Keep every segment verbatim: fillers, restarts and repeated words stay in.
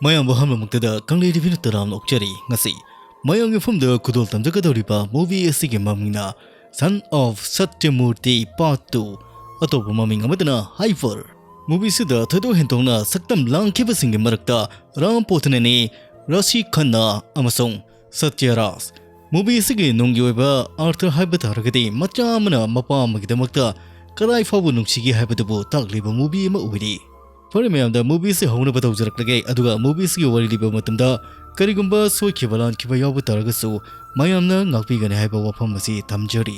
ꯃꯌꯥꯝꯕꯨ ꯍꯝꯂꯃꯛꯇꯗ ꯀꯪꯂꯩ ꯇꯤꯚꯤꯅ ꯇꯔꯥꯝꯅ ꯑꯣꯛꯆꯔꯤ꯫ ꯉꯁꯤ ꯃꯌꯥꯝꯒꯤ ꯃꯐꯝꯗ ꯈꯨꯗꯣꯜ ꯇꯝꯖꯒꯗꯧꯔꯤꯕ movie ꯑꯁꯤꯒꯤ ꯃꯃꯤꯡꯅ Son of Satyamurti Part Two꯫ ꯑꯇꯣꯞꯄ ꯃꯃꯤꯡ ꯑꯃꯗꯅ Hyper꯫ Movie ꯑꯁꯤꯗ ꯊꯣꯏꯗꯣꯛ ꯍꯦꯟꯗꯣꯛꯅ ꯁꯛꯇꯝ ꯂꯥꯡꯈꯤꯕꯁꯤꯡꯒꯤ ꯃꯔꯛꯇ ꯔꯥꯝ ꯄꯣꯊꯅꯅꯤ, ꯔꯥꯁꯤ ꯈꯟꯅꯥ ꯑꯃꯁꯨꯡ ꯁꯠꯌꯔꯥꯖ꯫ Movie ꯑꯁꯤꯒꯤ ꯅꯨꯡꯒꯤ ꯑꯣꯏꯕ ꯑꯥꯔꯊ ꯍꯥꯏꯕ ꯇꯥꯔꯒꯗꯤ ꯃꯆꯥ ꯑꯃꯅ ꯃꯄꯥ ꯑꯃꯒꯤꯗꯃꯛꯇ ꯀꯗꯥꯏ ꯐꯥꯎꯕ ꯅꯨꯡꯁꯤꯒꯦ ꯍꯥꯏꯕꯗꯨꯕꯨ ꯇꯥꯛꯂꯤꯕ movie ꯑꯃ ꯑꯣꯏꯔꯤ꯫ ꯐꯔꯦ ꯃꯌꯥꯝꯗ, movie ꯑꯁꯤ ꯍꯧꯅꯕ ꯇꯧꯖꯔꯛꯂꯒꯦ, ꯑꯗꯨꯒ movie ꯑꯁꯤꯒꯤ ꯋꯥꯔꯤ ꯂꯤꯕ ꯃꯇꯝꯗ ꯀꯔꯤꯒꯨꯝꯕ ꯁꯣꯏꯈꯤꯕ ꯂꯥꯟꯈꯤꯕ ꯌꯥꯎꯕ ꯇꯥꯔꯒꯁꯨ ꯃꯌꯥꯝꯅ ꯉꯥꯛꯄꯤꯒꯅꯤ ꯍꯥꯏꯕ ꯋꯥꯐꯝ ꯑꯁꯤ ꯊꯝꯖꯔꯤ꯫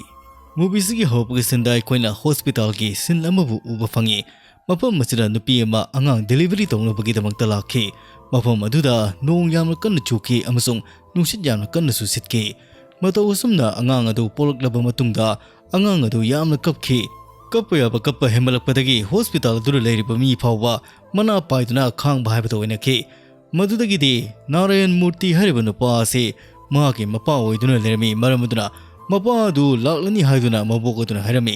Movie ꯑꯁꯤꯒꯤ ꯍꯧꯔꯛꯄꯒꯤ scene ꯗ ꯑꯩꯈꯣꯏꯅ hospital ꯒꯤ scene ꯑꯃꯕꯨ ꯎꯕ ꯐꯪꯉꯤ꯫ ꯃꯐꯝ ꯑꯁꯤꯗ ꯅꯨꯄꯤ ꯑꯃ ꯑꯉꯥꯡ delivery ꯇꯧꯅꯕꯒꯤꯗꯃꯛꯇ ꯂꯥꯛꯈꯤ꯫ ꯃꯐꯝ ꯑꯗꯨꯗ ꯅꯣꯡ ꯌꯥꯝꯅ ꯀꯟꯅ ꯆꯨꯈꯤ ꯑꯃꯁꯨꯡ ꯅꯨꯡꯁꯤꯠ ꯌꯥꯝꯅ ꯀꯟꯅꯁꯨ ꯁꯤꯠꯈꯤ꯫ ꯃꯇꯧ ꯑꯁꯨꯝꯅ ꯑꯉꯥꯡ ꯑꯗꯨ ꯄꯣꯛꯂꯛꯂꯕ ꯃꯇꯨꯡꯗ ꯑꯉꯥꯡ ꯑꯗꯨ ꯌꯥꯝꯅ ꯀꯞꯈꯤ꯫ ꯀꯞꯄ ꯌꯥꯕ ꯀꯞꯄ ꯍꯦꯟꯃꯠꯂꯛꯄꯗꯒꯤ hospital ꯑꯗꯨꯗ ꯂꯩꯔꯤꯕ ꯃꯤ ꯐꯥꯎꯕ ꯃꯅꯥ ꯄꯥꯏꯗꯨꯅ ꯈꯥꯡꯕ ꯍꯥꯏꯕꯗ ꯑꯣꯏꯅꯈꯤ꯫ ꯃꯗꯨꯗꯒꯤꯗꯤ ꯅꯥꯔꯥꯌꯟ ꯃꯨꯔꯇꯤ ꯍꯥꯏꯔꯤꯕ ꯅꯨꯄꯥ ꯑꯁꯤ ꯃꯍꯥꯛꯀꯤ ꯃꯄꯥ ꯑꯣꯏꯗꯨꯅ ꯂꯩꯔꯝꯃꯤ꯫ ꯃꯔꯝ ꯑꯗꯨꯅ ꯃꯄꯥ ꯑꯗꯨ ꯂꯥꯛꯂꯅꯤ ꯍꯥꯏꯗꯨꯅ ꯃꯕꯣꯛ ꯑꯗꯨꯅ ꯍꯥꯏꯔꯝꯃꯤ꯫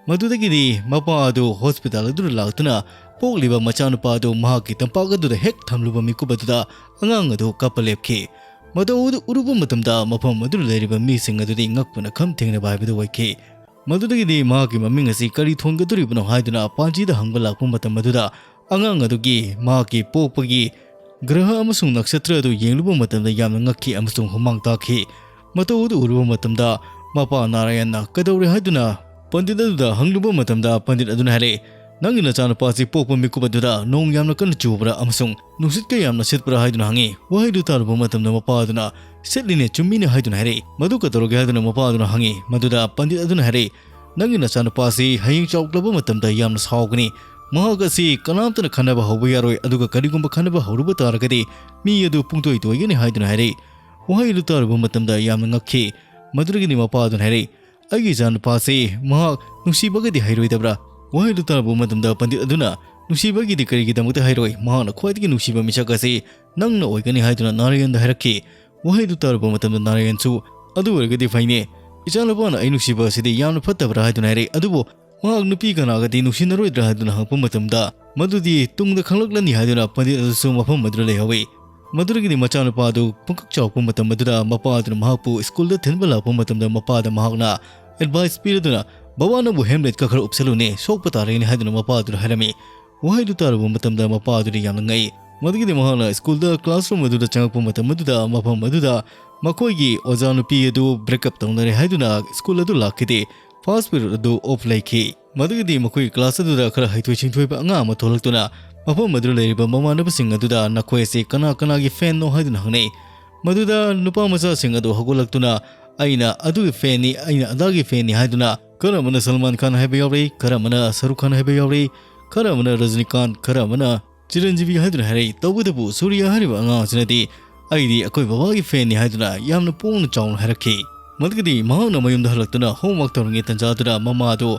ꯃꯗꯨꯗꯒꯤꯗꯤ ꯃꯄꯥ ꯑꯗꯨ hospital ꯑꯗꯨꯗ ꯂꯥꯛꯇꯨꯅ ꯄꯣꯛꯂꯤꯕ ꯃꯆꯥꯅꯨꯄꯥ ꯑꯗꯨ ꯃꯍꯥꯛꯀꯤ ꯇꯝꯄꯥꯛ ꯑꯗꯨꯗ ꯍꯦꯛ ꯊꯝꯂꯨꯕ ꯃꯤꯀꯨꯞ ꯑꯗꯨꯗ ꯑꯉꯥꯡ ꯑꯗꯨ ꯀꯞꯄ ꯂꯦꯞꯈꯤ꯫ ꯃꯇꯧ ꯑꯗꯨ ꯎꯔꯨꯕ ꯃꯇꯝꯗ ꯃꯐꯝ ꯑꯗꯨꯗ ꯂꯩꯔꯤꯕ ꯃꯤꯁꯤꯡ ꯑꯗꯨꯗꯤ ꯉꯛꯄꯅ ꯈꯝ ꯊꯦꯡꯅꯕ ꯍꯥꯏꯕꯗꯨ ꯑꯣꯏꯈꯤ꯫ ꯃꯗꯨꯗꯒꯤꯗꯤ ꯃꯍꯥꯛꯀꯤ ꯃꯃꯤꯡ ꯑꯁꯤ ꯀꯔꯤ ꯊꯣꯟꯒꯗꯧꯔꯤꯕꯅꯣ ꯍꯥꯏꯗꯨꯅ ꯄꯥꯟꯖꯤꯗ ꯍꯪꯕ ꯂꯥꯛꯄ ꯃꯇꯝ ꯑꯗꯨꯗ ꯑꯉꯥꯡ ꯑꯗꯨꯒꯤ ꯃꯍꯥꯛꯀꯤ ꯄꯣꯛꯄꯒꯤ ꯒ꯭ꯔꯍ ꯑꯃꯁꯨꯡ ꯅꯛꯁꯇ꯭ꯔ ꯑꯗꯨ ꯌꯦꯡꯂꯨꯕ ꯃꯇꯝꯗ ꯌꯥꯝꯅ ꯉꯛꯈꯤ ꯑꯃꯁꯨꯡ ꯍꯨꯃꯥꯡ ꯇꯥꯈꯤ꯫ ꯃꯇꯧ ꯑꯗꯨ ꯎꯔꯨꯕ ꯃꯇꯝꯗ ꯃꯄꯥ ꯅꯥꯔꯥꯌꯟꯅ ꯀꯩꯗꯧꯔꯦ ꯍꯥꯏꯗꯨꯅ ꯄꯟꯗꯤꯠ ꯑꯗꯨꯗ ꯍꯪꯂꯨꯕ ꯃꯇꯝꯗ ꯄꯟꯗꯤꯠ ꯑꯗꯨꯅ ꯍꯥꯏꯔꯛꯏ, "ꯅꯪꯒꯤ ꯅꯆꯥꯅꯨꯄꯥ ꯑꯁꯤ ꯄꯣꯛꯄ ꯃꯤꯀꯨꯞ ꯑꯗꯨꯗ ꯅꯣꯡ ꯌꯥꯝꯅ ꯀꯟꯅ ꯆꯨꯕ꯭ꯔꯥ ꯑꯃꯁꯨꯡ ꯅꯨꯡꯁꯤꯠꯀ ꯌꯥꯝꯅ ꯁꯤꯠꯄ꯭ꯔꯥ?" ꯍꯥꯏꯗꯨꯅ ꯍꯪꯉꯤ꯫ ꯋꯥꯍꯩꯗꯨ ꯇꯥꯔꯨꯕ ꯃꯇꯝꯗ ꯃꯄꯥ ꯑꯗꯨꯅ, "ꯁꯤꯠꯂꯤꯅꯦ, ꯆꯨꯝꯃꯤꯅꯦ" ꯍꯥꯏꯗꯨꯅ ꯍꯥꯏꯔꯛꯏ꯫ "ꯃꯗꯨ ꯀꯩꯗꯧꯔꯒꯦ?" ꯍꯥꯏꯗꯨꯅ ꯃꯄꯥ ꯑꯗꯨꯅ ꯍꯪꯉꯤ꯫ ꯃꯗꯨꯗ ꯄꯟꯗꯤꯠ ꯑꯗꯨꯅ ꯍꯥꯏꯔꯛꯏ, "ꯅꯪꯒꯤ ꯅꯆꯥꯅꯨꯄꯥ ꯑꯁꯤ ꯍꯌꯦꯡ ꯆꯥꯎꯔꯛꯂꯕ ꯃꯇꯝꯗ ꯌꯥꯝꯅ ꯁꯥꯎꯒꯅꯤ꯫ ꯃꯍꯥꯛ ꯑꯁꯤ ꯀꯅꯥꯝꯇꯅ ꯈꯟꯅꯕ ꯍꯧꯕ ꯌꯥꯔꯣꯏ, ꯑꯗꯨꯒ ꯀꯔꯤꯒꯨꯝꯕ ꯈꯟꯅꯕ ꯍꯧꯔꯨꯕ ꯇꯥꯔꯒꯗꯤ ꯃꯤ ꯑꯗꯨ ꯄꯨꯡꯇꯣꯏ ꯇꯣꯏꯒꯅꯤ" ꯍꯥꯏꯗꯨꯅ ꯍꯥꯏꯔꯛꯏ꯫ ꯋꯥꯍꯩꯗꯨ ꯇꯥꯔꯨꯕ ꯃꯇꯝꯗ ꯌꯥꯝꯅ ꯉꯛꯈꯤ꯫ ꯃꯗꯨꯗꯒꯤꯗꯤ ꯃꯄꯥ ꯑꯗꯨꯅ ꯍꯥꯏꯔꯛꯏ, "ꯑꯩꯒꯤ ꯏꯆꯥꯅꯨꯄꯥꯁꯤ ꯃꯍꯥꯛ ꯅꯨꯡꯁꯤꯕꯒꯗꯤ ꯍꯩꯔꯣꯏꯗꯕ꯭ꯔꯥ?" ꯋꯥꯍꯩꯗꯨ ꯇꯥꯔꯨꯕ ꯃꯇꯝꯗ ꯄꯟꯗꯤꯠ ꯑꯗꯨꯅ, "ꯅꯨꯡꯁꯤꯕꯒꯤꯗꯤ ꯀꯔꯤꯒꯤꯗꯃꯛꯇ ꯍꯩꯔꯣꯏ? ꯃꯍꯥꯛꯅ ꯈ꯭ꯋꯥꯏꯗꯒꯤ ꯅꯨꯡꯁꯤꯕ ꯃꯤꯁꯛ ꯑꯁꯤ ꯅꯪꯅ ꯑꯣꯏꯒꯅꯤ" ꯍꯥꯏꯗꯨꯅ ꯅꯥꯔꯥꯌꯟꯗ ꯍꯥꯏꯔꯛꯈꯤ꯫ ꯋꯥꯍꯩꯗꯨ ꯇꯥꯔꯨꯕ ꯃꯇꯝꯗ ꯅꯥꯔꯥꯌꯟꯁꯨ, "ꯑꯗꯨ ꯑꯣꯏꯔꯒꯗꯤ ꯐꯩꯅꯦ, ꯏꯆꯥꯅꯨꯄꯥꯅ ꯑꯩ ꯅꯨꯡꯁꯤꯕ ꯑꯁꯤꯗꯤ ꯌꯥꯝꯅ ꯐꯠꯇꯕ꯭ꯔꯥ?" ꯍꯥꯏꯗꯨꯅ ꯍꯥꯏꯔꯛꯏ꯫ ꯑꯗꯨꯕꯨ ꯃꯍꯥꯛ ꯅꯨꯄꯤ ꯀꯅꯥꯒꯗꯤ ꯅꯨꯡꯁꯤꯅꯔꯣꯏꯗ꯭ꯔꯥ ꯍꯥꯏꯗꯨꯅ ꯍꯪꯉꯛꯄ ꯃꯇꯝꯗ, ꯃꯗꯨꯗꯤ ꯇꯨꯡꯗ ꯈꯪꯂꯛꯂꯅꯤ ꯍꯥꯏꯗꯨꯅ ꯄꯟꯗꯤꯠ ꯑꯗꯨꯁꯨ ꯃꯐꯝ ꯑꯗꯨꯗ ꯂꯩꯍꯧꯏ꯫ ꯃꯗꯨꯗꯒꯤꯗꯤ ꯃꯆꯥꯅꯨꯄꯥ ꯑꯗꯨ ꯄꯨꯡꯀꯛ ꯆꯥꯎꯔꯛꯄ ꯃꯇꯝ ꯑꯗꯨꯗ ꯃꯄꯥ ꯑꯗꯨꯅ ꯃꯍꯥꯛꯄꯨ ꯁ꯭ꯀꯨꯜꯗ ꯊꯤꯟꯕ ꯂꯥꯛꯄ ꯃꯇꯝꯗ ꯃꯄꯥꯗ ꯃꯍꯥꯛꯅ ꯑꯦꯗꯚꯥꯏꯁ ꯄꯤꯔꯗꯨꯅ, "ꯕꯕꯥ, ꯅꯪꯕꯨ ꯍꯦꯜꯃꯦꯠꯀ ꯈꯔ ꯎꯞꯁꯜꯂꯨꯅꯦ, ꯁꯣꯛꯄ ꯇꯥꯔꯦꯅꯦ" ꯍꯥꯏꯗꯨꯅ ꯃꯄꯥ ꯑꯗꯨꯗ ꯍꯥꯏꯔꯝꯃꯤ꯫ ꯋꯥꯍꯩꯗꯨ ꯇꯥꯔꯨꯕ ꯃꯇꯝꯗ ꯃꯄꯥ ꯑꯗꯨꯗꯤ ꯌꯥꯝꯅ ꯉꯛꯏ꯫ ꯃꯗꯨꯒꯤꯗꯤ ꯃꯍꯥꯛꯅ ꯁ꯭ꯀꯨꯜꯗ ꯀ꯭ꯂꯥꯁꯔꯨꯝ ꯑꯗꯨꯗ ꯆꯪꯉꯛꯄ ꯃꯇꯝ ꯑꯗꯨꯗ ꯃꯈꯣꯏꯒꯤ ꯑꯣꯖꯥ ꯅꯨꯄꯤ ꯑꯗꯨ ꯕ꯭ꯔꯦꯛꯑꯞ ꯇꯧꯅꯔꯦ ꯍꯥꯏꯗꯨꯅ ꯁ꯭ꯀꯨꯜ ꯑꯗꯨ ꯂꯥꯛꯈꯤꯗꯦ꯫ ꯐꯥꯔꯁ ꯄꯤꯔꯤꯌꯗ ꯑꯗꯨ ꯑꯣꯐ ꯂꯩꯈꯤ꯫ ꯃꯗꯨꯒꯤꯗꯤ ꯃꯈꯣꯏꯒꯤ ꯀ꯭ꯂꯥꯁ ꯑꯗꯨꯗ ꯈꯔ ꯍꯩꯊꯣꯏ ꯁꯤꯡꯊꯣꯏꯕ ꯑꯉꯥꯡ ꯑꯃ ꯊꯣꯛꯂꯛꯇꯨꯅ ꯃꯐꯝ ꯑꯗꯨꯗ ꯂꯩꯔꯤꯕ ꯃꯃꯥꯟꯅꯕꯁꯤꯡ ꯑꯗꯨꯗ ꯅꯈꯣꯏ ꯑꯁꯤ ꯀꯅꯥ ꯀꯅꯥꯒꯤ ꯐꯦꯟꯅꯣ ꯍꯥꯏꯗꯨꯅ ꯍꯪꯅꯩ꯫ ꯃꯗꯨꯗ ꯅꯨꯄꯥ ꯃꯆꯥꯁꯤꯡ ꯑꯗꯨ ꯍꯧꯒꯠꯂꯛꯇꯨꯅ, "ꯑꯩꯅ ꯑꯗꯨꯒꯤ ꯐꯦꯟꯅꯤ, ꯑꯩꯅ ꯑꯗꯥꯒꯤ ꯐꯦꯟꯅꯤ" ꯍꯥꯏꯗꯨꯅ, ꯈꯔ ꯑꯃꯅ ꯁꯜꯃꯥꯟ ꯈꯥꯟ ꯍꯥꯏꯕ ꯌꯥꯎꯔꯤ, ꯈꯔ ꯑꯃꯅ ꯁꯔꯨꯈ ꯈꯥꯟ ꯍꯥꯏꯕ ꯌꯥꯎꯔꯤ, ꯈꯔ ꯑꯃꯅ ꯔꯖꯅꯤꯀꯥꯟ, ꯈꯔ ꯑꯃꯅ ꯆꯤꯔꯟꯖꯤꯕꯤ ꯍꯥꯏꯗꯨꯅ ꯍꯥꯏꯔꯛꯏ꯫ ꯇꯧꯕꯇꯕꯨ ꯁꯨꯔꯤꯌꯥ ꯍꯥꯏꯔꯤꯕ ꯑꯉꯥꯡ ꯑꯁꯤꯅꯗꯤ, "ꯑꯩꯗꯤ ꯑꯩꯈꯣꯏ ꯕꯕꯥꯒꯤ ꯐꯦꯟꯅꯤ" ꯍꯥꯏꯗꯨꯅ ꯌꯥꯝꯅ ꯄꯣꯡꯅ ꯆꯥꯎꯅ ꯍꯥꯏꯔꯛꯈꯤ꯫ ꯃꯗꯨꯒꯗꯤ ꯃꯍꯥꯛꯅ ꯃꯌꯨꯝꯗ ꯍꯜꯂꯛꯇꯨꯅ ꯍꯣꯝꯋꯥꯔꯛ ꯇꯧꯔꯤꯉꯩ ꯇꯟꯖꯥꯗꯨꯗ ꯃꯃꯥ ꯑꯗꯨ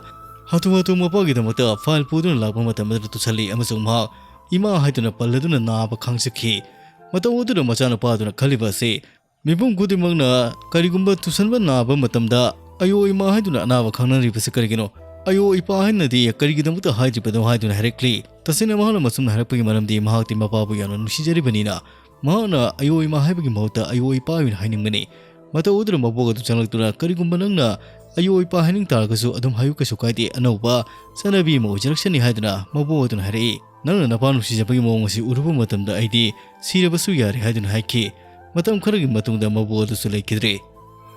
ꯍꯥꯊꯨ ꯍꯥꯊꯨ ꯃꯄꯥꯒꯤꯗꯃꯛꯇ ꯐꯥꯏꯜ ꯄꯨꯗꯨꯅ ꯂꯥꯛꯄ ꯃꯇꯝ ꯑꯗꯨꯗ ꯇꯨꯁꯜꯂꯤ ꯑꯃꯁꯨꯡ ꯃꯍꯥꯛ "ꯏꯃꯥ" ꯍꯥꯏꯗꯨꯅ ꯄꯜꯂꯗꯨꯅ ꯅꯥꯕ ꯈꯥꯡꯖꯈꯤ꯫ ꯃꯇꯧ ꯑꯗꯨꯗ ꯃꯆꯥꯅꯨꯄꯥ ꯑꯗꯨꯅ ꯈꯜꯂꯤꯕ ꯑꯁꯤ, ꯃꯤꯄꯨꯝ ꯈꯨꯗꯤꯡꯃꯛꯅ ꯀꯔꯤꯒꯨꯝꯕ ꯇꯨꯁꯟꯕ ꯅꯥꯕ ꯃꯇꯝꯗ "ꯑꯌꯣ ꯏꯃꯥ" ꯍꯥꯏꯗꯨꯅ ꯑꯅꯥꯕ ꯈꯪꯅꯔꯤꯕꯁꯤ ꯀꯔꯤꯒꯤꯅꯣ? "ꯑꯌꯣ ꯏꯄꯥ" ꯍꯥꯏꯅꯗꯤ ꯀꯔꯤꯒꯤꯗꯃꯛꯇ ꯍꯥꯏꯗ꯭ꯔꯤꯕꯅꯣ ꯍꯥꯏꯗꯨꯅ ꯍꯥꯏꯔꯛꯂꯤ꯫ ꯇꯁꯦꯡꯅ ꯃꯍꯥꯛꯅ ꯃꯁꯨꯝꯅ ꯍꯥꯏꯔꯛꯄꯒꯤ ꯃꯔꯝꯗꯤ ꯃꯍꯥꯛꯇꯤ ꯃꯄꯥꯕꯨ ꯌꯥꯝꯅ ꯅꯨꯡꯁꯤꯖꯔꯤꯕꯅꯤꯅ꯫ ꯃꯍꯥꯛꯅ "ꯑꯌꯣ ꯏꯃꯥ" ꯍꯥꯏꯕꯒꯤ ꯃꯍꯨꯠꯇ "ꯑꯌꯣ ꯏꯄꯥ" ꯑꯣꯏꯅ ꯍꯥꯏꯅꯤꯡꯕꯅꯤ꯫ ꯃꯇꯧ ꯑꯗꯨꯗ ꯃꯕꯣꯛ ꯑꯗꯨ ꯆꯪꯂꯛꯇꯨꯅ, "ꯀꯔꯤꯒꯨꯝꯕ ꯅꯪꯅ 'ꯑꯌꯣ ꯏꯄꯥ' ꯍꯥꯏꯅꯤꯡ ꯇꯥꯔꯒꯁꯨ ꯑꯗꯨꯝ ꯍꯥꯏꯌꯨ, ꯀꯩꯁꯨ ꯀꯥꯏꯗꯦ, ꯑꯅꯧꯕ ꯆꯠꯅꯕꯤ ꯑꯃ ꯑꯣꯏꯖꯔꯛꯁꯅꯤ" ꯍꯥꯏꯗꯨꯅ ꯃꯕꯣꯛ ꯑꯗꯨꯅ ꯍꯥꯏꯔꯛꯏ꯫ "ꯅꯪꯅ ꯅꯄꯥ ꯅꯨꯡꯁꯤꯖꯕꯒꯤ ꯃꯑꯣꯡ ꯑꯁꯤ ꯎꯔꯨꯕ ꯃꯇꯝꯗ ꯑꯩꯗꯤ ꯁꯤꯔꯕꯁꯨ ꯌꯥꯔꯦ" ꯍꯥꯏꯗꯨꯅ ꯍꯥꯏꯈꯤ꯫ ꯃꯇꯝ ꯈꯔꯒꯤ ꯃꯇꯨꯡꯗ ꯃꯕꯣꯛ ꯑꯗꯨꯁꯨ ꯂꯩꯈꯤꯗ꯭ꯔꯦ꯫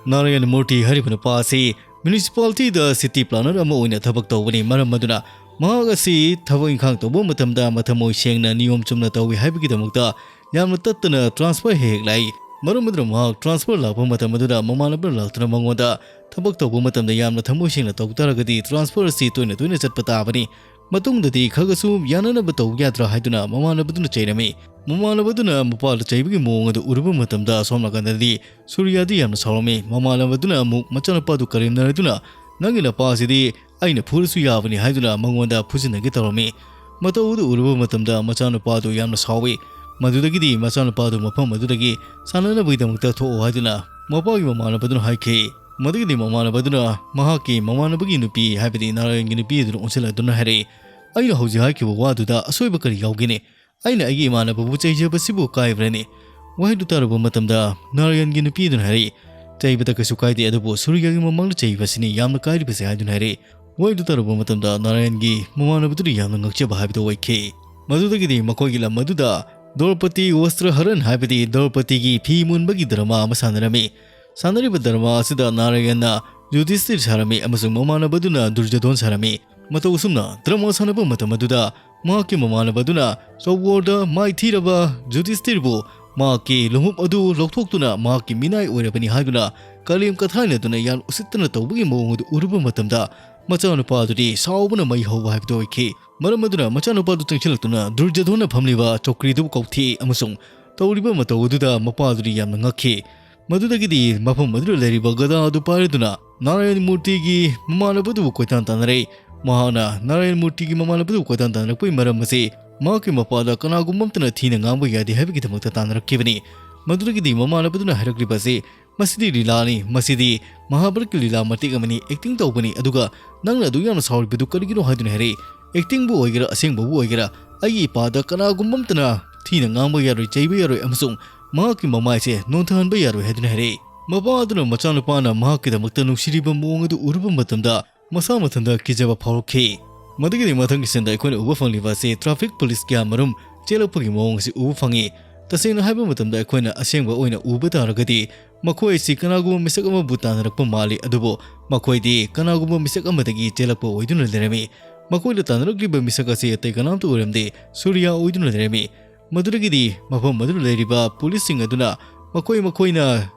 ꯅꯥꯔꯥꯌꯟ ꯃꯨꯔꯇꯤ ꯍꯥꯏꯔꯤꯕ ꯅꯨꯄꯥ ꯑꯁꯤ ꯃ꯭ꯌꯨꯅꯤꯁꯤꯄꯥꯂꯤꯇꯤꯗ ꯁꯤꯇꯤ ꯄ꯭ꯂꯥꯅꯔ ꯑꯃ ꯑꯣꯏꯅ ꯊꯕꯛ ꯇꯧꯕꯅꯤ꯫ ꯃꯔꯝ ꯑꯗꯨꯅ ꯃꯍꯥꯛ ꯑꯁꯤ ꯊꯕꯛ ꯏꯪꯈꯥꯡ ꯇꯧꯕ ꯃꯇꯝꯗ ꯃꯊꯃꯣꯏ ꯁꯦꯡꯅ ꯅꯤꯌꯣꯝ ꯆꯨꯝꯅ ꯇꯧꯏ ꯍꯥꯏꯕꯒꯤꯗꯃꯛꯇ ꯌꯥꯝꯅ ꯇꯠꯇꯅ ꯇ꯭ꯔꯥꯟꯁꯐꯔ ꯍꯦꯛ ꯍꯦꯛ ꯂꯥꯛꯏ꯫ ꯃꯔꯝ ꯑꯗꯨꯅ ꯃꯍꯥꯛ ꯇ꯭ꯔꯥꯟꯁꯐꯔ ꯂꯥꯛꯄ ꯃꯇꯝ ꯑꯗꯨꯗ ꯃꯃꯥꯟꯅꯕꯅ ꯂꯥꯛꯇꯨꯅ ꯃꯉꯣꯟꯗ, "ꯊꯕꯛ ꯇꯧꯕ ꯃꯇꯝꯗ ꯌꯥꯝꯅ ꯊꯃꯣꯏ ꯁꯦꯡꯅ ꯇꯧ ꯇꯥꯔꯒꯗꯤ ꯇ꯭ꯔꯥꯟꯁꯐꯔ ꯑꯁꯤ ꯇꯣꯏꯅ ꯇꯣꯏꯅ ꯆꯠꯄ ꯇꯥꯕꯅꯤ꯫ ꯃꯇꯨꯡꯗꯗꯤ ꯈꯔꯒꯁꯨ ꯌꯥꯅꯅꯕ ꯇꯧꯕ ꯌꯥꯗ꯭ꯔꯥ?" ꯍꯥꯏꯗꯨꯅ ꯃꯃꯥꯟꯅꯕꯗꯨꯅ ꯆꯩꯔꯝꯃꯤ꯫ ꯃꯃꯥꯟꯅꯕꯗꯨꯅ ꯃꯄꯥꯗ ꯆꯩꯕꯒꯤ ꯃꯑꯣꯡ ꯑꯗꯨ ꯎꯔꯨꯕ ꯃꯇꯝꯗ ꯑꯁꯣꯝ ꯅꯥꯀꯟꯗꯗꯤ ꯁꯨꯔꯤꯌꯥꯗꯤ ꯌꯥꯝꯅ ꯁꯥꯎꯔꯝꯃꯤ꯫ ꯃꯃꯥꯟꯅꯕꯗꯨꯅ ꯑꯃꯨꯛ ꯃꯆꯥꯅꯨꯄꯥꯗꯨ ꯀꯔꯦꯝꯅꯔꯗꯨꯅ, "ꯅꯪꯒꯤ ꯅꯄꯥꯁꯤꯗꯤ ꯑꯩꯅ ꯐꯨꯔꯁꯨ ꯌꯥꯕꯅꯤ" ꯍꯥꯏꯗꯨꯅ ꯃꯉꯣꯟꯗ ꯐꯨꯖꯤꯟꯅꯒꯦ ꯇꯧꯔꯝꯃꯤ꯫ ꯃꯇꯧ ꯑꯗꯨ ꯎꯔꯨꯕ ꯃꯇꯝꯗ ꯃꯆꯥꯅꯨꯄꯥꯗꯨ ꯌꯥꯝꯅ ꯁꯥꯎꯏ꯫ ꯃꯗꯨꯗꯒꯤꯗꯤ ꯃꯆꯥꯅꯨꯄꯥꯗꯨ ꯃꯐꯝ ꯑꯗꯨꯗꯒꯤ ꯁꯥꯟꯅꯅꯕꯒꯤꯗꯃꯛꯇ ꯊꯣꯛꯑꯣ ꯍꯥꯏꯗꯨꯅ ꯃꯄꯥꯒꯤ ꯃꯃꯥꯟꯅꯕꯗꯨꯅ ꯍꯥꯏꯈꯤ꯫ ꯃꯗꯨꯒꯤꯗꯤ ꯃꯃꯥꯟꯅꯕꯗꯨꯅ ꯃꯍꯥꯛꯀꯤ ꯃꯃꯥꯟꯅꯕꯒꯤ ꯅꯨꯄꯤ, ꯍꯥꯏꯕꯗꯤ ꯅꯥꯔꯥꯌꯟꯒꯤ ꯅꯨꯄꯤ ꯑꯗꯨꯗ ꯑꯣꯟꯁꯤꯜꯂꯗꯨꯅ ꯍꯥꯏꯔꯛꯏ, "ꯑꯩꯅ ꯍꯧꯖꯤꯛ ꯍꯥꯏꯈꯤꯕ ꯋꯥꯗꯨꯗ ꯑꯁꯣꯏꯕ ꯀꯔꯤ ꯌꯥꯎꯒꯦꯅꯦ? ꯑꯩꯅ ꯑꯩꯒꯤ ꯏꯃꯥꯟꯅꯕꯕꯨ ꯆꯩꯖꯕꯁꯤꯕꯨ ꯀꯥꯏꯕ꯭ꯔꯅꯦ?" ꯋꯥꯍꯩꯗꯨ ꯇꯥꯔꯨꯕ ꯃꯇꯝꯗ ꯅꯥꯔꯥꯌꯟꯒꯤ ꯅꯨꯄꯤ ꯑꯗꯨꯅ ꯍꯥꯏꯔꯛꯏ, "ꯆꯩꯕꯗ ꯀꯩꯁꯨ ꯀꯥꯏꯗꯦ, ꯑꯗꯨꯕꯨ ꯁꯨꯔꯤꯌꯥꯒꯤ ꯃꯃꯥꯡꯗ ꯆꯩꯕꯁꯤꯅꯤ ꯌꯥꯝꯅ ꯀꯥꯏꯔꯤꯕꯁꯦ" ꯍꯥꯏꯗꯨꯅ ꯍꯥꯏꯔꯛꯏ꯫ ꯋꯥꯍꯩꯗꯨ ꯇꯥꯔꯨꯕ ꯃꯇꯝꯗ ꯅꯥꯔꯥꯌꯟꯒꯤ ꯃꯃꯥꯟꯅꯕꯗꯨꯗꯤ ꯌꯥꯝꯅ ꯉꯛꯆꯕ ꯍꯥꯏꯕꯗꯨ ꯑꯣꯏꯈꯤ꯫ ꯃꯗꯨꯗꯒꯤꯗꯤ ꯃꯈꯣꯏꯒꯤ ꯂꯝ ꯑꯗꯨꯗ ꯗ꯭ꯔꯧꯄꯗꯤ ꯋꯁꯇ꯭ꯔꯍꯔꯟ, ꯍꯥꯏꯕꯗꯤ ꯗ꯭ꯔꯧꯄꯗꯤꯒꯤ ꯐꯤ ꯃꯨꯟꯕꯒꯤ ꯗ꯭ꯔꯃꯥ ꯑꯃ ꯁꯥꯟꯅꯔꯝꯃꯤ꯫ ꯁꯥꯟꯅꯔꯤꯕ ꯗ꯭ꯔꯃꯥ ꯑꯁꯤꯗ ꯅꯥꯔꯥꯌꯟꯅ ꯌꯨꯙꯤꯁꯇꯤꯔ ꯁꯥꯔꯝꯃꯤ ꯑꯃꯁꯨꯡ ꯃꯃꯥꯟꯅꯕꯗꯨꯅ ꯗꯨꯔꯖꯣꯙꯣꯟ ꯁꯥꯔꯝꯃꯤ꯫ ꯃꯇꯧ ꯑꯁꯨꯝꯅ ꯗ꯭ꯔꯃꯥ ꯁꯥꯟꯅꯕ ꯃꯇꯝ ꯑꯗꯨꯗ ꯃꯍꯥꯛꯀꯤ ꯃꯃꯥꯟꯅꯕꯗꯨꯅ ꯆꯧꯕꯣꯔꯗ ꯃꯥꯏꯊꯤꯔꯕ ꯌꯨꯙꯤꯁꯇꯤꯔꯕꯨ ꯃꯍꯥꯛꯀꯤ ꯂꯣꯡꯍꯨꯞ ꯑꯗꯨ ꯂꯧꯊꯣꯛꯇꯨꯅ ꯃꯍꯥꯛꯀꯤ ꯃꯤꯅꯥꯏ ꯑꯣꯏꯔꯕꯅꯤ ꯍꯥꯏꯗꯨꯅ ꯀꯂꯦꯝ ꯀꯊꯥꯏꯅꯗꯨꯅ ꯌꯥꯝ ꯎꯁꯤꯠꯇꯅ ꯇꯧꯕꯒꯤ ꯃꯑꯣꯡ ꯑꯗꯨ ꯎꯔꯨꯕ ꯃꯇꯝꯗ ꯃꯆꯥꯅꯨꯄꯥ ꯑꯗꯨꯗꯤ ꯁꯥꯎꯕꯅ ꯃꯩ ꯍꯧꯕ ꯍꯥꯏꯕꯗꯨ ꯑꯣꯏꯈꯤ꯫ ꯃꯔꯝ ꯑꯗꯨꯅ ꯃꯆꯥꯅꯨꯄꯥꯗꯨ ꯆꯪꯁꯤꯜꯂꯛꯇꯨꯅ ꯗꯨꯔꯖꯣꯙꯣꯟꯅ ꯐꯝꯂꯤꯕ ꯆꯧꯀ꯭ꯔꯤꯗꯨꯕꯨ ꯀꯧꯊꯤ ꯑꯃꯁꯨꯡ ꯇꯧꯔꯤꯕ ꯃꯇꯧ ꯑꯗꯨꯗ ꯃꯄꯥꯗꯨꯗꯤ ꯌꯥꯝꯅ ꯉꯛꯈꯤ꯫ ꯃꯗꯨꯗꯒꯤꯗꯤ ꯃꯐꯝ ꯑꯗꯨꯗ ꯂꯩꯔꯤꯕ ꯒꯗꯥ ꯑꯗꯨ ꯄꯥꯏꯔꯗꯨꯅ ꯅꯥꯔꯥꯌꯟ ꯃꯨꯔꯇꯤꯒꯤ ꯃꯃꯥꯟꯅꯕꯗꯨꯕꯨ ꯀꯣꯏꯇꯥꯟ ꯇꯥꯟꯅꯔꯛꯏ꯫ ꯃꯍꯥꯛꯅ ꯅꯥꯔꯥꯌꯟ ꯃꯨꯔꯇꯤꯒꯤ ꯃꯃꯥꯟꯅꯕꯗꯨꯕꯨ ꯀꯣꯏꯇꯥꯟ ꯇꯥꯟꯅꯔꯛꯄꯒꯤ ꯃꯔꯝ ꯑꯁꯤ ꯃꯍꯥꯛꯀꯤ ꯃꯄꯥꯗ ꯀꯅꯥꯒꯨꯝꯕ ꯑꯃꯠꯇꯅ ꯊꯤꯅ ꯉꯥꯡꯕ ꯌꯥꯗꯦ ꯍꯥꯏꯕꯒꯤꯗꯃꯛꯇ ꯇꯥꯟꯅꯔꯛꯈꯤꯕꯅꯤ꯫ ꯃꯗꯨꯗꯒꯤꯗꯤ ꯃꯃꯥꯟꯅꯕꯗꯨꯅ ꯍꯥꯏꯔꯛꯂꯤꯕ ꯑꯁꯤ, "ꯃꯁꯤꯗꯤ ꯂꯤꯂꯥꯅꯤ, ꯃꯁꯤꯗꯤ ꯃꯍꯥꯚꯥꯔꯠꯀꯤ ꯂꯤꯂꯥ ꯃꯇꯦꯛ ꯑꯃꯅꯤ, ꯑꯦꯛꯇꯤꯡ ꯇꯧꯕꯅꯤ, ꯑꯗꯨꯒ ꯅꯪꯅ ꯑꯗꯨ ꯌꯥꯝꯅ ꯁꯥꯎꯔꯤꯕꯗꯨ ꯀꯔꯤꯒꯤꯅꯣ?" ꯍꯥꯏꯗꯨꯅ ꯍꯥꯏꯔꯛꯏ꯫ "ꯑꯦꯛꯇꯤꯡꯕꯨ ꯑꯣꯏꯒꯦꯔꯥ ꯑꯁꯦꯡꯕꯕꯨ ꯑꯣꯏꯒꯦꯔꯥ, ꯑꯩꯒꯤ ꯏꯄꯥꯗ ꯀꯅꯥꯒꯨꯝꯕ ꯑꯃꯠꯇꯅ ꯊꯤꯅ ꯉꯥꯡꯕ ꯌꯥꯔꯣꯏ, ꯆꯩꯕ ꯌꯥꯔꯣꯏ ꯑꯃꯁꯨꯡ ꯃꯍꯥꯛꯀꯤ ꯃꯃꯥꯏꯁꯦ ꯅꯣꯟꯊꯍꯟꯕ ꯌꯥꯔꯣꯏ" ꯍꯥꯏꯗꯨꯅ ꯍꯥꯏꯔꯛꯏ꯫ ꯃꯄꯥ ꯑꯗꯨꯅ ꯃꯆꯥꯅꯨꯄꯥꯅ ꯃꯍꯥꯛꯀꯤꯗꯃꯛꯇ ꯅꯨꯡꯁꯤꯔꯤꯕ ꯃꯑꯣꯡ ꯑꯗꯨ ꯎꯔꯨꯕ ꯃꯇꯝꯗ ꯃꯁꯥ ꯃꯊꯟꯇ ꯀꯤꯖꯕ ꯐꯥꯎꯔꯛꯈꯤ꯫ ꯃꯗꯨꯒꯤꯗꯤ ꯃꯊꯪꯒꯤ ꯁꯤꯟꯗ ꯑꯩꯈꯣꯏꯅ ꯎꯕ ꯐꯪꯂꯤꯕ ꯑꯁꯤ ꯇ꯭ꯔꯥꯐꯤꯛ ꯄꯨꯂꯤꯁ ꯀꯌꯥꯃꯔꯨꯝ ꯆꯦꯜꯂꯛꯄꯒꯤ ꯃꯑꯣꯡ ꯑꯁꯤ ꯎꯕ ꯐꯪꯉꯤ꯫ ꯇꯁꯦꯡꯅ ꯍꯥꯏꯕ ꯃꯇꯝꯗ ꯑꯩꯈꯣꯏꯅ ꯑꯁꯦꯡꯕ ꯑꯣꯏꯅ ꯎꯕ ꯇꯥꯔꯒꯗꯤ ꯃꯈꯣꯏ ꯑꯁꯤ ꯀꯅꯥꯒꯨꯝꯕ ꯃꯤꯁꯛ ꯑꯃꯕꯨ ꯇꯥꯟꯅꯔꯛꯄ ꯃꯥꯜꯂꯤ, ꯑꯗꯨꯕꯨ ꯃꯈꯣꯏꯗꯤ ꯀꯅꯥꯒꯨꯝꯕ ꯃꯤꯁꯛ ꯑꯃꯗꯒꯤ ꯆꯦꯜꯂꯛꯄ ꯑꯣꯏꯗꯨꯅ ꯂꯩꯔꯝꯃꯤ꯫ ꯃꯈꯣꯏꯅ ꯇꯥꯟꯅꯔꯛꯂꯤꯕ ꯃꯤꯁꯛ ꯑꯁꯤ ꯑꯇꯩ ꯀꯅꯥꯝꯇ ꯑꯣꯏꯔꯝꯗꯦ, ꯁꯨꯔꯤꯌꯥ ꯑꯣꯏꯗꯨꯅ ꯂꯩꯔꯝꯃꯤ꯫ ꯃꯗꯨꯗꯒꯤꯗꯤ ꯃꯐꯝ ꯑꯗꯨꯗ ꯂꯩꯔꯤꯕ ꯄꯨꯂꯤꯁꯁꯤꯡ ꯑꯗꯨꯅ ꯃꯈꯣꯏ ꯃꯈꯣꯏꯅ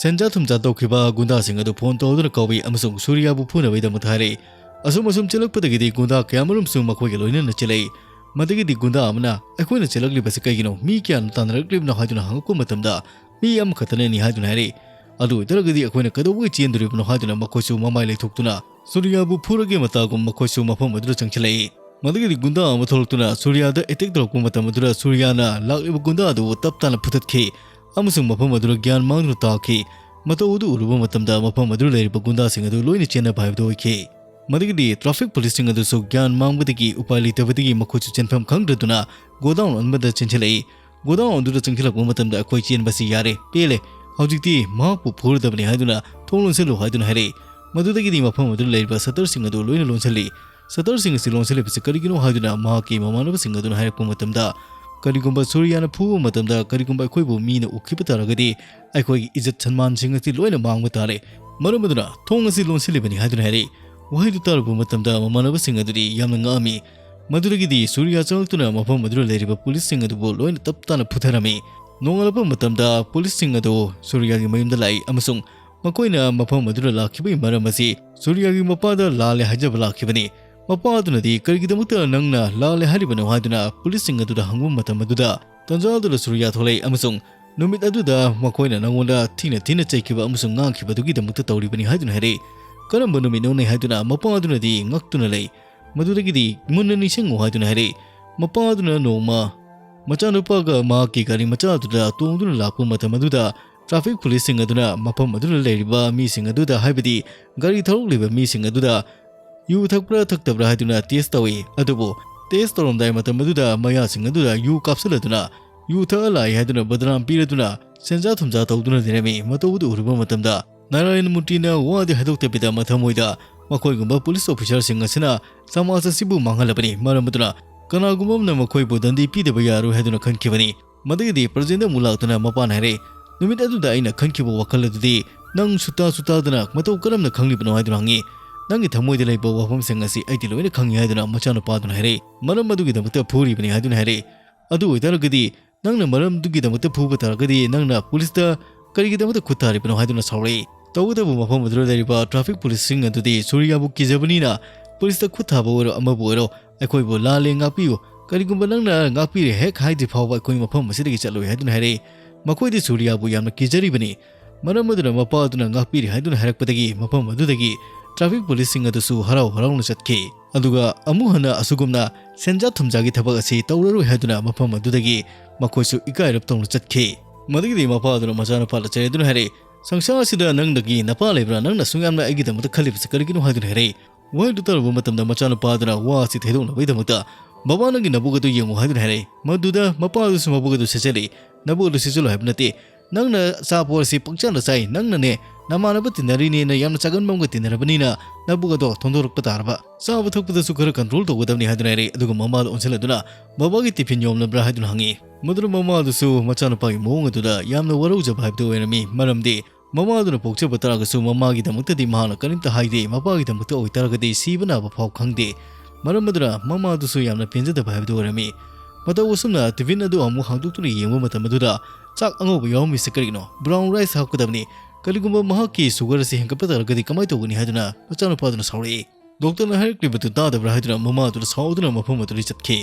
ꯁꯦꯟꯖꯥ ꯊꯨꯝꯖꯥ ꯇꯧꯈꯤꯕ ꯒꯨꯟꯗꯥꯁꯤꯡ ꯑꯗꯨ ꯐꯣꯟ ꯇꯧꯗꯨꯅ ꯀꯧꯏ ꯑꯃꯁꯨꯡ ꯁꯨꯔꯤꯌꯥꯕꯨ ꯐꯨꯅꯕꯒꯤꯗꯃꯛꯇ ꯍꯥꯏꯔꯛꯏ꯫ ꯑꯁꯨꯝ ꯑꯁꯨꯝ ꯆꯦꯜꯂꯛꯄꯗꯒꯤꯗꯤ ꯒꯨꯟꯗꯥ ꯀꯌꯥꯃꯔꯨꯝꯁꯨ ꯃꯈꯣꯏꯒ ꯂꯣꯏꯅꯅ ꯆꯦꯜꯂꯛꯏ꯫ ꯃꯗꯨꯒꯤꯗꯤ ꯒꯨꯟꯗꯥ ꯑꯃꯅ, "ꯑꯩꯈꯣꯏꯅ ꯆꯦꯜꯂꯛꯂꯤꯕꯁꯤ ꯀꯩꯒꯤꯅꯣ? ꯃꯤ ꯀꯌꯥꯅ ꯇꯥꯟꯅꯔꯛꯂꯤꯕꯅꯣ?" ꯍꯥꯏꯗꯨꯅ ꯍꯪꯉꯛꯄ ꯃꯇꯝꯗ, "ꯃꯤ ꯑꯃꯈꯛꯇꯅꯅꯤ" ꯍꯥꯏꯗꯨꯅ ꯍꯥꯏꯔꯛꯏ꯫ "ꯑꯗꯨ ꯑꯣꯏꯇꯥꯔꯒꯗꯤ ꯑꯩꯈꯣꯏꯅ ꯀꯩꯗꯧꯕꯒꯤ ꯆꯦꯟꯗꯣꯔꯤꯕꯅꯣ?" ꯍꯥꯏꯗꯨꯅ ꯃꯈꯣꯏꯁꯨ ꯃꯃꯥꯏ ꯂꯩꯊꯣꯛꯇꯨꯅ ꯁꯨꯔꯤꯌꯥꯕꯨ ꯐꯨꯔꯒꯦ ꯃꯇꯥꯒꯨꯝ ꯃꯈꯣꯏꯁꯨ ꯃꯐꯝ ꯑꯗꯨꯗ ꯆꯪꯁꯤꯜꯂꯛꯏ꯫ ꯃꯗꯨꯒꯤꯗꯤ ꯒꯨꯟꯗꯥ ꯑꯃ ꯊꯣꯛꯂꯛꯇꯨꯅ ꯁꯨꯔꯤꯌꯥꯗ ꯑꯦꯇꯦꯛ ꯇꯧꯔꯛꯄ ꯃꯇꯝ ꯑꯗꯨꯗ ꯁꯨꯔꯤꯌꯥꯅ ꯂꯥꯛꯂꯤꯕ ꯒꯨꯟꯗꯥ ꯑꯗꯨꯕꯨ ꯇꯞ ꯇꯥꯅ ꯐꯨꯊꯠꯈꯤ ꯑꯃꯁꯨꯡ ꯃꯐꯝ ꯑꯗꯨꯗ ꯒ꯭ꯌꯥꯟ ꯃꯥꯡꯗꯨꯅ ꯇꯥꯈꯤ꯫ ꯃꯇꯧ ꯑꯗꯨ ꯎꯔꯨꯕ ꯃꯇꯝꯗ ꯃꯐꯝ ꯑꯗꯨꯗ ꯂꯩꯔꯤꯕ ꯒꯨꯟꯗꯥꯁꯤꯡ ꯑꯗꯨ ꯂꯣꯏꯅ ꯆꯦꯟꯅꯕ ꯍꯥꯏꯕꯗꯨ ꯑꯣꯏꯈꯤ꯫ ꯃꯗꯨꯒꯤꯗꯤ traffic policeꯁꯤꯡ ꯑꯗꯨꯁꯨ ꯒ꯭ꯌꯥꯟ ꯃꯥꯡꯕꯗꯒꯤ ꯎꯄꯥꯏ ꯂꯩꯇꯕꯗꯒꯤ ꯃꯈꯣꯏꯁꯨ ꯆꯦꯟꯐꯝ ꯈꯪꯗ꯭ꯔꯗꯨꯅ godown ꯑꯃꯗ ꯆꯦꯟꯁꯤꯜꯂꯛꯏ꯫ Godown ꯑꯗꯨꯗ ꯆꯪꯁꯤꯜꯂꯛꯄ ꯃꯇꯝꯗ "ꯑꯩꯈꯣꯏ ꯆꯦꯟꯕꯁꯤ ꯌꯥꯔꯦ, ꯄꯦꯜꯂꯦ, ꯍꯧꯖꯤꯛꯇꯤ ꯃꯍꯥꯛꯄꯨ ꯐꯨꯔꯗꯕꯅꯤ" ꯍꯥꯏꯗꯨꯅ "ꯊꯣꯡ ꯂꯣꯟꯁꯤꯜꯂꯨ" ꯍꯥꯏꯗꯨꯅ ꯍꯥꯏꯔꯛꯏ꯫ ꯃꯗꯨꯗꯒꯤꯗꯤ ꯃꯐꯝ ꯑꯗꯨꯗ ꯂꯩꯔꯤꯕ shutterꯁꯤꯡ ꯑꯗꯨ ꯂꯣꯏꯅ ꯂꯣꯟꯁꯤꯜꯂꯤ꯫ Shutterꯁꯤꯡ ꯑꯁꯤ ꯂꯣꯟꯁꯤꯜꯂꯤꯕꯁꯤ ꯀꯔꯤꯒꯤꯅꯣ ꯍꯥꯏꯗꯨꯅ ꯃꯍꯥꯛꯀꯤ ꯃꯃꯥꯟꯅꯕꯁꯤꯡ ꯑꯗꯨꯅ ꯍꯥꯏꯔꯛꯄ ꯃꯇꯝꯗ, "ꯀꯔꯤꯒꯨꯝꯕ ꯁꯨꯔꯤꯌꯥꯅ ꯐꯨꯕ ꯃꯇꯝꯗ ꯀꯔꯤꯒꯨꯝꯕ ꯑꯩꯈꯣꯏꯕꯨ ꯃꯤꯅ ꯎꯈꯤꯕ ꯇꯥꯔꯒꯗꯤ ꯑꯩꯈꯣꯏꯒꯤ ꯏꯖꯠ ꯁꯟꯃꯥꯟꯁꯤꯡ ꯑꯁꯤ ꯂꯣꯏꯅ ꯃꯥꯡꯕ ꯇꯥꯔꯦ꯫ ꯃꯔꯝ ꯑꯗꯨꯅ ꯊꯣꯡ ꯑꯁꯤ ꯂꯣꯟꯁꯤꯜꯂꯤꯕꯅꯤ" ꯍꯥꯏꯗꯨꯅ ꯍꯥꯏꯔꯛꯏ꯫ ꯋꯥꯍꯩꯗꯨ ꯇꯥꯔꯨꯕ ꯃꯇꯝꯗ ꯃꯃꯥꯟꯅꯕꯁꯤꯡ ꯑꯗꯨꯗꯤ ꯌꯥꯝꯅ ꯉꯛꯑꯝꯃꯤ꯫ ꯃꯗꯨꯗꯒꯤꯗꯤ ꯁꯨꯔꯤꯌꯥ ꯆꯪꯂꯛꯇꯨꯅ ꯃꯐꯝ ꯑꯗꯨꯗ ꯂꯩꯔꯤꯕ policeꯁꯤꯡ ꯑꯗꯨꯕꯨ ꯂꯣꯏꯅ ꯇꯞ ꯇꯥꯅ ꯐꯨꯊꯔꯝꯃꯤ꯫ ꯅꯣꯡꯉꯥꯜꯂꯛꯄ ꯃꯇꯝꯗ policeꯁꯤꯡ ꯑꯗꯨ ꯁꯨꯔꯤꯌꯥꯒꯤ ꯃꯌꯨꯝꯗ ꯂꯥꯛꯏ ꯑꯃꯁꯨꯡ ꯃꯈꯣꯏꯅ ꯃꯐꯝ ꯑꯗꯨꯗ ꯂꯥꯛꯈꯤꯕꯒꯤ ꯃꯔꯝ ꯑꯁꯤ ꯁꯨꯔꯤꯌꯥꯒꯤ ꯃꯄꯥꯗ ꯂꯥꯜꯂꯦ ꯍꯥꯏꯖꯕ ꯂꯥꯛꯈꯤꯕꯅꯤ꯫ ꯃꯄꯥ ꯑꯗꯨꯅꯗꯤ "ꯀꯔꯤꯒꯤꯗꯃꯛꯇ ꯅꯪꯅ ꯂꯥꯜꯂꯦ ꯍꯥꯏꯔꯤꯕꯅꯣ?" ꯍꯥꯏꯗꯨꯅ policeꯁꯤꯡ ꯑꯗꯨꯗ ꯍꯪꯕ ꯃꯇꯝ ꯑꯗꯨꯗ, ꯇꯟꯖꯥ ꯑꯗꯨꯗ ꯁꯨꯔꯤꯌꯥ ꯊꯣꯛꯂꯛꯏ ꯑꯃꯁꯨꯡ "ꯅꯨꯃꯤꯠ ꯑꯗꯨꯗ ꯃꯈꯣꯏꯅ ꯅꯉꯣꯟꯗ ꯊꯤꯅ ꯊꯤꯅ ꯆꯩꯈꯤꯕ ꯑꯃꯁꯨꯡ ꯉꯥꯡꯈꯤꯕꯗꯨꯒꯤꯗꯃꯛꯇ ꯇꯧꯔꯤꯕꯅꯤ" ꯍꯥꯏꯗꯨꯅ ꯍꯥꯏꯔꯛꯏ꯫ "ꯀꯔꯝꯕ ꯅꯨꯃꯤꯠꯅꯣꯅꯦ?" ꯍꯥꯏꯗꯨꯅ ꯃꯄꯥ ꯑꯗꯨꯅꯗꯤ ꯉꯛꯇꯨꯅ ꯂꯩ꯫ ꯃꯗꯨꯗꯒꯤꯗꯤ "ꯃꯨꯟꯅ ꯅꯤꯡꯁꯤꯡꯉꯨ" ꯍꯥꯏꯗꯨꯅ ꯍꯥꯏꯔꯛꯏ꯫ ꯃꯄꯥ ꯑꯗꯨꯅ ꯅꯣꯡꯃ ꯃꯆꯥꯅꯨꯄꯥꯒ ꯃꯍꯥꯛꯀꯤ ꯒꯥꯔꯤ ꯃꯆꯥ ꯑꯗꯨꯗ ꯇꯣꯡꯗꯨꯅ ꯂꯥꯛꯄ ꯃꯇꯝ ꯑꯗꯨꯗ traffic policeꯁꯤꯡ ꯑꯗꯨꯅ ꯃꯐꯝ ꯑꯗꯨꯗ ꯂꯩꯔꯤꯕ ꯃꯤꯁꯤꯡ ꯑꯗꯨꯗ, ꯍꯥꯏꯕꯗꯤ ꯒꯥꯔꯤ ꯊꯧꯔꯛꯂꯤꯕ ꯃꯤꯁꯤꯡ ꯑꯗꯨꯗ ꯌꯨ ꯊꯛꯄ꯭ꯔꯥ ꯊꯛꯇꯕ꯭ꯔꯥ ꯍꯥꯏꯗꯨꯅ test ꯇꯧꯏ꯫ ꯑꯗꯨꯕꯨ test ꯇꯧꯔꯝꯗꯥꯏ ꯃꯇꯝ ꯑꯗꯨꯗ ꯃꯌꯥꯁꯤꯡ ꯑꯗꯨꯗ ꯌꯨ ꯀꯥꯞꯁꯤꯜꯂꯗꯨꯅ ꯌꯨ ꯊꯛꯑ ꯂꯥꯛꯏ ꯍꯥꯏꯗꯨꯅ ꯕꯗꯅꯥꯝ ꯄꯤꯔꯗꯨꯅ ꯁꯦꯟꯖꯥ ꯊꯨꯝꯖꯥ ꯇꯧꯗꯨꯅ ꯂꯩꯔꯝꯃꯤ꯫ ꯃꯇꯧ ꯑꯗꯨ ꯎꯔꯨꯕ ꯃꯇꯝꯗ ꯅꯥꯔꯥꯌꯟ ꯃꯨꯔꯇꯤꯅ ꯋꯥꯗꯤ ꯍꯥꯏꯗꯣꯛꯇꯕꯤꯗ ꯃꯊꯃꯣꯏꯗ "ꯃꯈꯣꯏꯒꯨꯝꯕ police officerꯁꯤꯡ ꯑꯁꯤꯅ ꯁꯃꯥꯖ ꯑꯁꯤꯕꯨ ꯃꯥꯡꯍꯜꯂꯕꯅꯤ꯫ ꯃꯔꯝ ꯑꯗꯨꯅ ꯀꯅꯥꯒꯨꯝꯕ ꯑꯃꯅ ꯃꯈꯣꯏꯕꯨ ꯗꯟꯗꯤ ꯄꯤꯗꯕ ꯌꯥꯔꯣꯏ" ꯍꯥꯏꯗꯨꯅ ꯈꯟꯈꯤꯕꯅꯤ꯫ ꯃꯗꯨꯒꯤꯗꯤ presentꯗ ꯑꯃꯨꯛ ꯂꯥꯛꯇꯨꯅ ꯃꯄꯥꯅ ꯍꯥꯏꯔꯛꯏ, "ꯅꯨꯃꯤꯠ ꯑꯗꯨꯗ ꯑꯩꯅ ꯈꯟꯈꯤꯕ ꯋꯥꯈꯜ ꯑꯗꯨꯗꯤ ꯅꯪ ꯁꯨꯇꯥ ꯁꯨꯇꯥꯗꯅ ꯃꯇꯧ ꯀꯔꯝꯅ ꯈꯪꯂꯤꯕꯅꯣ?" ꯍꯥꯏꯗꯨꯅ ꯍꯪꯉꯤ꯫ "ꯅꯪꯒꯤ ꯊꯃꯣꯏꯗ ꯂꯩꯕ ꯋꯥꯐꯝꯁꯤꯡ ꯑꯁꯤ ꯑꯩꯗꯤ ꯂꯣꯏꯅ ꯈꯪꯉꯤ" ꯍꯥꯏꯗꯨꯅ ꯃꯆꯥꯅꯨꯄꯥꯗꯨꯅ ꯍꯥꯏꯔꯛꯏ꯫ "ꯃꯔꯝ ꯑꯗꯨꯒꯤꯗꯃꯛꯇ ꯐꯨꯔꯤꯕꯅꯤ" ꯍꯥꯏꯗꯨꯅ ꯍꯥꯏꯔꯛꯏ꯫ "ꯑꯗꯨ ꯑꯣꯏꯇꯥꯔꯒꯗꯤ ꯅꯪꯅ ꯃꯔꯝꯗꯨꯒꯤꯗꯃꯛꯇ ꯐꯨꯕ ꯇꯥꯔꯒꯗꯤ ꯅꯪꯅ policeꯇ ꯀꯔꯤꯒꯤꯗꯃꯛꯇ ꯈꯨꯠ ꯊꯥꯔꯤꯕꯅꯣ?" ꯍꯥꯏꯗꯨꯅ ꯁꯥꯎꯔꯛꯏ꯫ ꯇꯧꯕꯇꯕꯨ ꯃꯐꯝ ꯑꯗꯨꯗ ꯂꯩꯔꯤꯕ traffic policeꯁꯤꯡ ꯑꯗꯨꯗꯤ ꯁꯨꯔꯤꯌꯥꯕꯨ ꯀꯤꯖꯕꯅꯤꯅ policeꯇ ꯈꯨꯠ ꯊꯥꯕ ꯑꯣꯏꯔꯣ ꯑꯃꯕꯨ ꯑꯣꯏꯔꯣ "ꯑꯩꯈꯣꯏꯕꯨ ꯂꯥꯜꯂꯦ, ꯉꯥꯛꯄꯤꯌꯨ, ꯀꯔꯤꯒꯨꯝꯕ ꯅꯪꯅ ꯉꯥꯛꯄꯤꯔꯦ ꯍꯦꯛ ꯍꯥꯏꯗ꯭ꯔꯤ ꯐꯥꯎꯕ ꯑꯩꯈꯣꯏ ꯃꯐꯝ ꯑꯁꯤꯗꯒꯤ ꯆꯠꯂꯣꯏ" ꯍꯥꯏꯗꯨꯅ ꯍꯥꯏꯔꯛꯏ꯫ ꯃꯈꯣꯏꯗꯤ ꯁꯨꯔꯤꯌꯥꯕꯨ ꯌꯥꯝꯅ ꯀꯤꯖꯔꯤꯕꯅꯤ꯫ ꯃꯔꯝ ꯑꯗꯨꯅ ꯃꯄꯥ ꯑꯗꯨꯅ ꯉꯥꯛꯄꯤꯔꯦ ꯍꯥꯏꯗꯨꯅ ꯍꯥꯏꯔꯛꯄꯗꯒꯤ ꯃꯐꯝ ꯑꯗꯨꯗꯒꯤ traffic policeꯁꯤꯡ ꯑꯗꯨꯁꯨ ꯍꯔꯥꯎ ꯍꯔꯥꯎꯅ ꯆꯠꯈꯤ꯫ ꯑꯗꯨꯒ ꯑꯃꯨꯛ ꯍꯟꯅ ꯑꯁꯨꯒꯨꯝꯅ ꯁꯦꯟꯖꯥ ꯊꯨꯝꯖꯥꯒꯤ ꯊꯕꯛ ꯑꯁꯤ ꯇꯧꯔꯔꯣꯏ ꯍꯥꯏꯗꯨꯅ ꯃꯐꯝ ꯑꯗꯨꯗꯒꯤ ꯃꯈꯣꯏꯁꯨ ꯏꯀꯥꯏꯔꯞ ꯇꯧꯅ ꯆꯠꯈꯤ꯫ ꯃꯗꯨꯒꯤꯗꯤ ꯃꯄꯥ ꯑꯗꯨꯅ ꯃꯆꯥꯅꯨꯄꯥꯗ ꯆꯩꯔꯗꯨꯅ ꯍꯥꯏꯔꯛꯏ, "ꯁꯪꯁꯥꯔ ꯑꯁꯤꯗ ꯅꯪꯗꯒꯤ ꯅꯄꯥ ꯂꯩꯕ꯭ꯔꯥ? ꯅꯪꯅ ꯑꯁꯨꯛ ꯌꯥꯝꯅ ꯑꯩꯒꯤꯗꯃꯛꯇ ꯈꯜꯂꯤꯕꯁꯤ ꯀꯔꯤꯒꯤꯅꯣ?" ꯍꯥꯏꯗꯨꯅ ꯍꯥꯏꯔꯛꯏ꯫ ꯋꯥꯍꯩꯗꯨ ꯇꯥꯔꯨꯕ ꯃꯇꯝꯗ ꯃꯆꯥꯅꯨꯄꯥ ꯑꯗꯨꯅ ꯋꯥ ꯑꯁꯤ ꯊꯩꯗꯣꯛꯅꯕꯒꯤꯗꯃꯛꯇ ꯕꯕꯥ ꯅꯪꯒꯤ ꯅꯕꯨꯛ ꯑꯗꯨ ꯌꯦꯡꯉꯨ ꯍꯥꯏꯗꯨꯅ ꯍꯥꯏꯔꯛꯏ꯫ ꯃꯗꯨꯗ ꯃꯄꯥ ꯑꯗꯨꯁꯨ ꯃꯕꯨꯛ ꯑꯗꯨ ꯁꯦꯠꯆꯜꯂꯤ꯫ ꯅꯕꯨꯛ ꯑꯗꯨ ꯁꯦꯠꯆꯜꯂꯨ ꯍꯥꯏꯕ ꯅꯠꯇꯦ, ꯅꯪꯅ ꯑꯆꯥꯄꯣꯠ ꯑꯁꯤ ꯄꯪꯆꯥꯗ ꯆꯥꯏ, ꯅꯪꯅꯅꯦ ꯅꯃꯥꯟꯅꯕ ꯇꯤꯟꯅꯔꯤꯅꯦꯅ ꯌꯥꯝꯅ ꯆꯥꯒꯟꯕ ꯑꯃꯒ ꯇꯤꯟꯅꯔꯕꯅꯤꯅ ꯅꯕꯨꯛ ꯑꯗꯣ ꯊꯣꯟꯗꯣꯔꯛꯄ ꯇꯥꯔꯕ꯫ ꯆꯥꯕ ꯊꯛꯄꯗꯁꯨ ꯈꯔ ꯀꯟꯇ꯭ꯔꯣꯜ ꯇꯧꯒꯗꯕꯅꯤ ꯍꯥꯏꯗꯨꯅ ꯍꯥꯏꯔꯛꯏ꯫ ꯑꯗꯨꯒ ꯃꯃꯥꯗ ꯑꯣꯟꯁꯤꯜꯂꯗꯨꯅ ꯕꯕꯥꯒꯤ ꯇꯤꯐꯤꯟ ꯌꯣꯝꯂꯕ꯭ꯔꯥ ꯍꯥꯏꯗꯨꯅ ꯍꯪꯉꯤ꯫ ꯃꯗꯨꯗ ꯃꯃꯥꯗꯨꯁꯨ ꯃꯆꯥꯅꯨꯄꯥꯒꯤ ꯃꯑꯣꯡ ꯑꯗꯨꯗ ꯌꯥꯝꯅ ꯋꯥꯔꯧꯖꯕ ꯍꯥꯏꯕꯗꯨ ꯑꯣꯏꯔꯝꯃꯤ꯫ ꯃꯔꯝꯗꯤ ꯃꯃꯥꯗꯨꯅ ꯄꯣꯛꯆꯕ ꯇꯥꯔꯒꯁꯨ ꯃꯃꯥꯒꯤꯗꯃꯛꯇꯗꯤ ꯃꯍꯥꯛꯅ ꯀꯔꯤꯝꯇ ꯍꯥꯏꯗꯦ꯫ ꯃꯄꯥꯒꯤꯗꯃꯛꯇ ꯑꯣꯏꯇꯥꯔꯒꯗꯤ ꯁꯤꯕ ꯅꯥꯕ ꯐꯥꯎ ꯈꯪꯗꯦ꯫ ꯃꯔꯝ ꯑꯗꯨꯅ ꯃꯃꯥꯗꯨꯁꯨ ꯌꯥꯝꯅ ꯄꯦꯟꯖꯗꯕ ꯍꯥꯏꯕꯗꯨ ꯑꯣꯏꯔꯝꯃꯤ꯫ ꯃꯇꯧ ꯑꯁꯨꯝꯅ ꯇꯤꯐꯤꯟ ꯑꯗꯨ ꯑꯃꯨꯛ ꯍꯥꯡꯗꯣꯛꯇꯨꯅ ꯌꯦꯡꯕ ꯃꯇꯝ ꯑꯗꯨꯗ ꯆꯥꯛ ꯑꯉꯧꯕ ꯌꯥꯎꯔꯝꯃꯤꯁꯦ ꯀꯔꯤꯒꯤꯅꯣ? ꯕ꯭ꯔꯥꯎꯟ ꯔꯥꯏꯁ ꯍꯥꯞꯀꯗꯕꯅꯤ꯫ ꯀꯔꯤꯒꯨꯝꯕ ꯃꯍꯥꯛꯀꯤ ꯁꯨꯒꯔ ꯑꯁꯤ ꯍꯦꯟꯒꯠꯄ ꯇꯥꯔꯒꯗꯤ ꯀꯃꯥꯏꯅ ꯇꯧꯒꯅꯤ ꯍꯥꯏꯗꯨꯅ ꯃꯆꯥꯅꯨꯄꯥꯗꯨꯅ ꯁꯥꯎꯔꯛꯏ꯫ ꯗꯣꯛꯇꯔꯅ ꯍꯥꯏꯔꯛꯂꯤꯕꯗꯨ ꯇꯥꯗꯕ꯭ꯔꯥ ꯍꯥꯏꯗꯨꯅ ꯃꯃꯥꯗꯨꯅ ꯁꯥꯎꯗꯨꯅ ꯃꯐꯝ ꯑꯗꯨꯗꯒꯤ ꯆꯠꯈꯤ꯫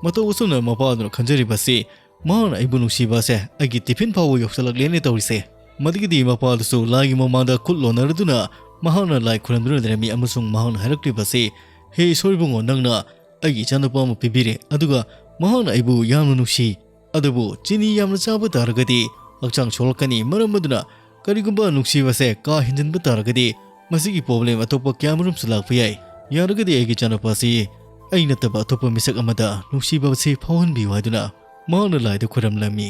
ꯃꯇꯧ ꯑꯁꯨꯝꯅ ꯃꯄꯥꯗꯨꯅ ꯈꯟꯖꯔꯤꯕ ꯑꯁꯤ ꯃꯍꯥꯛꯅ ꯑꯩꯕꯨ ꯅꯨꯡꯁꯤꯕ ꯑꯁꯦ ꯑꯩꯒꯤ ꯇꯤꯐꯤꯟ ꯐꯥꯎꯕ ꯌꯧꯁꯜꯂꯛꯂꯦꯅꯦ ꯇꯧꯔꯤꯁꯦ꯫ ꯃꯗꯨꯒꯤꯗꯤ ꯃꯄꯥꯗꯨꯁꯨ ꯂꯥꯏꯒꯤ ꯃꯃꯥꯡꯗ ꯈꯨꯠ ꯂꯣꯟꯅꯔꯗꯨꯅ ꯃꯍꯥꯛꯅ ꯂꯥꯏ ꯈꯨꯔꯨꯝꯗꯨꯅ ꯂꯩꯔꯝꯃꯤ ꯑꯃꯁꯨꯡ ꯃꯍꯥꯛꯅ ꯍꯥꯏꯔꯛꯂꯤꯕ ꯑꯁꯤ, "ꯍꯦ ꯏꯁꯣꯔ ꯏꯕꯨꯡꯉꯣ, ꯅꯪꯅ ꯑꯩꯒꯤ ꯏꯆꯥꯅꯨꯄꯥ ꯑꯃ ꯄꯤꯕꯤꯔꯦ, ꯑꯗꯨꯒ ꯃꯍꯥꯛꯅ ꯑꯩꯕꯨ ꯌꯥꯝꯅ ꯅꯨꯡꯁꯤ, ꯑꯗꯨꯕꯨ ꯆꯤꯅꯤ ꯌꯥꯝꯅ ꯆꯥꯕ ꯇꯥꯔꯒꯗꯤ ꯍꯛꯆꯥꯡ ꯁꯣꯛꯂꯛꯀꯅꯤ, ꯃꯔꯝ ꯑꯗꯨꯅ ꯀꯔꯤꯒꯨꯝꯕ ꯅꯨꯡꯁꯤꯕꯁꯦ ꯀꯥ ꯍꯦꯟꯖꯤꯟꯕ ꯇꯥꯔꯒꯗꯤ ꯃꯁꯤꯒꯤ ꯄ꯭ꯔꯣꯕ꯭ꯂꯦꯝ ꯑꯇꯣꯞꯄ ꯀꯌꯥꯃꯔꯨꯝꯁꯨ ꯂꯥꯛꯄ ꯌꯥꯏ꯫ ꯌꯥꯔꯒꯗꯤ ꯑꯩꯒꯤ ꯏꯆꯥꯅꯨꯄꯥꯁꯤ ꯑꯩ ꯅꯠꯇꯕ ꯑꯇꯣꯞꯄ ꯃꯤꯁꯛ ꯑꯃꯗ ꯅꯨꯡꯁꯤꯕ ꯑꯁꯤ ꯐꯥꯎꯍꯟꯕꯤꯌꯨ" ꯍꯥꯏꯗꯨꯅ ꯃꯍꯥꯛꯅ ꯂꯥꯏꯗ ꯈꯨꯔꯨꯝꯂꯝꯃꯤ꯫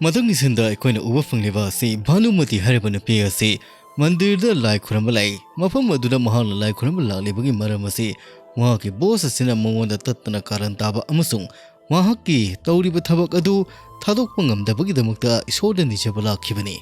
ꯃꯊꯪꯒꯤ ꯁꯤꯟꯗ ꯑꯩꯈꯣꯏꯅ ꯎꯕ ꯐꯪꯂꯤꯕ ꯑꯁꯤ ꯚꯥꯅꯨꯃꯇꯤ ꯍꯥꯏꯔꯤꯕ ꯅꯨꯄꯤ ꯑꯁꯤ ꯃꯟꯗꯤꯔꯗ ꯂꯥꯏ ꯈꯨꯔꯨꯝꯕ ꯂꯥꯛꯏ꯫ ꯃꯐꯝ ꯑꯗꯨꯗ ꯃꯍꯥꯛꯅ ꯂꯥꯏ ꯈꯨꯔꯨꯝꯕ ꯂꯥꯛꯂꯤꯕꯒꯤ ꯃꯔꯝ ꯑꯁꯤ ꯃꯍꯥꯛꯀꯤ ꯕꯣꯁ ꯑꯁꯤꯅ ꯃꯉꯣꯟꯗ ꯇꯠꯇꯅ ꯀꯥꯔꯟ ꯇꯥꯕ ꯑꯃꯁꯨꯡ ꯃꯍꯥꯛꯀꯤ ꯇꯧꯔꯤꯕ ꯊꯕꯛ ꯑꯗꯨ ꯊꯥꯗꯣꯛꯄ ꯉꯝꯗꯕꯒꯤꯗꯃꯛꯇ ꯏꯁꯣꯔꯗ ꯅꯤꯖꯕ ꯂꯥꯛꯈꯤꯕꯅꯤ꯫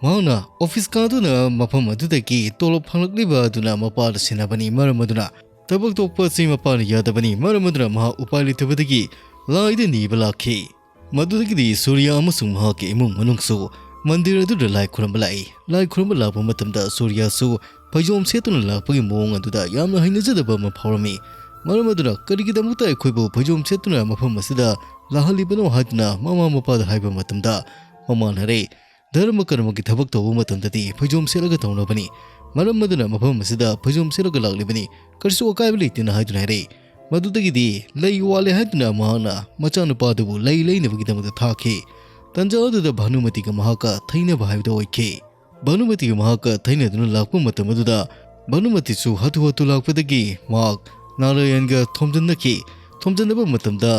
ꯃꯍꯥꯛꯅ ꯑꯣꯐꯤꯁ ꯀꯥꯗꯨꯅ ꯃꯐꯝ ꯑꯗꯨꯗꯒꯤ ꯇꯣꯂꯣꯞ ꯐꯪꯂꯛꯂꯤꯕ ꯑꯗꯨꯅ ꯃꯄꯥꯗ ꯁꯤꯟꯅꯕꯅꯤ, ꯃꯔꯝ ꯑꯗꯨꯅ ꯊꯕꯛ ꯇꯣꯛꯄ ꯑꯁꯤ ꯃꯄꯥꯅ ꯌꯥꯗꯕꯅꯤ, ꯃꯔꯝ ꯑꯗꯨꯅ ꯃꯍꯥꯛ ꯎꯄꯥꯏ ꯂꯩꯇꯕꯗꯒꯤ ꯂꯥꯏꯗ ꯅꯤꯕ ꯂꯥꯛꯈꯤ꯫ ꯃꯗꯨꯗꯒꯤꯗꯤ ꯁꯨꯔꯤꯌꯥ ꯑꯃꯁꯨꯡ ꯃꯍꯥꯛꯀꯤ ꯏꯃꯨꯡ ꯃꯅꯨꯡꯁꯨ ꯃꯟꯗꯤꯔ ꯑꯗꯨꯗ ꯂꯥꯏ ꯈꯨꯔꯨꯝꯕ ꯂꯥꯛꯏ꯫ ꯂꯥꯏ ꯈꯨꯔꯨꯝꯕ ꯂꯥꯛꯄ ꯃꯇꯝꯗ ꯁꯨꯔꯤꯌꯥꯁꯨ ꯐꯩꯖꯣꯝ ꯁꯦꯠꯇꯨꯅ ꯂꯥꯛꯄꯒꯤ ꯃꯑꯣꯡ ꯑꯗꯨꯗ ꯌꯥꯝꯅ ꯍꯩꯅꯖꯗꯕ ꯑꯃ ꯐꯥꯎꯔꯝꯃꯤ꯫ ꯃꯔꯝ ꯑꯗꯨꯅ ꯀꯔꯤꯒꯤꯗꯃꯛꯇ ꯑꯩꯈꯣꯏꯕꯨ ꯐꯩꯖꯣꯝ ꯁꯦꯠꯇꯨꯅ ꯃꯐꯝ ꯑꯁꯤꯗ ꯂꯥꯛꯍꯜꯂꯤꯕꯅꯣ ꯍꯥꯏꯗꯨꯅ ꯃꯃꯥ ꯃꯄꯥꯗ ꯍꯥꯏꯕ ꯃꯇꯝꯗ ꯃꯃꯥꯅ ꯍꯥꯏꯔꯛꯏ, "ꯙꯔꯃ ꯀꯔꯃꯒꯤ ꯊꯕꯛ ꯇꯧꯕ ꯃꯇꯝꯗꯗꯤ ꯐꯩꯖꯣꯝ ꯁꯦꯠꯂꯒ ꯇꯧꯅꯕꯅꯤ꯫ ꯃꯔꯝ ꯑꯗꯨꯅ ꯃꯐꯝ ꯑꯁꯤꯗ ꯐꯩꯖꯣꯝ ꯁꯦꯠꯂꯒ ꯂꯥꯛꯂꯤꯕꯅꯤ꯫ ꯀꯔꯤꯁꯨ ꯑꯀꯥꯏꯕ ꯂꯩꯇꯦꯅ" ꯍꯥꯏꯗꯨꯅ ꯍꯥꯏꯔꯛꯏ꯫ ꯃꯗꯨꯗꯒꯤꯗꯤ ꯂꯩ ꯋꯥꯠꯂꯦ ꯍꯥꯏꯗꯨꯅ ꯃꯍꯥꯛꯅ ꯃꯆꯥꯅꯨꯄꯥꯗꯨꯕꯨ ꯂꯩ ꯂꯩꯅꯕꯒꯤꯗꯃꯛꯇ ꯊꯥꯈꯤ꯫ ꯇꯟꯖꯥ ꯑꯗꯨꯗ ꯚꯥꯅꯨꯃꯇꯤꯒ ꯃꯍꯥꯛꯀ ꯊꯩꯅꯕ ꯍꯥꯏꯕꯗꯨ ꯑꯣꯏꯈꯤ꯫ ꯚꯥꯅꯨꯃꯇꯤꯒ ꯃꯍꯥꯛꯀ ꯊꯩꯅꯗꯨꯅ ꯂꯥꯛꯄ ꯃꯇꯝ ꯑꯗꯨꯗ ꯚꯥꯅꯨꯃꯇꯤꯁꯨ ꯍꯥꯊꯨ ꯍꯥꯊꯨ ꯂꯥꯛꯄꯗꯒꯤ ꯃꯍꯥꯛ ꯅꯥꯔꯥꯌꯟꯒ ꯊꯣꯝꯖꯤꯟꯅꯈꯤ꯫ ꯊꯣꯝꯖꯤꯟꯅꯕ ꯃꯇꯝꯗ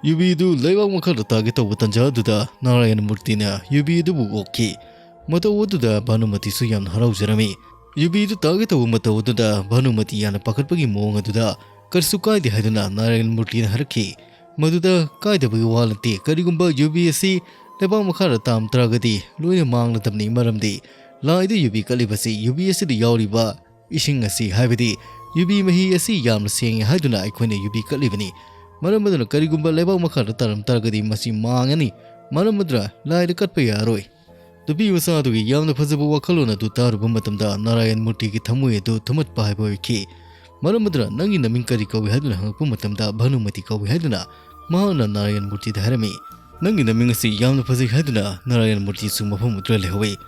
ꯌꯨꯕꯤꯗꯨ ꯂꯩꯕꯥꯛ ꯃꯈꯥꯗ ꯇꯥꯒꯦ ꯇꯧꯕ ꯇꯥꯟꯖꯥ ꯑꯗꯨꯗ ꯅꯥꯔꯥꯌꯟ ꯃꯨꯔꯇꯤꯅ ꯌꯨꯕꯤ ꯑꯗꯨꯕꯨ ꯑꯣꯛꯈꯤ꯫ ꯃꯇꯧ ꯑꯗꯨꯗ ꯚꯥꯅꯨꯃꯇꯤꯁꯨ ꯌꯥꯝꯅ ꯍꯔꯥꯎꯖꯔꯝꯃꯤ꯫ ꯌꯨꯕꯤꯗꯨ ꯇꯥꯒꯦ ꯇꯧꯕ ꯃꯇꯧ ꯑꯗꯨꯗ ꯚꯥꯅꯨꯃꯇꯤ ꯌꯥꯝꯅ ꯄꯥꯈꯠꯄꯒꯤ ꯃꯑꯣꯡ ꯑꯗꯨꯗ ꯀꯔꯤꯁꯨ ꯀꯥꯏꯗꯦ ꯍꯥꯏꯗꯨꯅ ꯅꯥꯔꯥꯌꯟ ꯃꯨꯔꯇꯤꯅ ꯍꯥꯏꯔꯛꯈꯤ꯫ ꯃꯗꯨꯗ ꯀꯥꯏꯗꯕꯒꯤ ꯋꯥ ꯅꯠꯇꯦ꯫ ꯀꯔꯤꯒꯨꯝꯕ ꯌꯨꯕꯤ ꯑꯁꯤ ꯂꯩꯕꯥꯛ ꯃꯈꯥꯗ ꯇꯥꯔꯝ ꯇꯥꯔꯒꯗꯤ ꯂꯣꯏꯅ ꯃꯥꯡꯂꯗꯕꯅꯤ, ꯃꯔꯝꯗꯤ ꯂꯥꯏꯗ ꯌꯨꯕꯤ ꯀꯠꯂꯤꯕꯁꯤ ꯌꯨꯕꯤ ꯑꯁꯤꯗ ꯌꯥꯎꯔꯤꯕ ꯏꯁꯤꯡ ꯑꯁꯤ, ꯍꯥꯏꯕꯗꯤ ꯌꯨꯕꯤ ꯃꯍꯤ ꯑꯁꯤ ꯌꯥꯝꯅ ꯁꯦꯡꯉꯤ ꯍꯥꯏꯗꯨꯅ ꯑꯩꯈꯣꯏꯅ ꯌꯨꯕꯤ ꯀꯠꯂꯤꯕꯅꯤ꯫ ꯃꯔꯝ ꯑꯗꯨꯅ ꯀꯔꯤꯒꯨꯝꯕ ꯂꯩꯕꯥꯛ ꯃꯈꯥꯗ ꯇꯥꯔꯝ ꯇꯥꯔꯒꯗꯤ ꯃꯁꯤ ꯃꯥꯡꯉꯅꯤ꯫ ꯃꯔꯝ ꯑꯗꯨꯅ ꯂꯥꯏꯗ ꯀꯠꯄ ꯌꯥꯔꯣꯏ꯫ ꯅꯨꯄꯤ ꯃꯆꯥ ꯑꯗꯨꯒꯤ ꯌꯥꯝꯅ ꯐꯖꯕ ꯋꯥꯈꯜꯂꯣꯟ ꯑꯗꯨ ꯇꯥꯔꯨꯕ ꯃꯇꯝꯗ ꯅꯥꯔꯥꯌꯟ ꯃꯨꯔꯇꯤꯒꯤ ꯊꯃꯣꯏ ꯑꯗꯨ ꯊꯨꯝꯍꯠꯄ ꯍꯥꯏꯕ ꯑꯣꯏꯈꯤ꯫ ꯃꯔꯝ ꯑꯗꯨꯅ "ꯅꯪꯒꯤ ꯅꯃꯤꯡ ꯀꯔꯤ ꯀꯧꯏ?" ꯍꯥꯏꯗꯨꯅ ꯍꯪꯉꯛꯄ ꯃꯇꯝꯗ "ꯚꯥꯅꯨꯃꯇꯤ ꯀꯧꯏ" ꯍꯥꯏꯗꯨꯅ ꯃꯍꯥꯛꯅ ꯅꯥꯔꯥꯌꯟ ꯃꯨꯔꯇꯤꯗ ꯍꯥꯏꯔꯝꯃꯤ꯫ "ꯅꯪꯒꯤ ꯅꯃꯤꯡ ꯑꯁꯤ ꯌꯥꯝꯅ ꯐꯖꯩ" ꯍꯥꯏꯗꯨꯅ ꯅꯥꯔꯥꯌꯟ ꯃꯨꯔꯇꯤꯁꯨ ꯃꯐꯝ ꯑꯗꯨꯗ ꯂꯩꯍꯧꯋꯤ꯫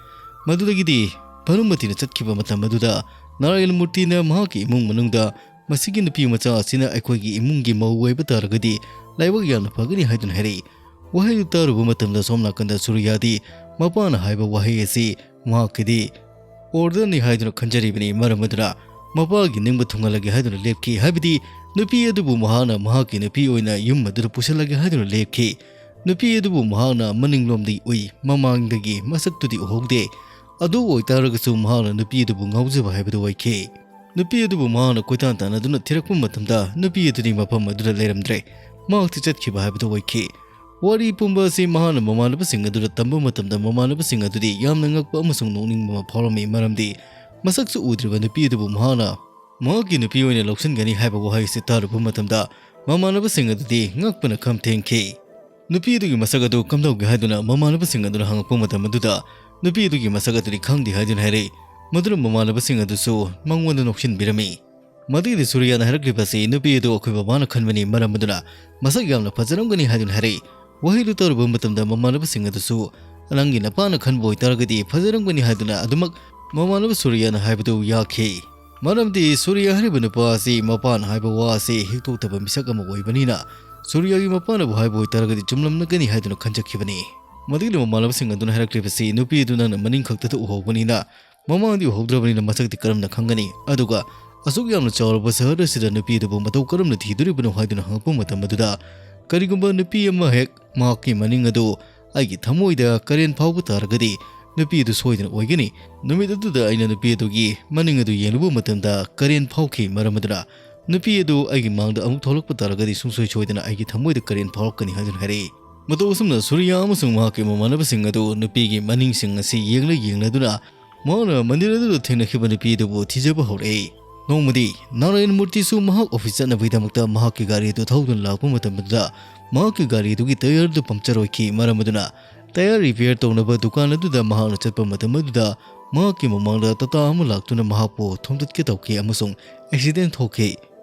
ꯃꯗꯨꯗꯒꯤꯗꯤ ꯚꯥꯅꯨꯃꯇꯤꯅ ꯆꯠꯈꯤꯕ ꯃꯇꯝ ꯑꯗꯨꯗ ꯅꯥꯔꯥꯌꯟ ꯃꯨꯔꯇꯤꯅ ꯃꯍꯥꯛꯀꯤ ꯏꯃꯨꯡ ꯃꯅꯨꯡꯗ "ꯃꯁꯤꯒꯤ ꯅꯨꯄꯤ ꯃꯆꯥ ꯑꯁꯤꯅ ꯑꯩꯈꯣꯏꯒꯤ ꯏꯃꯨꯡꯒꯤ ꯃꯧ ꯑꯣꯏꯕ ꯇꯥꯔꯒꯗꯤ ꯂꯥꯏꯕꯛ ꯌꯥꯝꯅ ꯐꯒꯅꯤ" ꯍꯥꯏꯗꯨꯅ ꯍꯥꯏꯔꯛꯏ꯫ ꯋꯥꯍꯩꯗꯨ ꯇꯥꯔꯨꯕ ꯃꯇꯝꯗ ꯁꯣꯝ ꯅꯥꯀꯟꯗ ꯁꯨꯔꯤꯌꯥꯗꯤ ꯃꯄꯥꯅ ꯍꯥꯏꯕ ꯋꯥꯍꯩ ꯑꯁꯤ ꯃꯍꯥꯛꯀꯤꯗꯤ ꯑꯣꯔꯗꯔꯅꯤ ꯍꯥꯏꯗꯨꯅ ꯈꯟꯖꯔꯤꯕꯅꯤ꯫ ꯃꯔꯝ ꯑꯗꯨꯅ ꯃꯄꯥꯒꯤ ꯅꯤꯡꯕ ꯊꯨꯡꯍꯜꯂꯒꯦ ꯍꯥꯏꯗꯨꯅ ꯂꯦꯞꯈꯤ꯫ ꯍꯥꯏꯕꯗꯤ ꯅꯨꯄꯤ ꯑꯗꯨꯕꯨ ꯃꯍꯥꯛꯅ ꯃꯍꯥꯛꯀꯤ ꯅꯨꯄꯤ ꯑꯣꯏꯅ ꯌꯨꯝ ꯑꯗꯨꯗ ꯄꯨꯁꯤꯜꯂꯒꯦ ꯍꯥꯏꯗꯨꯅ ꯂꯦꯞꯈꯤ꯫ ꯅꯨꯄꯤ ꯑꯗꯨꯕꯨ ꯃꯍꯥꯛꯅ ꯃꯅꯤꯡꯂꯣꯝꯗꯒꯤ ꯎꯏ, ꯃꯃꯥꯡꯗꯒꯤ ꯃꯁꯛꯇꯨꯗꯤ ꯎꯍꯧꯗꯦ꯫ ꯑꯗꯨ ꯑꯣꯏꯇꯥꯔꯒꯁꯨ ꯃꯍꯥꯛꯅ ꯅꯨꯄꯤ ꯑꯗꯨꯕꯨ ꯉꯥꯎꯖꯕ ꯍꯥꯏꯕꯗꯨ ꯑꯣꯏꯈꯤ꯫ ꯅꯨꯄꯤ ꯑꯗꯨꯕꯨ ꯃꯍꯥꯛꯅ ꯀꯣꯏꯇꯥꯟ ꯇꯥꯟꯅꯗꯨꯅ ꯊꯤꯔꯛꯄ ꯃꯇꯝꯗ ꯅꯨꯄꯤ ꯑꯗꯨꯗꯤ ꯃꯐꯝ ꯑꯗꯨꯗ ꯂꯩꯔꯝꯗ꯭ꯔꯦ꯫ ꯃꯍꯥꯛꯇꯤ ꯆꯠꯈꯤꯕ ꯍꯥꯏꯕꯗꯨ ꯑꯣꯏꯈꯤ꯫ ꯋꯥꯔꯤ ꯄꯨꯝꯕ ꯑꯁꯤ ꯃꯍꯥꯛꯅ ꯃꯃꯥꯟꯅꯕꯁꯤꯡ ꯑꯗꯨꯗ ꯇꯝꯕ ꯃꯇꯝꯗ ꯃꯃꯥꯟꯅꯕꯁꯤꯡ ꯑꯗꯨꯗꯤ ꯌꯥꯝꯅ ꯉꯛꯄ ꯑꯃꯁꯨꯡ ꯅꯣꯛꯅꯤꯡꯕ ꯑꯃ ꯐꯥꯎꯔꯝꯃꯤ, ꯃꯔꯝꯗꯤ ꯃꯁꯛꯁꯨ ꯎꯗ꯭ꯔꯤꯕ ꯅꯨꯄꯤ ꯑꯗꯨꯕꯨ ꯃꯍꯥꯛꯅ ꯃꯍꯥꯛꯀꯤ ꯅꯨꯄꯤ ꯑꯣꯏꯅ ꯂꯧꯁꯤꯟꯒꯅꯤ ꯍꯥꯏꯕ ꯋꯥꯍꯩ ꯑꯁꯤ ꯇꯥꯔꯨꯕ ꯃꯇꯝꯗ ꯃꯃꯥꯟꯅꯕꯁꯤꯡ ꯑꯗꯨꯗꯤ ꯉꯛꯄꯅ ꯈꯝ ꯊꯦꯡꯈꯤ꯫ ꯅꯨꯄꯤ ꯑꯗꯨꯒꯤ ꯃꯁꯛ ꯑꯗꯨ ꯀꯝꯗꯧꯒꯦ ꯍꯥꯏꯗꯨꯅ ꯃꯃꯥꯟꯅꯕꯁꯤꯡ ꯑꯗꯨꯅ ꯍꯪꯉꯛꯄ ꯃꯇꯝ ꯑꯗꯨꯗ ꯅꯨꯄꯤ ꯑꯗꯨꯒꯤ ꯃꯁꯛ ꯑꯗꯨꯗꯤ ꯈꯪꯗꯦ ꯍꯥꯏꯗꯨꯅ ꯍꯥꯏꯔꯛꯏ꯫ ꯃꯗꯨꯅ ꯃꯃꯥꯟꯅꯕꯁꯤꯡ ꯑꯗꯨꯁꯨ ꯃꯉꯣꯟꯗ ꯅꯣꯛꯁꯤꯟꯕꯤꯔꯝꯃꯤ꯫ ꯃꯗꯨꯒꯤꯗꯤ ꯁꯨꯔꯤꯌꯥꯅ ꯍꯥꯏꯔꯛꯂꯤꯕꯁꯤ ꯅꯨꯄꯤ ꯑꯗꯨ ꯑꯩꯈꯣꯏ ꯕꯕꯥꯅ ꯈꯟꯕꯅꯤ, ꯃꯔꯝ ꯑꯗꯨꯅ ꯃꯁꯛ ꯌꯥꯝꯅ ꯐꯖꯔꯝꯒꯅꯤ ꯍꯥꯏꯗꯨꯅ ꯍꯥꯏꯔꯛꯏ꯫ ꯋꯥꯍꯩꯗꯨ ꯇꯥꯔꯨꯕ ꯃꯇꯝꯗ ꯃꯃꯥꯟꯅꯕꯁꯤꯡ ꯑꯗꯨꯁꯨ "ꯅꯪꯒꯤ ꯅꯄꯥꯅ ꯈꯟꯕ ꯑꯣꯏꯇꯥꯔꯒꯗꯤ ꯐꯖꯔꯝꯒꯅꯤ" ꯍꯥꯏꯗꯨꯅ ꯑꯗꯨꯃꯛ ꯃꯃꯥꯟꯅꯕ ꯁꯨꯔꯤꯌꯥꯅ ꯍꯥꯏꯕꯗꯨ ꯌꯥꯈꯤ꯫ ꯃꯔꯝꯗꯤ ꯁꯨꯔꯤꯌꯥ ꯍꯥꯏꯔꯤꯕ ꯅꯨꯄꯥ ꯑꯁꯤ ꯃꯄꯥꯅ ꯍꯥꯏꯕ ꯋꯥ ꯑꯁꯤ ꯍꯤꯛꯇꯣꯛꯇꯕ ꯃꯤꯁꯛ ꯑꯃ ꯑꯣꯏꯕꯅꯤꯅ ꯁꯨꯔꯤꯌꯥꯒꯤ ꯃꯄꯥꯅꯕꯨ ꯍꯥꯏꯕ ꯑꯣꯏꯇꯥꯔꯒꯗꯤ ꯆꯨꯝꯂꯝꯂꯒꯅꯤ ꯍꯥꯏꯗꯨꯅ ꯈꯟꯖꯈꯤꯕꯅꯤ꯫ ꯃꯗꯨꯒꯤ ꯃꯃꯥꯟꯅꯕꯁꯤꯡ ꯑꯗꯨꯅ ꯍꯥꯏꯔꯛꯂꯤꯕꯁꯤ ꯅꯨꯄꯤ ꯑꯗꯨ ꯅꯪꯅ ꯃꯅꯤꯡ ꯈꯛꯇꯗ ꯎꯍꯧꯕꯅꯤꯅ ꯃꯃꯥꯡꯗꯤ ꯎꯍꯧꯗ꯭ꯔꯕꯅꯤꯅ ꯃꯁꯛꯇꯤ ꯀꯔꯝꯅ ꯈꯪꯒꯅꯤ? ꯑꯗꯨꯒ ꯑꯁꯨꯛ ꯌꯥꯝꯅ ꯆꯥꯎꯔꯕ ꯁꯍꯔ ꯑꯁꯤꯗ ꯅꯨꯄꯤ ꯑꯗꯨꯕꯨ ꯃꯇꯧ ꯀꯔꯝꯅ ꯊꯤꯗꯣꯔꯤꯕꯅꯣ ꯍꯥꯏꯗꯨꯅ ꯍꯪꯉꯛꯄ ꯃꯇꯝ ꯑꯗꯨꯗ, ꯀꯔꯤꯒꯨꯝꯕ ꯅꯨꯄꯤ ꯑꯃ ꯍꯦꯛ ꯃꯍꯥꯛꯀꯤ ꯃꯅꯤꯡ ꯑꯗꯨ ꯑꯩꯒꯤ ꯊꯃꯣꯏꯗ ꯀꯔꯦꯟ ꯐꯥꯎꯕ ꯇꯥꯔꯒꯗꯤ, ꯅꯨꯄꯤ ꯑꯗꯨ ꯁꯣꯏꯗꯅ ꯑꯣꯏꯒꯅꯤ꯫ ꯅꯨꯃꯤꯠ ꯑꯗꯨꯗ ꯑꯩꯅ ꯅꯨꯄꯤ ꯑꯗꯨꯒꯤ ꯃꯅꯤꯡ ꯑꯗꯨ ꯌꯦꯡꯂꯨꯕ ꯃꯇꯝꯗ ꯀꯔꯦꯟ ꯐꯥꯎꯈꯤ꯫ ꯃꯔꯝ ꯑꯗꯨꯅ ꯅꯨꯄꯤ ꯑꯗꯨ ꯑꯩꯒꯤ ꯃꯥꯡꯗ ꯑꯃꯨꯛ ꯊꯣꯛꯂꯛꯄ ꯇꯥꯔꯒꯗꯤ, ꯁꯨꯡꯁꯣꯏ ꯁꯣꯏꯗꯅ ꯑꯩꯒꯤ ꯊꯃꯣꯏꯗ ꯀꯔꯦꯟ ꯐꯥꯎꯔꯛꯀꯅꯤ ꯍꯥꯏꯗꯨꯅ ꯍꯥꯏꯔꯛꯏ꯫ ꯃꯇꯧ ꯑꯁꯨꯝꯅ ꯁꯨꯔꯤꯌꯥ ꯑꯃꯁꯨꯡ ꯃꯍꯥꯛꯀꯤ ꯃꯃꯥꯟꯅꯕꯁꯤꯡ ꯑꯗꯨ ꯅꯨꯄꯤꯒꯤ ꯃꯅꯤꯡꯁꯤꯡ ꯑꯁꯤ ꯌꯦꯡꯂ ꯌꯦꯡꯂꯗꯨꯅ ꯃꯍꯥꯛꯅ ꯃꯟꯗꯤꯔ ꯑꯗꯨꯗ ꯊꯦꯡꯅꯈꯤꯕ ꯅꯨꯄꯤ ꯑꯗꯨꯕꯨ ꯊꯤꯖꯕ ꯍꯧꯔꯛꯏ꯫ ꯅꯣꯡꯃꯗꯤ ꯅꯥꯔꯥꯌꯟ ꯃꯨꯔꯇꯤꯁꯨ ꯃꯍꯥꯛ ꯑꯣꯐꯤꯁ ꯆꯠꯅꯕꯒꯤꯗꯃꯛꯇ ꯃꯍꯥꯛꯀꯤ ꯒꯥꯔꯤ ꯑꯗꯨ ꯊꯧꯗꯨꯅ ꯂꯥꯛꯄ ꯃꯇꯝꯗꯨꯗ, ꯃꯍꯥꯛꯀꯤ ꯒꯥꯔꯤ ꯑꯗꯨꯒꯤ ꯇꯌꯔ ꯑꯗꯨ ꯄꯝꯆꯔ ꯑꯣꯏꯈꯤ꯫ ꯃꯔꯝ ꯑꯗꯨꯅ ꯇꯌꯔ ꯔꯤꯄꯤꯌꯔ ꯇꯧꯅꯕ ꯗꯨꯀꯥꯟ ꯑꯗꯨꯗ ꯃꯍꯥꯛꯅ ꯆꯠꯄ ꯃꯇꯝ ꯑꯗꯨꯗ, ꯃꯍꯥꯛꯀꯤ ꯃꯃꯥꯡꯗ ꯇꯥꯇꯥ ꯑꯃ ꯂꯥꯛꯇꯨꯅ ꯃꯍꯥꯛꯄꯨ ꯊꯣꯝꯗꯠꯀꯦ ꯇꯧꯈꯤ ꯑꯃꯁꯨꯡ ꯑꯦꯛꯁꯤꯗꯦꯟ ꯊꯣꯛꯈꯤ꯫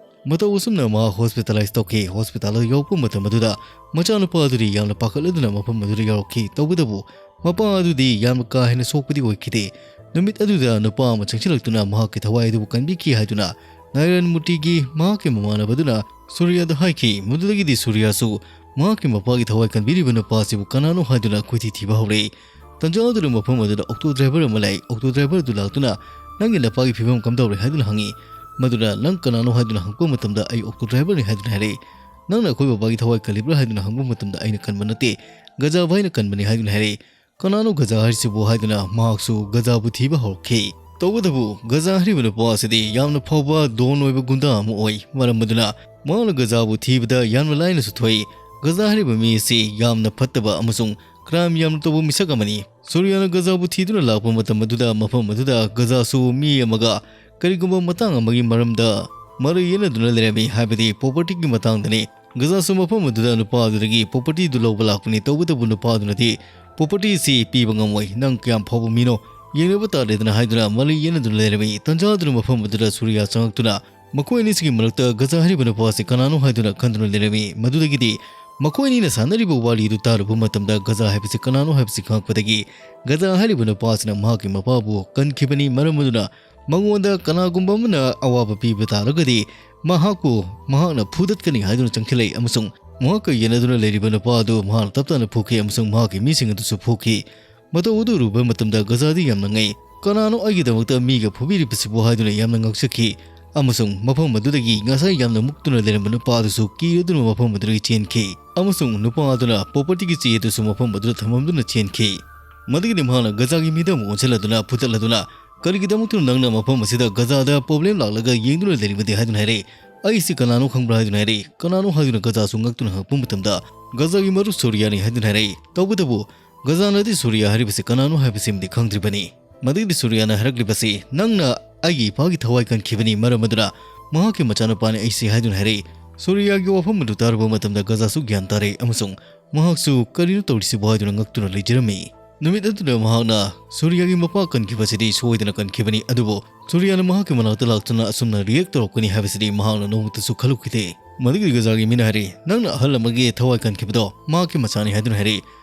ꯃꯇꯧ ꯑꯁꯨꯝꯅ ꯃꯍꯥꯛ ꯍꯣꯁꯄꯤꯇꯥꯂꯥꯏꯖ ꯇꯧꯈꯤ꯫ ꯍꯣꯁꯄꯤꯇꯥꯜꯗ ꯌꯧꯔꯛꯄ ꯃꯇꯝ ꯑꯗꯨꯗ ꯃꯆꯥꯅꯨꯄꯥ ꯑꯗꯨꯗꯤ ꯌꯥꯝꯅ ꯄꯥꯈꯠꯂꯗꯨꯅ ꯃꯐꯝ ꯑꯗꯨꯗ ꯌꯧꯔꯛꯈꯤ꯫ ꯇꯧꯕꯇꯕꯨ ꯃꯄꯥ ꯑꯗꯨꯗꯤ ꯌꯥꯝꯅ ꯀꯥ ꯍꯦꯟꯅ ꯁꯣꯛꯄꯗꯤ ꯑꯣꯏꯈꯤꯗꯦ꯫ ꯅꯨꯃꯤꯠ ꯑꯗꯨꯗ ꯅꯨꯄꯥ ꯑꯃ ꯆꯪꯁꯤꯜꯂꯛꯇꯨꯅ ꯃꯍꯥꯛꯀꯤ ꯊꯋꯥꯏ ꯑꯗꯨꯕꯨ ꯀꯟꯕꯤꯈꯤ ꯍꯥꯏꯗꯨꯅ ꯅꯥꯔꯥꯌꯟ ꯃꯨꯔꯇꯤꯒꯤ ꯃꯍꯥꯛꯀꯤ ꯃꯃꯥꯟꯅꯕꯗꯨꯅ ꯁꯨꯔꯤꯌꯥꯗ ꯍꯥꯏꯈꯤ꯫ ꯃꯗꯨꯗꯒꯤꯗꯤ ꯁꯨꯔꯤꯌꯥꯁꯨ ꯃꯍꯥꯛꯀꯤ ꯃꯄꯥꯒꯤ ꯊꯋꯥꯏ ꯀꯟꯕꯤꯔꯤꯕ ꯅꯨꯄꯥ ꯑꯁꯤꯕꯨ ꯀꯅꯥꯅꯣ ꯍꯥꯏꯗꯨꯅ ꯀꯣꯏꯊꯤ ꯊꯤꯕ ꯍꯧꯔꯛꯏ꯫ ꯇꯟꯖꯥ ꯑꯗꯨꯗ ꯃꯐꯝ ꯑꯗꯨꯗ ꯑꯣꯛꯇꯣ ꯗ꯭ꯔꯥꯏꯚꯔ ꯑꯃ ꯂꯥꯛꯏ꯫ ꯑꯣꯛꯇꯣ ꯗ꯭ꯔꯥꯏꯚꯔ ꯑꯗꯨ ꯂꯥꯛꯇꯨꯅ, "ꯅꯪꯒꯤ ꯅꯄꯥꯒꯤ ꯐꯤꯕꯝ ꯀꯝꯗꯧꯔꯦ?" ꯍꯥꯏꯗꯨꯅ ꯍꯪꯉꯤ꯫ ꯃꯗꯨꯅ, "ꯅꯪ ꯀꯅꯥꯅꯣ?" ꯍꯥꯏꯗꯨꯅ ꯍꯪꯉꯛꯄ ꯃꯇꯝꯗ, "ꯑꯩ ꯑꯣꯛꯇꯣ ꯗ꯭ꯔꯥꯏꯚꯔꯅꯤ" ꯍꯥꯏꯗꯨꯅ ꯍꯥꯏꯔꯛꯏ꯫ "ꯅꯪꯅ ꯑꯩꯈꯣꯏ ꯕꯕꯥꯒꯤ ꯊꯋꯥꯏ ꯀꯜꯂꯤꯕ꯭ꯔꯥ?" ꯍꯥꯏꯗꯨꯅ ꯍꯪꯕ ꯃꯇꯝꯗ, "ꯑꯩꯅ ꯀꯟꯕ ꯅꯠꯇꯦ, ꯒꯖꯥ ꯚꯥꯏꯅ ꯀꯟꯕꯅꯤ" ꯍꯥꯏꯗꯨꯅ ꯍꯥꯏꯔꯛꯏ꯫ "ꯀꯅꯥꯅꯣ ꯒꯖꯥ ꯍꯥꯏꯔꯤꯁꯤꯕꯨ?" ꯍꯥꯏꯗꯨꯅ ꯃꯍꯥꯛꯁꯨ ꯒꯖꯥꯕꯨ ꯊꯤꯕ ꯍꯧꯔꯛꯈꯤ꯫ ꯇꯧꯕꯇꯕꯨ ꯒꯖꯥ ꯍꯥꯏꯔꯤꯕ ꯅꯨꯄꯥ ꯑꯁꯤꯗꯤ ꯌꯥꯝꯅ ꯐꯥꯎꯕ ꯗꯣꯟ ꯑꯣꯏꯕ ꯒꯨꯟꯗꯥ ꯑꯃ ꯑꯣꯏ꯫ ꯃꯔꯝ ꯑꯗꯨꯅ ꯃꯍꯥꯛꯅ ꯒꯖꯥꯕꯨ ꯊꯤꯕꯗ ꯌꯥꯝꯅ ꯂꯥꯏꯅꯁꯨ ꯊꯣꯛꯏ꯫ ꯒꯖꯥ ꯍꯥꯏꯔꯤꯕ ꯃꯤ ꯑꯁꯤ ꯌꯥꯝꯅ ꯐꯠꯇꯕ ꯑꯃꯁꯨꯡ ꯀ꯭ꯔꯥꯏꯝ ꯌꯥꯝꯅ ꯇꯧꯕ ꯃꯤꯁꯛ ꯑꯃꯅꯤ꯫ ꯁꯨꯔꯤꯌꯥꯅ ꯒꯖꯥꯕꯨ ꯊꯤꯗꯨꯅ ꯂꯥꯛꯄ ꯃꯇꯝ ꯑꯗꯨꯗ ꯃꯐꯝ ꯑꯗꯨꯗ ꯒꯖꯥꯁꯨ ꯃꯤ ꯑꯃꯒ ꯀꯔꯤꯒꯨꯝꯕ ꯃꯇꯥꯡ ꯑꯃꯒꯤ ꯃꯔꯝꯗ ꯃꯔꯩ ꯌꯦꯠꯅꯗꯨꯅ ꯂꯩꯔꯝꯃꯤ, ꯍꯥꯏꯕꯗꯤ ꯄ꯭ꯔꯣꯄꯔꯇꯤꯒꯤ ꯃꯇꯥꯡꯗꯅꯤ꯫ ꯒꯖꯥꯁꯨ ꯃꯐꯝ ꯑꯗꯨꯗ ꯅꯨꯄꯥ ꯑꯗꯨꯗꯒꯤ ꯄ꯭ꯔꯣꯄꯔꯇꯤꯗꯨ ꯂꯧꯕ ꯂꯥꯛꯄꯅꯤ꯫ ꯇꯧꯕꯇꯕꯨ ꯅꯨꯄꯥ ꯑꯗꯨꯅꯗꯤ, "ꯄ꯭ꯔꯣꯄꯔꯇꯤ ꯑꯁꯤ ꯄꯤꯕ ꯉꯝꯃꯣꯏ, ꯅꯪ ꯀꯌꯥꯝ ꯐꯥꯎꯕ ꯃꯤꯅꯣ ꯌꯦꯡꯅꯕ ꯇꯥꯔꯦꯗꯅ" ꯍꯥꯏꯗꯨꯅ ꯃꯔꯩ ꯌꯦꯠꯅꯗꯨꯅ ꯂꯩꯔꯝꯃꯤ꯫ ꯇꯟꯖꯥ ꯑꯗꯨꯅ ꯃꯐꯝ ꯑꯗꯨꯗ ꯁꯨꯔꯤꯌꯥ ꯆꯪꯂꯛꯇꯨꯅ ꯃꯈꯣꯏ ꯑꯅꯤꯁꯤꯒꯤ ꯃꯔꯛꯇ ꯒꯖꯥ ꯍꯥꯏꯔꯤꯕ ꯅꯨꯄꯥ ꯑꯁꯤ ꯀꯅꯥꯅꯣ ꯍꯥꯏꯗꯨꯅ ꯈꯟꯗꯨꯅ ꯂꯩꯔꯝꯃꯤ꯫ ꯃꯗꯨꯗꯒꯤꯗꯤ ꯃꯈꯣꯏ ꯑꯅꯤꯅ ꯁꯥꯟꯅꯔꯤꯕ ꯋꯥꯔꯤꯗꯨ ꯇꯥꯔꯨꯕ ꯃꯇꯝꯗ ꯒꯖꯥ ꯍꯥꯏꯕꯁꯤ ꯀꯅꯥꯅꯣ ꯍꯥꯏꯕꯁꯤ ꯈꯪꯂꯛꯄꯗꯒꯤ ꯒꯖꯥ ꯍꯥꯏꯔꯤꯕ ꯅꯨꯄꯥ ꯑꯁꯤꯅ ꯃꯍꯥꯛꯀꯤ ꯃꯄꯥꯕꯨ ꯀꯟꯈꯤꯕꯅꯤ꯫ ꯃꯔꯝ ꯑꯗꯨꯅ ꯃꯉꯣꯟꯗ ꯀꯅꯥꯒꯨꯝꯕ ꯑꯃꯅ ꯑꯋꯥꯕ ꯄꯤꯕ ꯇꯥꯔꯒꯗꯤ ꯃꯍꯥꯛꯄꯨ ꯃꯍꯥꯛꯅ ꯐꯨꯗꯠꯀꯅꯤ ꯍꯥꯏꯗꯨꯅ ꯆꯪꯁꯤꯜꯂꯛꯏ ꯑꯃꯁꯨꯡ ꯃꯍꯥꯛꯀ ꯌꯦꯟꯅꯗꯨꯅ ꯂꯩꯔꯤꯕ ꯅꯨꯄꯥ ꯑꯗꯨ ꯃꯍꯥꯛꯅ ꯇꯞ ꯇꯞꯅ ꯐꯨꯈꯤ ꯑꯃꯁꯨꯡ ꯃꯍꯥꯛꯀꯤ ꯃꯤꯁꯤꯡ ꯑꯗꯨꯁꯨ ꯐꯨꯈꯤ꯫ ꯃꯇꯧ ꯑꯗꯨ ꯎꯔꯨꯕ ꯃꯇꯝꯗ ꯒꯖꯥꯗꯤ ꯌꯥꯝꯅ ꯉꯛꯏ꯫ "ꯀꯅꯥꯅꯣ ꯑꯩꯒꯤꯗꯃꯛꯇ ꯃꯤꯒ ꯐꯨꯕꯤꯔꯤꯕꯁꯤꯕꯨ?" ꯍꯥꯏꯗꯨꯅ ꯌꯥꯝꯅ ꯉꯛꯆꯈꯤ꯫ ꯑꯃꯁꯨꯡ ꯃꯐꯝ ꯑꯗꯨꯗꯒꯤ ꯉꯁꯥꯏ ꯌꯥꯝꯅ ꯃꯨꯛꯇꯨꯅ ꯂꯩꯔꯝꯕ ꯅꯨꯄꯥ ꯑꯗꯨꯁꯨ ꯀꯤꯔꯗꯨꯅ ꯃꯐꯝ ꯑꯗꯨꯗꯒꯤ ꯆꯦꯟꯈꯤ꯫ ꯑꯃꯁꯨꯡ ꯅꯨꯄꯥ ꯑꯗꯨꯅ propertyꯒꯤ ꯆꯦ ꯑꯗꯨꯁꯨ ꯃꯐꯝ ꯑꯗꯨꯗ ꯊꯝꯃꯝꯗꯨꯅ ꯆꯦꯟꯈꯤ꯫ ꯃꯗꯨꯒꯤꯗꯤ ꯃꯍꯥꯛꯅ ꯒꯖꯥꯒꯤ ꯃꯤꯗ ꯑꯃꯨꯛ ꯑꯣꯟꯁꯤꯜꯂꯗꯨꯅ ꯐꯨꯗꯠꯂꯗꯨꯅ, "ꯀꯔꯤꯒꯤꯗꯃꯛꯇꯅꯣ ꯅꯪꯅ ꯃꯐꯝ ꯑꯁꯤꯗ ꯒꯖꯥꯗ problem ꯂꯥꯛꯂꯒ ꯌꯦꯡꯗꯨꯅ ꯂꯩꯔꯤꯕꯗꯤ?" ꯍꯥꯏꯗꯨꯅ ꯍꯥꯏꯔꯛꯏ꯫ "ꯑꯩꯁꯤ ꯀꯅꯥꯅꯣ ꯈꯪꯕ꯭ꯔꯥ?" ꯍꯥꯏꯗꯨꯅ ꯍꯥꯏꯔꯛꯏ꯫ "ꯀꯅꯥꯅꯣ?" ꯍꯥꯏꯗꯨꯅ ꯒꯖꯥꯁꯨ ꯉꯛꯇꯨꯅ ꯍꯪꯉꯛꯄ ꯃꯇꯝꯗ, "ꯒꯖꯥꯒꯤ ꯃꯔꯨꯞ ꯁꯨꯔꯤꯌꯥꯅꯤ" ꯍꯥꯏꯗꯨꯅ ꯍꯥꯏꯔꯛꯏ꯫ ꯇꯧꯕꯇꯕꯨ ꯒꯖꯥꯅꯗꯤ ꯁꯨꯔꯤꯌꯥ ꯍꯥꯏꯔꯤꯕꯁꯤ ꯀꯅꯥꯅꯣ ꯍꯥꯏꯕꯁꯤꯃꯗꯤ ꯈꯪꯗ꯭ꯔꯤꯕꯅꯤ꯫ ꯃꯗꯨꯒꯤꯗꯤ ꯁꯨꯔꯤꯌꯥꯅ ꯍꯥꯏꯔꯛꯂꯤꯕꯁꯤ, "ꯅꯪꯅ ꯑꯩꯒꯤ ꯏꯄꯥꯒꯤ ꯊꯋꯥꯏ ꯀꯟꯈꯤꯕꯅꯤ, ꯃꯔꯝ ꯑꯗꯨꯅ ꯃꯍꯥꯛꯀꯤ ꯃꯆꯥꯅꯨꯄꯥꯅꯤ ꯑꯩꯁꯤ" ꯍꯥꯏꯗꯨꯅ ꯍꯥꯏꯔꯛꯏ꯫ ꯁꯨꯔꯤꯌꯥꯒꯤ ꯋꯥꯐꯝ ꯑꯗꯨ ꯇꯥꯔꯨꯕ ꯃꯇꯝꯗ ꯒꯖꯥꯁꯨ ꯒ꯭ꯌꯥꯟ ꯇꯥꯔꯦ ꯑꯃꯁꯨꯡ ꯃꯍꯥꯛꯁꯨ "ꯀꯔꯤꯅꯣ ꯇꯧꯔꯤꯁꯤꯕꯨ?" ꯍꯥꯏꯗꯨꯅ ꯉꯛꯇꯨꯅ ꯂꯩꯖꯔꯝꯃꯤ꯫ ꯅꯨꯃꯤꯠ ꯑꯗꯨꯗ ꯃꯍꯥꯛꯅ ꯁꯨꯔꯤꯌꯥꯒꯤ ꯃꯄꯥ ꯀꯟꯈꯤꯕꯁꯤꯗꯤ ꯁꯣꯏꯗꯅ ꯀꯟꯈꯤꯕꯅꯤ, ꯑꯗꯨꯕꯨ ꯁꯨꯔꯤꯌꯥꯅ ꯃꯍꯥꯛꯀꯤ ꯃꯅꯥꯛꯇ ꯂꯥꯛꯇꯨꯅ ꯑꯁꯨꯝꯅ react ꯇꯧꯔꯛꯀꯅꯤ ꯍꯥꯏꯕꯁꯤꯗꯤ ꯃꯍꯥꯛꯅ ꯅꯣꯡꯃꯇꯁꯨ ꯈꯜꯂꯨꯈꯤꯗꯦ꯫ ꯃꯗꯨꯒꯤ ꯒꯖꯥꯒꯤ ꯃꯤꯅ ꯍꯥꯏꯔꯤ, "ꯅꯪꯅ ꯑꯍꯜ ꯑꯃꯒꯤ ꯊꯋꯥꯏ ꯀꯟꯈꯤꯕꯗꯣ ꯃꯍꯥꯛꯀꯤ ꯃꯆꯥꯅꯤ" ꯍꯥꯏꯗꯨꯅ ꯍꯥꯏꯔꯤ꯫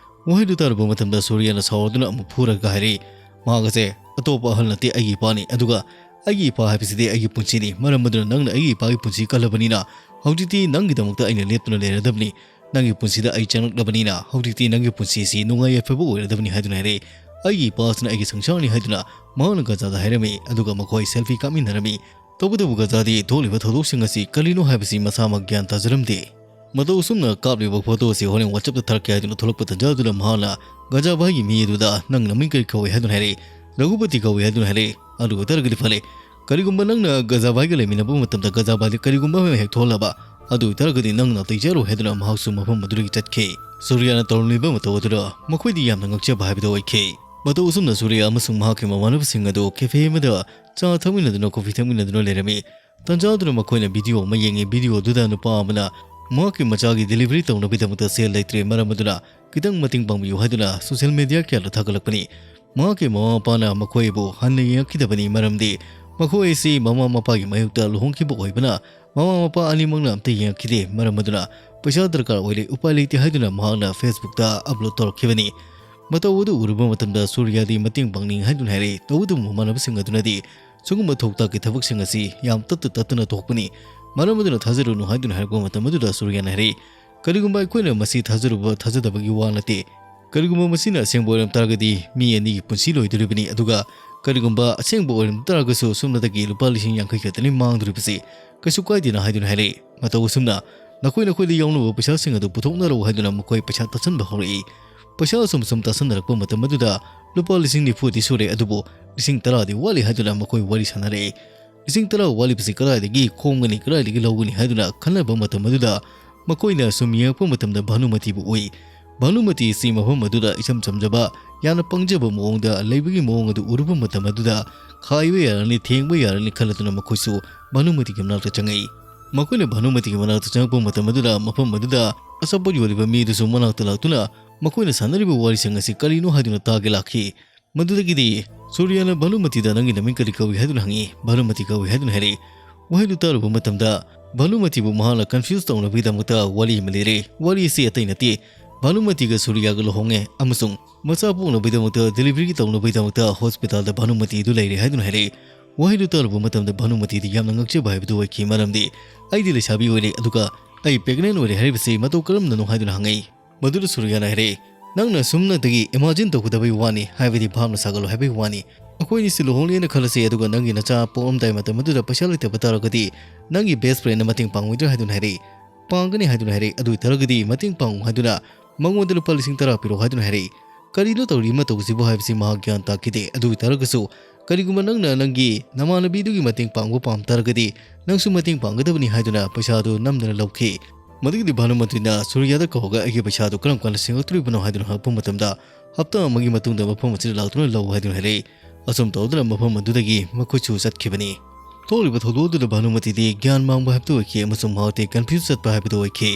ꯋꯥꯍꯩꯗꯨ ꯇꯥꯔꯨꯕ ꯃꯇꯝꯗ ꯁꯨꯔꯤꯌꯥꯅ ꯁꯥꯎꯔꯗꯨꯅ ꯑꯃꯨꯛ ꯐꯨꯔꯒ ꯍꯥꯏꯔꯤ, "ꯃꯍꯥꯛ ꯑꯁꯦ ꯑꯇꯣꯞꯄ ꯑꯍꯜ ꯅꯠꯇꯦ, ꯑꯩꯒꯤ ꯏꯄꯥꯅꯤ꯫ ꯑꯗꯨꯒ ꯑꯩꯒꯤ ꯏꯄꯥ ꯍꯥꯏꯕꯁꯤꯗꯤ ꯑꯩꯒꯤ ꯄꯨꯟꯁꯤꯅꯤ꯫ ꯃꯔꯝ ꯑꯗꯨꯅ ꯅꯪꯅ ꯑꯩꯒꯤ ꯏꯄꯥꯒꯤ ꯄꯨꯟꯁꯤ ꯀꯜꯂꯕꯅꯤꯅ ꯍꯧꯖꯤꯛꯇꯤ ꯅꯪꯒꯤꯗꯃꯛꯇ ꯑꯩꯅ ꯂꯦꯞꯇꯨꯅ ꯂꯩꯔꯗꯕꯅꯤ꯫ ꯅꯪꯒꯤ ꯄꯨꯟꯁꯤꯗ ꯑꯩ ꯆꯪꯂꯛꯂꯕꯅꯤꯅ ꯍꯧꯖꯤꯛꯇꯤ ꯅꯪꯒꯤ ꯄꯨꯟꯁꯤ ꯑꯁꯤ ꯅꯨꯡꯉꯥꯏ ꯌꯥꯏꯐꯕ ꯑꯣꯏꯔꯗꯕꯅꯤ" ꯍꯥꯏꯗꯨꯅ ꯍꯥꯏꯔꯛꯏ꯫ "ꯑꯩꯒꯤ ꯏꯄꯥꯁꯤꯅ ꯑꯩꯒꯤ ꯁꯪꯁꯥꯔꯅꯤ" ꯍꯥꯏꯗꯨꯅ ꯃꯍꯥꯛꯅ ꯒꯖꯥꯗ ꯍꯥꯏꯔꯝꯃꯤ꯫ ꯑꯗꯨꯒ ꯃꯈꯣꯏ selfie ꯀꯥꯞꯃꯤꯟꯅꯔꯝꯃꯤ꯫ ꯇꯧꯕꯇꯕꯨ ꯒꯖꯥꯗꯤ ꯊꯣꯛꯂꯤꯕ ꯊꯧꯗꯣꯛꯁꯤꯡ ꯑꯁꯤ ꯀꯔꯤꯅꯣ ꯍꯥꯏꯕꯁꯤ ꯃꯁꯥꯃꯛ ꯒ꯭ꯌꯥꯟ ꯇꯥꯖꯔꯝꯗꯦ꯫ ꯃꯇꯧ ꯑꯁꯨꯝꯅ ꯀꯥꯞꯂꯤꯕ photo ꯑꯁꯤ ꯍꯣꯔꯦꯟ WhatsApp ꯇ ꯊꯥꯔꯛꯀꯦ ꯍꯥꯏꯗꯨꯅ ꯊꯣꯛꯂꯛꯄ ꯇꯟꯖꯥ ꯑꯗꯨꯗ ꯃꯍꯥꯛꯅ ꯒꯖꯥ ꯚꯥꯏꯒꯤ ꯃꯤ ꯑꯗꯨꯗ, "ꯅꯪ ꯅꯃꯤꯡ ꯀꯔꯤ ꯀꯧꯏ?" ꯍꯥꯏꯗꯨꯅ ꯍꯥꯏꯔꯛꯏ꯫ "ꯔꯘꯨꯄꯇꯤ ꯀꯧꯏ" ꯍꯥꯏꯗꯨꯅ ꯍꯥꯏꯔꯛꯏ꯫ "ꯑꯗꯨ ꯑꯣꯏꯇꯥꯔꯒꯗꯤ ꯐꯔꯦ꯫ ꯀꯔꯤꯒꯨꯝꯕ ꯅꯪꯅ ꯒꯖꯥ ꯚꯥꯏꯒ ꯂꯩꯃꯤꯟꯅꯕ ꯃꯇꯝꯗ ꯒꯖꯥ ꯚꯥꯏꯗ ꯀꯔꯤꯒꯨꯝꯕ ꯑꯃ ꯍꯦꯛ ꯊꯣꯛꯍꯜꯂꯕ, ꯑꯗꯨ ꯑꯣꯏꯇꯥꯔꯒꯗꯤ ꯅꯪ ꯅꯥꯇꯩ ꯆꯥꯔꯣꯏ" ꯍꯥꯏꯗꯨꯅ ꯃꯍꯥꯛꯁꯨ ꯃꯐꯝ ꯑꯗꯨꯗꯒꯤ ꯆꯠꯈꯤ꯫ ꯁꯨꯔꯤꯌꯥꯅ ꯇꯧꯔꯝꯂꯤꯕ ꯃꯇꯧ ꯑꯗꯨꯗ ꯃꯈꯣꯏꯗꯤ ꯌꯥꯝꯅ ꯉꯛꯆꯕ ꯍꯥꯏꯕꯗꯨ ꯑꯣꯏꯈꯤ꯫ ꯃꯇꯧ ꯑꯁꯨꯝꯅ ꯁꯨꯔꯤꯌꯥ ꯑꯃꯁꯨꯡ ꯃꯍꯥꯛꯀꯤ ꯃꯃꯥꯟꯅꯕꯁꯤꯡ ꯑꯗꯨ cafe ꯑꯃꯗ ꯆꯥ ꯊꯛꯃꯤꯟꯅꯗꯨꯅ, coffee ꯊꯛꯃꯤꯟꯅꯗꯨꯅ ꯂꯩꯔꯝꯃꯤ꯫ ꯇꯟꯖꯥ ꯑꯗꯨꯗ ꯃꯈꯣꯏꯅ video ꯑꯃ ꯌꯦꯡꯉꯤ꯫ Video ꯑꯗꯨꯗ ꯅꯨꯄꯥ ꯑꯃꯅ ꯃꯍꯥꯛꯀꯤ ꯃꯆꯥꯒꯤ delivery ꯇꯧꯅꯕꯒꯤꯗꯃꯛꯇ ꯁꯦꯜ ꯂꯩꯇ꯭ꯔꯦ, ꯃꯔꯝ ꯑꯗꯨꯅ ꯈꯤꯇꯪ ꯃꯇꯦꯡ ꯄꯥꯡꯕꯤꯌꯨ ꯍꯥꯏꯗꯨꯅ social media ꯀꯌꯥꯗ ꯊꯥꯒꯠꯂꯛꯄꯅꯤ꯫ ꯃꯍꯥꯛꯀꯤ ꯃꯃꯥ ꯃꯄꯥꯅ ꯃꯈꯣꯏꯕꯨ ꯍꯟꯅ ꯌꯦꯡꯉꯛꯈꯤꯗꯕꯅꯤ, ꯃꯔꯝꯗꯤ ꯃꯈꯣꯏ ꯑꯁꯤ ꯃꯃꯥ ꯃꯄꯥꯒꯤ ꯃꯥꯌꯣꯛꯇ ꯂꯨꯍꯣꯡꯈꯤꯕ ꯑꯣꯏꯕꯅ ꯃꯃꯥ ꯃꯄꯥ ꯑꯅꯤꯃꯛꯅ ꯑꯝꯇ ꯌꯦꯡꯉꯛꯈꯤꯗꯦ꯫ ꯃꯔꯝ ꯑꯗꯨꯅ ꯄꯩꯁꯥ ꯗꯔꯀꯥꯔ ꯑꯣꯏꯔꯦ, ꯎꯄꯥꯏ ꯂꯩꯇꯦ ꯍꯥꯏꯗꯨꯅ ꯃꯍꯥꯛꯅ Facebook ꯇ upload ꯇꯧꯔꯛꯈꯤꯕꯅꯤ꯫ ꯃꯇꯧ ꯑꯗꯨ ꯎꯔꯨꯕ ꯃꯇꯝꯗ ꯁꯨꯔꯤꯌꯥꯗꯤ ꯃꯇꯦꯡ ꯄꯥꯡꯅꯤꯡꯏ ꯍꯥꯏꯗꯨꯅ ꯍꯥꯏꯔꯛꯏ꯫ ꯇꯧꯕꯇꯕꯨ ꯃꯃꯥꯟꯅꯕꯁꯤꯡ ꯑꯗꯨꯅꯗꯤ ꯁꯤꯒꯨꯝꯕ ꯊꯣꯛ ꯊꯥꯛꯀꯤ ꯊꯕꯛꯁꯤꯡ ꯑꯁꯤ ꯌꯥꯝ ꯇꯠꯇ ꯇꯠꯇꯅ ꯊꯣꯛꯄꯅꯤ꯫ ꯃꯔꯝ ꯑꯗꯨꯅ ꯊꯥꯖꯔꯨꯅꯨ ꯍꯥꯏꯗꯨꯅ ꯍꯥꯏꯔꯛꯄ ꯃꯇꯝ ꯑꯗꯨꯗ ꯁꯨꯔꯤꯌꯥꯅ ꯍꯥꯏꯔꯛꯏ, "ꯀꯔꯤꯒꯨꯝꯕ ꯑꯩꯈꯣꯏꯅ ꯃꯁꯤ ꯊꯥꯖꯔꯨꯕ ꯊꯥꯖꯗꯕꯒꯤ ꯋꯥ ꯅꯠꯇꯦ꯫ ꯀꯔꯤꯒꯨꯝꯕ ꯃꯁꯤꯅ ꯑꯁꯦꯡꯕ ꯑꯣꯏꯔꯝ ꯇꯥꯔꯒꯗꯤ ꯃꯤ ꯑꯅꯤꯒꯤ ꯄꯨꯟꯁꯤ ꯂꯣꯏꯗꯣꯔꯤꯕꯅꯤ, ꯑꯗꯨꯒ "ꯀꯔꯤꯒꯨꯝꯕ ꯑꯁꯦꯡꯕ ꯑꯣꯏꯔꯝ ꯇꯥꯔꯒꯁꯨ ꯁꯣꯝꯗꯒꯤ ꯂꯨꯄꯥ ꯂꯤꯁꯤꯡ ꯌꯥꯡꯈꯩ ꯈꯛꯇꯅꯤ ꯃꯥꯡꯗꯣꯔꯤꯕꯁꯤ, ꯀꯩꯁꯨ ꯀꯥꯏꯗꯦꯅ" ꯍꯥꯏꯗꯨꯅ ꯍꯥꯏꯔꯛꯏ꯫ ꯃꯇꯧ ꯑꯁꯨꯝꯅ "ꯅꯈꯣꯏ ꯅꯈꯣꯏꯗ ꯌꯥꯎꯅꯕ ꯄꯩꯁꯥꯁꯤꯡ ꯑꯗꯨ ꯄꯨꯊꯣꯛꯅꯔꯛꯎ" ꯍꯥꯏꯗꯨꯅ ꯃꯈꯣꯏ ꯄꯩꯁꯥ ꯇꯥꯁꯟꯕ ꯍꯧꯔꯛꯏ꯫ ꯄꯩꯁꯥ ꯑꯁꯨꯝ ꯁꯨꯝ ꯇꯥꯁꯟꯅꯔꯛꯄ ꯃꯇꯝ ꯑꯗꯨꯗ ꯂꯨꯄꯥ ꯂꯤꯁꯤꯡ ꯅꯤꯐꯨꯗꯤ ꯁꯨꯔꯦ, ꯑꯗꯨꯕꯨ ꯂꯤꯁꯤꯡ ꯇꯔꯥꯗꯤ ꯋꯥꯠꯂꯤ ꯍꯥꯏꯗꯨꯅ ꯃꯈꯣꯏ ꯋꯥꯔꯤ ꯁꯥꯟꯅꯔꯛꯏ꯫ ꯂꯤꯁꯤꯡ ꯇꯔꯥ ꯋꯥꯠꯂꯤꯕꯁꯤ ꯀꯗꯥꯏꯗꯒꯤ ꯈꯣꯝꯒꯅꯤ, ꯀꯗꯥꯏꯗꯒꯤ ꯂꯧꯒꯅꯤ ꯍꯥꯏꯗꯨꯅ ꯈꯟꯅꯕ ꯃꯇꯝ ꯑꯗꯨꯗ ꯃꯈꯣꯏꯅ ꯁꯨꯝ ꯌꯦꯡꯉꯛꯄ ꯃꯇꯝꯗ ꯚꯥꯅꯨꯃꯇꯤꯕꯨ ꯎꯏ꯫ ꯚꯥꯅꯨꯃꯇꯤ ꯑꯁꯤ ꯃꯐꯝ ꯑꯗꯨꯗ ꯏꯆꯝ ꯆꯝꯖꯕ, ꯌꯥꯝꯅ ꯄꯪꯖꯕ ꯃꯑꯣꯡꯗ ꯂꯩꯕꯒꯤ ꯃꯑꯣꯡ ꯑꯗꯨ ꯎꯔꯨꯕ ꯃꯇꯝ ꯑꯗꯨꯗ ꯈꯥꯏꯕ ꯌꯥꯔꯅꯤ, ꯊꯦꯡꯕ ꯌꯥꯔꯅꯤ ꯈꯜꯂꯗꯨꯅ ꯃꯈꯣꯏꯁꯨ ꯚꯥꯅꯨꯃꯇꯤꯒꯤ ꯃꯅꯥꯛꯇ ꯆꯪꯉꯛꯏ꯫ ꯃꯈꯣꯏꯅ ꯚꯥꯅꯨꯃꯇꯤꯒꯤ ꯃꯅꯥꯛꯇ ꯆꯪꯉꯛꯄ ꯃꯇꯝ ꯑꯗꯨꯗ ꯃꯐꯝ ꯑꯗꯨꯗ ꯑꯆꯥꯄꯣꯠ ꯌꯣꯜꯂꯤꯕ ꯃꯤꯗꯨꯁꯨ ꯃꯅꯥꯛꯇ ꯂꯥꯛꯇꯨꯅ ꯃꯈꯣꯏꯅ ꯁꯥꯟꯅꯔꯤꯕ ꯋꯥꯔꯤꯁꯤꯡ ꯑꯁꯤ ꯀꯔꯤꯅꯣ ꯍꯥꯏꯗꯨꯅ ꯇꯥꯒꯦ ꯂꯥꯛꯈꯤ꯫ ꯃꯗꯨꯗꯒꯤꯗꯤ ꯁꯨꯔꯤꯌꯥꯅ ꯚꯥꯅꯨꯃꯇꯤꯗ "ꯅꯪꯒꯤ ꯅꯃꯤꯡ ꯀꯔꯤ ꯀꯧꯏ?" ꯍꯥꯏꯗꯨꯅ ꯍꯪꯉꯤ꯫ ꯚꯥꯅꯨꯃꯇꯤ ꯀꯧꯏ ꯍꯥꯏꯗꯨꯅ ꯍꯥꯏꯔꯛꯏ꯫ ꯋꯥꯍꯩꯗꯨ ꯇꯥꯔꯨꯕ ꯃꯇꯝꯗ ꯚꯥꯅꯨꯃꯇꯤꯕꯨ ꯃꯍꯥꯛꯅ confuse ꯇꯧꯅꯕꯒꯤꯗꯃꯛꯇ ꯋꯥꯔꯤ ꯑꯃ ꯂꯤꯔꯦ꯫ ꯋꯥꯔꯤ ꯑꯁꯤ ꯑꯇꯩ ꯅꯠꯇꯦ, ꯚꯥꯅꯨꯃꯇꯤꯒ ꯁꯨꯔꯤꯌꯥꯒ ꯂꯨꯍꯣꯡꯉꯦ ꯑꯃꯁꯨꯡ ꯃꯆꯥ ꯄꯣꯛꯅꯕꯒꯤꯗꯃꯛꯇ, delivery ꯒꯤ ꯇꯧꯅꯕꯒꯤꯗꯃꯛꯇ hospital ꯗ ꯚꯥꯅꯨꯃꯇꯤ ꯑꯗꯨ ꯂꯩꯔꯦ ꯍꯥꯏꯗꯨꯅ ꯍꯥꯏꯔꯛꯏ꯫ ꯋꯥꯍꯩꯗꯨ ꯇꯥꯔꯨꯕ ꯃꯇꯝꯗ ꯚꯥꯅꯨꯃꯇꯤꯗꯤ ꯌꯥꯝꯅ ꯉꯛꯆꯕ ꯍꯥꯏꯕꯗꯨ ꯑꯣꯏꯈꯤ, ꯃꯔꯝꯗꯤ "ꯑꯩꯗꯤ ꯂꯩꯁꯥꯕꯤ ꯑꯣꯏꯔꯦ, ꯑꯗꯨꯒ ꯑꯩ pregnant ꯑꯣꯏꯔꯦ ꯍꯥꯏꯔꯤꯕꯁꯤ ꯃꯇꯧ ꯀꯔꯝꯅꯅꯣ?" ꯍꯥꯏꯗꯨꯅ ꯍꯪꯉꯛꯏ꯫ ꯃꯗꯨꯗ ꯁꯨꯔꯤꯌꯥꯅ ꯍꯥꯏꯔꯛꯏ, "ꯅꯪꯅ ꯁꯨꯝꯅꯇꯒꯤ imagine ꯇꯧꯒꯗꯕꯩ ꯋꯥꯅꯤ, ꯍꯥꯏꯕꯗꯤ ꯚꯥꯞꯅ ꯁꯥꯒꯠꯂꯣ ꯍꯥꯏꯕꯒꯤ ꯋꯥꯅꯤ꯫ ꯑꯩꯈꯣꯏꯅꯤꯁꯤ ꯂꯨꯍꯣꯡꯂꯦꯅ ꯈꯜꯂꯁꯤ, ꯑꯗꯨꯒ ꯅꯪꯒꯤ ꯅꯆꯥ ꯄꯣꯛꯂꯝꯗꯥꯏ ꯃꯇꯝ ꯑꯗꯨꯗ ꯄꯩꯁꯥ ꯂꯩꯇꯕ ꯇꯥꯔꯒꯗꯤ ꯅꯪꯒꯤ best friend ꯅ ꯃꯇꯦꯡ ꯄꯥꯡꯉꯣꯏꯗ꯭ꯔꯥ?" ꯍꯥꯏꯗꯨꯅ ꯍꯥꯏꯔꯛꯏ꯫ "ꯄꯥꯡꯒꯅꯤ" ꯍꯥꯏꯗꯨꯅ ꯍꯥꯏꯔꯛꯏ꯫ "ꯑꯗꯨ ꯑꯣꯏ ꯇꯥꯔꯒꯗꯤ ꯃꯇꯦꯡ ꯄꯥꯡꯉꯨ" ꯍꯥꯏꯗꯨꯅ ꯃꯉꯣꯟꯗ ꯂꯨꯄꯥ ꯂꯤꯁꯤꯡ ꯇꯔꯥ ꯄꯤꯔꯛꯑꯣ ꯍꯥꯏꯗꯨꯅ ꯍꯥꯏꯔꯛꯏ꯫ ꯀꯔꯤꯅꯣ ꯇꯧꯔꯤ ꯑꯃ ꯇꯧꯕꯁꯤꯕꯨ ꯍꯥꯏꯕꯁꯤ ꯃꯍꯥꯛ ꯒ꯭ꯌꯥꯟ ꯇꯥꯈꯤꯗꯦ꯫ ꯑꯗꯨ ꯑꯣꯏ ꯇꯥꯔꯒꯁꯨ, "ꯀꯔꯤꯒꯨꯝꯕ ꯅꯪꯅ ꯅꯪꯒꯤ ꯅꯃꯥꯟꯅꯕꯤꯗꯨꯒꯤ ꯃꯇꯦꯡ ꯄꯥꯡꯕ ꯄꯥꯝ ꯇꯥꯔꯒꯗꯤ ꯅꯪꯁꯨ ꯃꯇꯦꯡ ꯄꯥꯡꯒꯗꯕꯅꯤ" ꯍꯥꯏꯗꯨꯅ ꯄꯩꯁꯥꯗꯨ ꯅꯝꯗꯅ ꯂꯧꯈꯤ꯫ ꯃꯗꯨꯒꯤꯗꯤ ꯚꯥꯅꯨꯃꯇꯤꯅ ꯁꯨꯔꯤꯌꯥꯗ ꯀꯧꯔꯒ "ꯑꯩꯒꯤ ꯄꯩꯁꯥꯗꯨ ꯀꯔꯝ ꯀꯥꯟꯗ ꯁꯤꯡꯉꯛꯇꯣꯔꯤꯕꯅꯣ?" ꯍꯥꯏꯗꯨꯅ ꯍꯪꯉꯛꯄ ꯃꯇꯝꯗ, "ꯍꯞꯇꯥ ꯑꯃꯒꯤ ꯃꯇꯨꯡꯗ ꯃꯐꯝ ꯑꯁꯤꯗ ꯂꯥꯛꯇꯨꯅ ꯂꯧ" ꯍꯥꯏꯗꯨꯅ ꯍꯥꯏꯔꯛꯏ꯫ ꯑꯁꯨꯝ ꯇꯧꯗꯨꯅ ꯃꯐꯝ ꯑꯗꯨꯗꯒꯤ ꯃꯈꯣꯏꯁꯨ ꯆꯠꯈꯤꯕꯅꯤ꯫ ꯊꯣꯛꯂꯤꯕ ꯊꯧꯗꯣꯛ ꯑꯗꯨꯗ ꯚꯥꯅꯨꯃꯇꯤꯗꯤ ꯒ꯭ꯌꯥꯟ ꯃꯥꯡꯕ ꯍꯥꯏꯕꯗꯨ ꯑꯣꯏꯈꯤ ꯑꯃꯁꯨꯡ ꯃꯍꯥꯛꯇꯤ confuse ꯆꯠꯄ ꯍꯥꯏꯕꯗꯨ ꯑꯣꯏꯈꯤ꯫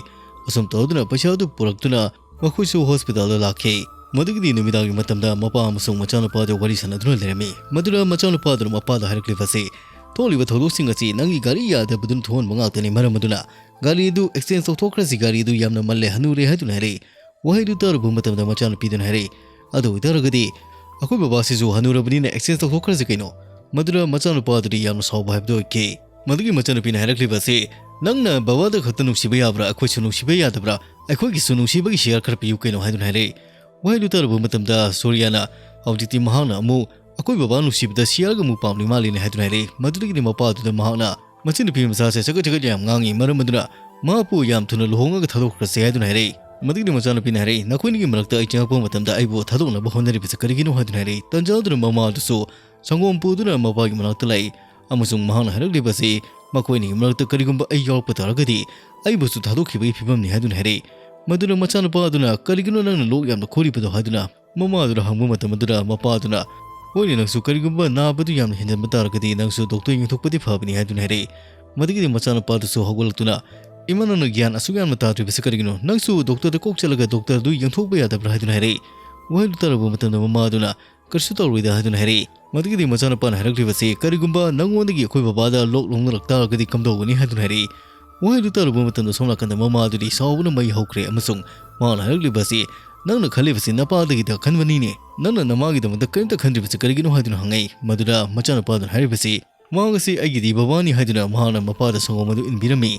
ꯑꯁꯨꯝ ꯇꯧꯗꯨꯅ ꯄꯩꯁꯥ ꯑꯗꯨ ꯄꯨꯔꯛꯇꯨꯅ ꯃꯈꯣꯏꯁꯨ hospital ꯗ ꯂꯥꯛꯈꯤ꯫ ꯃꯗꯨꯒꯤꯗꯤ ꯅꯨꯃꯤꯗꯥꯡꯒꯤ ꯃꯇꯝꯗ ꯃꯄꯥ ꯑꯃꯁꯨꯡ ꯃꯆꯥꯅꯨꯄꯥꯗ ꯋꯥꯔꯤ ꯁꯥꯟꯅꯗꯨꯅ ꯂꯩꯔꯝꯃꯤ꯫ ꯃꯗꯨꯗ ꯃꯆꯥꯅꯨꯄꯥꯗꯨꯅ ꯃꯄꯥꯗ ꯍꯥꯏꯔꯛꯂꯤꯕ ꯑꯁꯤ, "ꯊꯣꯛꯂꯤꯕ ꯊꯧꯗꯣꯛꯁꯤꯡ ꯑꯁꯤ ꯅꯪꯒꯤ ꯒꯥꯔꯤ ꯌꯥꯗꯕꯗꯨꯅ ꯊꯣꯛꯍꯟꯕ ꯉꯥꯛꯇꯅꯤ, ꯃꯔꯝ ꯑꯗꯨꯅ ꯒꯥꯔꯤ ꯑꯗꯨ exchange ꯇꯧꯊꯣꯛꯈ꯭ꯔꯁꯤ, ꯒꯥꯔꯤ ꯑꯗꯨ ꯌꯥꯝꯅ ꯃꯜꯂꯦ, ꯍꯅꯨꯔꯦ" ꯍꯥꯏꯗꯨꯅ ꯍꯥꯏꯔꯛꯏ꯫ ꯋꯥꯍꯩꯗꯨ ꯇꯥꯔꯨꯕ ꯃꯇꯝꯗ ꯃꯆꯥꯅꯨꯄꯤꯗꯨꯅ ꯍꯥꯏꯔꯛꯏ, "ꯑꯗꯨ ꯑꯣꯏꯇꯥꯔꯒꯗꯤ ꯑꯩꯈꯣꯏ ꯕꯕꯥꯁꯤꯁꯨ ꯍꯅꯨꯔꯕꯅꯤꯅ exchange ꯇꯧꯊꯣꯛꯈ꯭ꯔꯁꯤ ꯀꯩꯅꯣ?" ꯃꯗꯨꯗ ꯃꯆꯥꯅꯨꯄꯥ ꯑꯗꯨꯗꯤ ꯌꯥꯝꯅ ꯁꯥꯎꯕ ꯍꯥꯏꯕꯗꯨ ꯑꯣꯏꯈꯤ꯫ ꯃꯗꯨꯒꯤ ꯃꯆꯥꯅꯨꯄꯤꯅ ꯍꯥꯏꯔꯛꯂꯤꯕ ꯑꯁꯤ, "ꯅꯪꯅ ꯕꯕꯥꯗ ꯈꯛꯇ ꯅꯨꯡꯁꯤꯕ ꯌꯥꯕ꯭ꯔꯥ? ꯑꯩꯈꯣꯏꯁꯨ ꯅꯨꯡꯁꯤꯕ ꯌꯥꯗꯕ꯭ꯔꯥ? ꯑꯩꯈꯣꯏꯒꯤꯁꯨ ꯅꯨꯡꯁꯤꯕꯒꯤ share ꯈꯔ ꯄꯤꯌꯨ ꯀꯩꯅꯣ?" ꯍꯥꯏꯗꯨꯅ ꯍꯥꯏꯔꯛꯏ꯫ ꯋꯥꯍꯩꯗꯨ ꯇꯥꯔꯨꯕ ꯃꯇꯝꯗ ꯁꯨꯔꯤꯌꯥꯅ ꯍꯧꯖꯤꯛꯇꯤ ꯃꯍꯥꯛꯅ ꯑꯃꯨꯛ "ꯑꯩꯈꯣꯏ ꯕꯕꯥ ꯅꯨꯡꯁꯤꯕꯗ ꯁꯤꯌꯥꯔꯒ ꯑꯃꯨꯛ ꯄꯥꯝꯂꯤ ꯃꯥꯜꯂꯤꯅꯦ" ꯍꯥꯏꯗꯨꯅ ꯍꯥꯏꯔꯛꯏ꯫ ꯃꯗꯨꯗꯒꯤꯗꯤ ꯃꯄꯥꯗꯨꯗ ꯃꯍꯥꯛꯅ ꯃꯆꯟꯅꯨꯄꯤ ꯃꯆꯥꯁꯦ ꯆꯒꯠ ꯆꯒꯠ ꯌꯥꯝ ꯉꯥꯡꯉꯤ, ꯃꯔꯝ ꯑꯗꯨꯅ ꯃꯍꯥꯛꯄꯨ ꯌꯥꯝ ꯊꯨꯅ ꯂꯨꯍꯣꯡꯉꯒ ꯊꯥꯗꯣꯛꯈ꯭ꯔꯁꯦ ꯍꯥꯏꯗꯨꯅ ꯍꯥꯏꯔꯛꯏ꯫ ꯃꯗꯨꯒꯤꯗꯤ ꯃꯆꯥꯅꯨꯄꯤꯅ ꯍꯥꯏꯔꯛꯏ, "ꯅꯈꯣꯏꯅꯤꯒꯤ ꯃꯔꯛꯇ ꯑꯩ ꯆꯪꯉꯛꯄ ꯃꯇꯝꯗ ꯑꯩꯕꯨ ꯊꯥꯗꯣꯛꯅꯕ ꯍꯣꯠꯅꯔꯤꯕꯁꯦ ꯀꯔꯤꯒꯤꯅꯣ?" ꯍꯥꯏꯗꯨꯅ ꯍꯥꯏꯔꯛꯏ꯫ ꯇꯟꯖꯥ ꯑꯗꯨꯅ ꯃꯃꯥ ꯑꯗꯨꯁꯨ ꯁꯪꯒꯣꯝ ꯄꯨꯗꯨꯅ ꯃꯄꯥꯒꯤ ꯃꯅꯥꯛꯇ ꯂꯥꯛꯏ, ꯑꯃꯁꯨꯡ ꯃꯍꯥꯛꯅ ꯍꯥꯏꯔꯛꯂꯤꯕꯁꯤ ꯃꯈꯣꯏꯅꯤꯒꯤ ꯃꯔꯛꯇ ꯀꯔꯤꯒꯨꯝꯕ ꯑꯩ ꯌꯥꯎꯔꯛꯄ ꯇꯥꯔꯒꯗꯤ ꯑꯩꯕꯨꯁꯨ ꯊꯥꯗꯣꯛꯈꯤꯕꯒꯤ ꯐꯤꯕꯝꯅꯤ ꯍꯥꯏꯗꯨꯅ ꯍꯥꯏꯔꯛꯏ꯫ ꯃꯗꯨꯅ ꯃꯆꯥꯅꯨꯄꯥ ꯑꯗꯨꯅ "ꯀꯔꯤꯒꯤꯅꯣ ꯅꯪꯅ ꯂꯣꯛ ꯌꯥꯝꯅ ꯈꯨꯔꯤꯕꯗꯣ?" ꯍꯥꯏꯗꯨꯅ ꯃꯃꯥ ꯑꯗꯨꯅ ꯍꯪꯕ ꯃꯇꯝ ꯑꯗꯨꯗ ꯃꯄꯥ ꯑꯗꯨꯅ, "ꯍꯣꯏꯅꯦ, ꯅꯪꯁꯨ ꯀꯔꯤꯒꯨꯝꯕ ꯅꯥꯕꯗꯨ ꯌꯥꯝꯅ ꯍꯦꯟꯖꯟꯕ ꯇꯥꯔꯒꯗꯤ ꯅꯪꯁꯨ ꯗꯣꯛꯇꯔ ꯌꯦꯡꯊꯣꯛꯄꯗꯤ ꯐꯕꯅꯤ" ꯍꯥꯏꯗꯨꯅ ꯍꯥꯏꯔꯛꯏ꯫ ꯃꯗꯨꯒꯤꯗꯤ ꯃꯆꯥꯅꯨꯄꯥ ꯑꯗꯨꯁꯨ ꯍꯧꯒꯠꯂꯛꯇꯨꯅ, "ꯏꯃꯥ, ꯅꯪꯅ ꯒ꯭ꯌꯥꯟ ꯑꯁꯨꯛ ꯌꯥꯝꯅ ꯇꯥꯗ꯭ꯔꯤꯕꯁꯤ ꯀꯔꯤꯒꯤꯅꯣ? ꯅꯪꯁꯨ ꯗꯣꯛꯇꯔꯗ ꯀꯣꯛ ꯆꯠꯂꯒ ꯗꯣꯛꯇꯔꯗꯨ ꯌꯦꯡꯊꯣꯛꯄ ꯌꯥꯗꯕ꯭ꯔꯥ?" ꯍꯥꯏꯗꯨꯅ ꯍꯥꯏꯔꯛꯏ꯫ ꯋꯥꯍꯩꯗꯨ ꯇꯥꯔꯨꯕ ꯃꯇꯝꯗ ꯃꯃꯥ ꯑꯗꯨꯅ, "ꯀꯔꯤꯁꯨ ꯇꯧꯔꯣꯏꯗ" ꯍꯥꯏꯗꯨꯅ ꯍꯥꯏꯔꯛꯏ꯫ ꯃꯗꯨꯒꯤꯗꯤ ꯃꯆꯥꯅꯨꯄꯥꯅ ꯍꯥꯏꯔꯛꯂꯤꯕꯁꯤ, "ꯀꯔꯤꯒꯨꯝꯕ ꯅꯪꯉꯣꯟꯗꯒꯤ ꯑꯩꯈꯣꯏ ꯕꯕꯥꯗ ꯂꯣꯛ ꯂꯧꯅꯔꯛ ꯇꯥꯔꯒꯗꯤ ꯀꯝꯗꯧꯒꯅꯤ?" ꯍꯥꯏꯗꯨꯅ ꯍꯥꯏꯔꯛꯏ꯫ ꯋꯥꯍꯩꯗꯨ ꯇꯥꯔꯨꯕ ꯃꯇꯝꯗ ꯁꯣꯝ ꯅꯥꯀꯟꯗ ꯃꯃꯥ ꯑꯗꯨꯗꯤ ꯁꯥꯎꯕꯅ ꯃꯩ ꯍꯧꯈ꯭ꯔꯦ, ꯑꯃꯁꯨꯡ ꯃꯍꯥꯛꯅ ꯍꯥꯏꯔꯛꯂꯤꯕ ꯑꯁꯤ, "ꯅꯪꯅ ꯈꯜꯂꯤꯕꯁꯤ ꯅꯄꯥꯗꯒꯤꯗ ꯈꯟꯕꯅꯤꯅꯦ꯫ ꯅꯪꯅ ꯅꯃꯥꯒꯤꯗꯃꯛꯇ ꯀꯔꯤꯝꯇ ꯈꯟꯗ꯭ꯔꯤꯕꯁꯤ ꯀꯔꯤꯒꯤꯅꯣ?" ꯍꯥꯏꯗꯨꯅ ꯍꯪꯉꯛꯏ꯫ ꯃꯗꯨꯗ ꯃꯆꯥꯅꯨꯄꯥꯗꯨꯅ ꯍꯥꯏꯔꯤꯕꯁꯤ, "ꯃꯍꯥꯛ ꯑꯁꯤ ꯑꯩꯒꯤꯗꯤ ꯕꯕꯥꯅꯤ" ꯍꯥꯏꯗꯨꯅ ꯃꯍꯥꯛꯅ ꯃꯄꯥꯗ ꯁꯪꯒꯣꯝ ꯑꯗꯨ ꯏꯟꯕꯤꯔꯝꯃꯤ꯫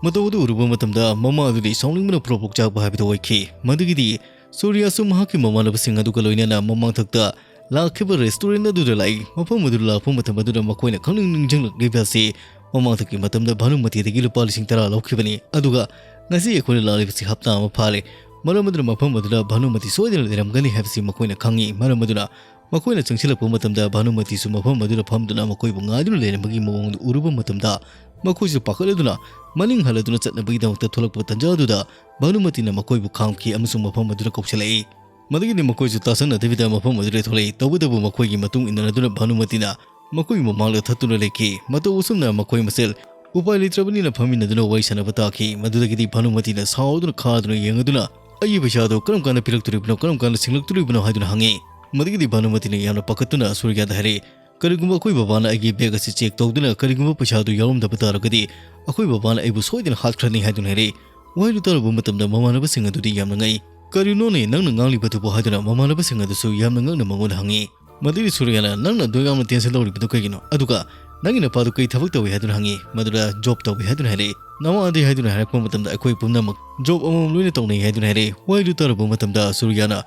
ꯃꯇꯧ ꯑꯗꯨ ꯎꯔꯨꯕ ꯃꯇꯝꯗ ꯃꯃꯥ ꯑꯗꯨꯗꯤ ꯁꯥꯎꯅꯤꯡꯕꯅ ꯄ꯭ꯔꯣꯛ ꯄ꯭ꯔꯣꯛ ꯆꯥꯛꯄ ꯍꯥꯏꯕꯗꯨ ꯑꯣꯏꯈꯤ꯫ ꯃꯗꯨꯒꯤꯗꯤ ꯁꯨꯔꯤꯌꯥꯁꯨ ꯃꯍꯥꯛꯀꯤ ꯃꯃꯥꯟꯅꯕꯁꯤꯡ ꯑꯗꯨꯒ ꯂꯣꯏꯅꯅ ꯃꯃꯥꯡꯊꯛꯇ ꯂꯥꯛꯈꯤꯕ ꯔꯦꯁꯇꯨꯔꯦꯟ ꯑꯗꯨꯗ ꯂꯥꯛꯏ꯫ ꯃꯐꯝ ꯑꯗꯨꯗ ꯂꯥꯛꯄ ꯃꯇꯝ ꯑꯗꯨꯗ ꯃꯈꯣꯏꯅ ꯈꯪꯅꯤꯡ ꯅꯤꯡꯁꯤꯡꯂꯛꯂꯤꯕ ꯑꯁꯤ ꯃꯃꯥꯡꯊꯛꯀꯤ ꯃꯇꯝꯗ ꯚꯥꯅꯨꯃꯇꯤꯗꯒꯤ ꯂꯨꯄꯥ ꯂꯤꯁꯤꯡ ꯇꯔꯥ ꯂꯧꯈꯤꯕꯅꯤ꯫ ꯑꯗꯨꯒ ꯉꯁꯤ ꯑꯩꯈꯣꯏꯅ ꯂꯥꯛꯂꯤꯕꯁꯤ ꯍꯞꯇꯥ ꯑꯃ ꯐꯥꯔꯦ꯫ ꯃꯔꯝ ꯑꯗꯨꯅ ꯃꯐꯝ ꯑꯗꯨꯗ ꯚꯥꯅꯨꯃꯇꯤ ꯁꯣꯏꯗꯅ ꯂꯩꯔꯝꯒꯅꯤ ꯍꯥꯏꯕꯁꯤ ꯃꯈꯣꯏꯅ ꯈꯪꯏ꯫ ꯃꯔꯝ ꯑꯗꯨꯅ ꯃꯈꯣꯏꯅ ꯆꯪꯁꯤꯜꯂꯛꯄ ꯃꯇꯝꯗ ꯚꯥꯅꯨꯃꯇꯤꯁꯨ ꯃꯐꯝ ꯑꯗꯨꯗ ꯐꯝꯗꯨꯅ ꯃꯈꯣꯏꯕꯨ ꯉꯥꯏꯗꯨꯅ ꯂꯩꯔꯝꯕꯒꯤ ꯃꯑꯣꯡꯗꯨ ꯎꯔꯨꯕ ꯃꯇꯝꯗ ꯃꯈꯣꯏꯁꯨ ꯄꯥꯈꯠꯂꯗꯨꯅ ꯃꯅꯤꯡ ꯍꯜꯂꯗꯨꯅ ꯆꯠꯅꯕꯒꯤꯗꯃꯛꯇ ꯊꯣꯛꯂꯛꯄ ꯇꯟꯖꯥ ꯑꯗꯨꯗ ꯚꯥꯅꯨꯃꯇꯤꯅ ꯃꯈꯣꯏꯕꯨ ꯈꯥꯝꯈꯤ ꯑꯃꯁꯨꯡ ꯃꯐꯝ ꯑꯗꯨꯗ ꯀꯧꯁꯤꯜꯂꯛꯏ꯫ ꯃꯗꯨꯒꯤꯗꯤ ꯃꯈꯣꯏꯁꯨ ꯇꯥꯁꯟꯅꯗꯕꯤꯗ ꯃꯐꯝ ꯑꯗꯨꯗ ꯊꯣꯛꯂꯛꯏ꯫ ꯇꯧꯕꯇꯕꯨ ꯃꯈꯣꯏꯒꯤ ꯃꯇꯨꯡ ꯏꯟꯅꯗꯨꯅ ꯚꯥꯅꯨꯃꯇꯤꯅ ꯃꯈꯣꯏꯒꯤ ꯃꯃꯥꯡꯗ ꯊꯠꯇꯨꯅ ꯂꯩꯈꯤ꯫ ꯃꯇꯧ ꯑꯁꯨꯝꯅ ꯃꯈꯣꯏ ꯃꯁꯦꯜ ꯎꯄꯥꯏ ꯂꯩꯇ꯭ꯔꯕꯅꯤꯅ ꯐꯝꯃꯤꯟꯅꯗꯨꯅ ꯋꯥꯔꯤ ꯁꯥꯟꯅꯕ ꯇꯥꯈꯤ꯫ ꯃꯗꯨꯗꯒꯤꯗꯤ ꯚꯥꯅꯨꯃꯇꯤꯅ ꯁꯥꯎꯗꯨꯅ ꯈꯥꯗꯨꯅ ꯌꯦꯡꯉꯗꯨꯅ, "ꯑꯩꯒꯤ ꯄꯩꯁꯥꯗꯣ ꯀꯔꯝ ꯀꯥꯟꯗ ꯄꯤꯔꯛꯇꯣꯔꯤꯕꯅꯣ? ꯀꯔꯝ ꯀꯥꯟꯗ ꯁꯤꯡꯂꯛꯇꯣꯔꯤꯕꯅꯣ?" ꯍꯥꯏꯗꯨꯅ ꯍꯪꯉꯤ꯫ ꯃꯗꯨꯒꯤꯗꯤ ꯚꯥꯅꯨꯃꯇꯤꯅ ꯌꯥꯝꯅ ꯄꯥꯈꯠꯇꯨꯅ ꯁꯨꯔꯤꯌꯥꯗ ꯍꯥꯏꯔꯛꯏ, "ꯀꯔꯤꯒꯨꯝꯕ ꯑꯩꯈꯣꯏ ꯕꯕꯥꯅ ꯑꯩꯒꯤ ꯕꯦꯒ ꯑꯁꯤ ꯆꯦꯛ ꯇꯧꯗꯨꯅ ꯀꯔꯤꯒꯨꯝꯕ ꯄꯩꯁꯥꯗꯨ ꯌꯥꯎꯔꯝꯗꯕ ꯇꯥꯔꯒꯗꯤ ꯑꯩꯈꯣꯏ ꯕꯕꯥꯅ ꯑꯩꯕꯨ ꯁꯣꯏꯗꯅ ꯍꯥꯠꯈ꯭ꯔꯅꯤ" ꯍꯥꯏꯗꯨꯅ ꯍꯥꯏꯔꯛꯏ꯫ ꯋꯥꯍꯩꯗꯨ ꯇꯥꯔꯨꯕ ꯃꯇꯝꯗ ꯃꯃꯥꯟꯅꯕꯁꯤꯡ ꯑꯗꯨꯗꯤ ꯌꯥꯝꯅ ꯉꯛꯏ꯫ "ꯀꯔꯤꯅꯣꯅꯦ ꯅꯪꯅ ꯉꯥꯡꯂꯤꯕꯗꯨꯕꯨ?" ꯍꯥꯏꯗꯨꯅ ꯃꯃꯥꯟꯅꯕꯁꯤꯡ ꯑꯗꯨꯁꯨ ꯌꯥꯝꯅ ꯉꯛꯅ ꯃꯉꯣꯟꯗ ꯍꯪꯉꯤ꯫ ꯃꯗꯨꯒꯤ ꯁꯨꯔꯤꯌꯥꯅ, "ꯅꯪꯅ ꯑꯗꯨ ꯌꯥꯝꯅ ꯇꯦꯟꯁꯟ ꯂꯧꯔꯤꯕꯗꯨ ꯀꯩꯒꯤꯅꯣ? ꯑꯗꯨꯒ ꯅꯪꯒꯤ ꯅꯄꯥꯗꯨ ꯀꯩ ꯊꯕꯛ ꯇꯧꯏ?" ꯍꯥꯏꯗꯨꯅ ꯍꯪꯉꯤ꯫ ꯃꯗꯨꯗ, "ꯖꯣꯕ ꯇꯧꯏ" ꯍꯥꯏꯗꯨꯅ ꯍꯥꯏꯔꯛꯏ꯫ "ꯅꯃꯥꯗꯤ?" ꯍꯥꯏꯗꯨꯅ ꯍꯥꯏꯔꯛꯄ ꯃꯇꯝꯗ, "ꯑꯩꯈꯣꯏ ꯄꯨꯝꯅꯃꯛ ꯖꯣꯕ ꯑꯃꯃꯝ ꯂꯣꯏꯅ ꯇꯧꯅꯩ" ꯍꯥꯏꯗꯨꯅ ꯍꯥꯏꯔꯛꯏ꯫ ꯋꯥꯍꯩꯗꯨ ꯇꯥꯔꯨꯕ ꯃꯇꯝꯗ ꯁꯨꯔꯤꯌꯥꯅ,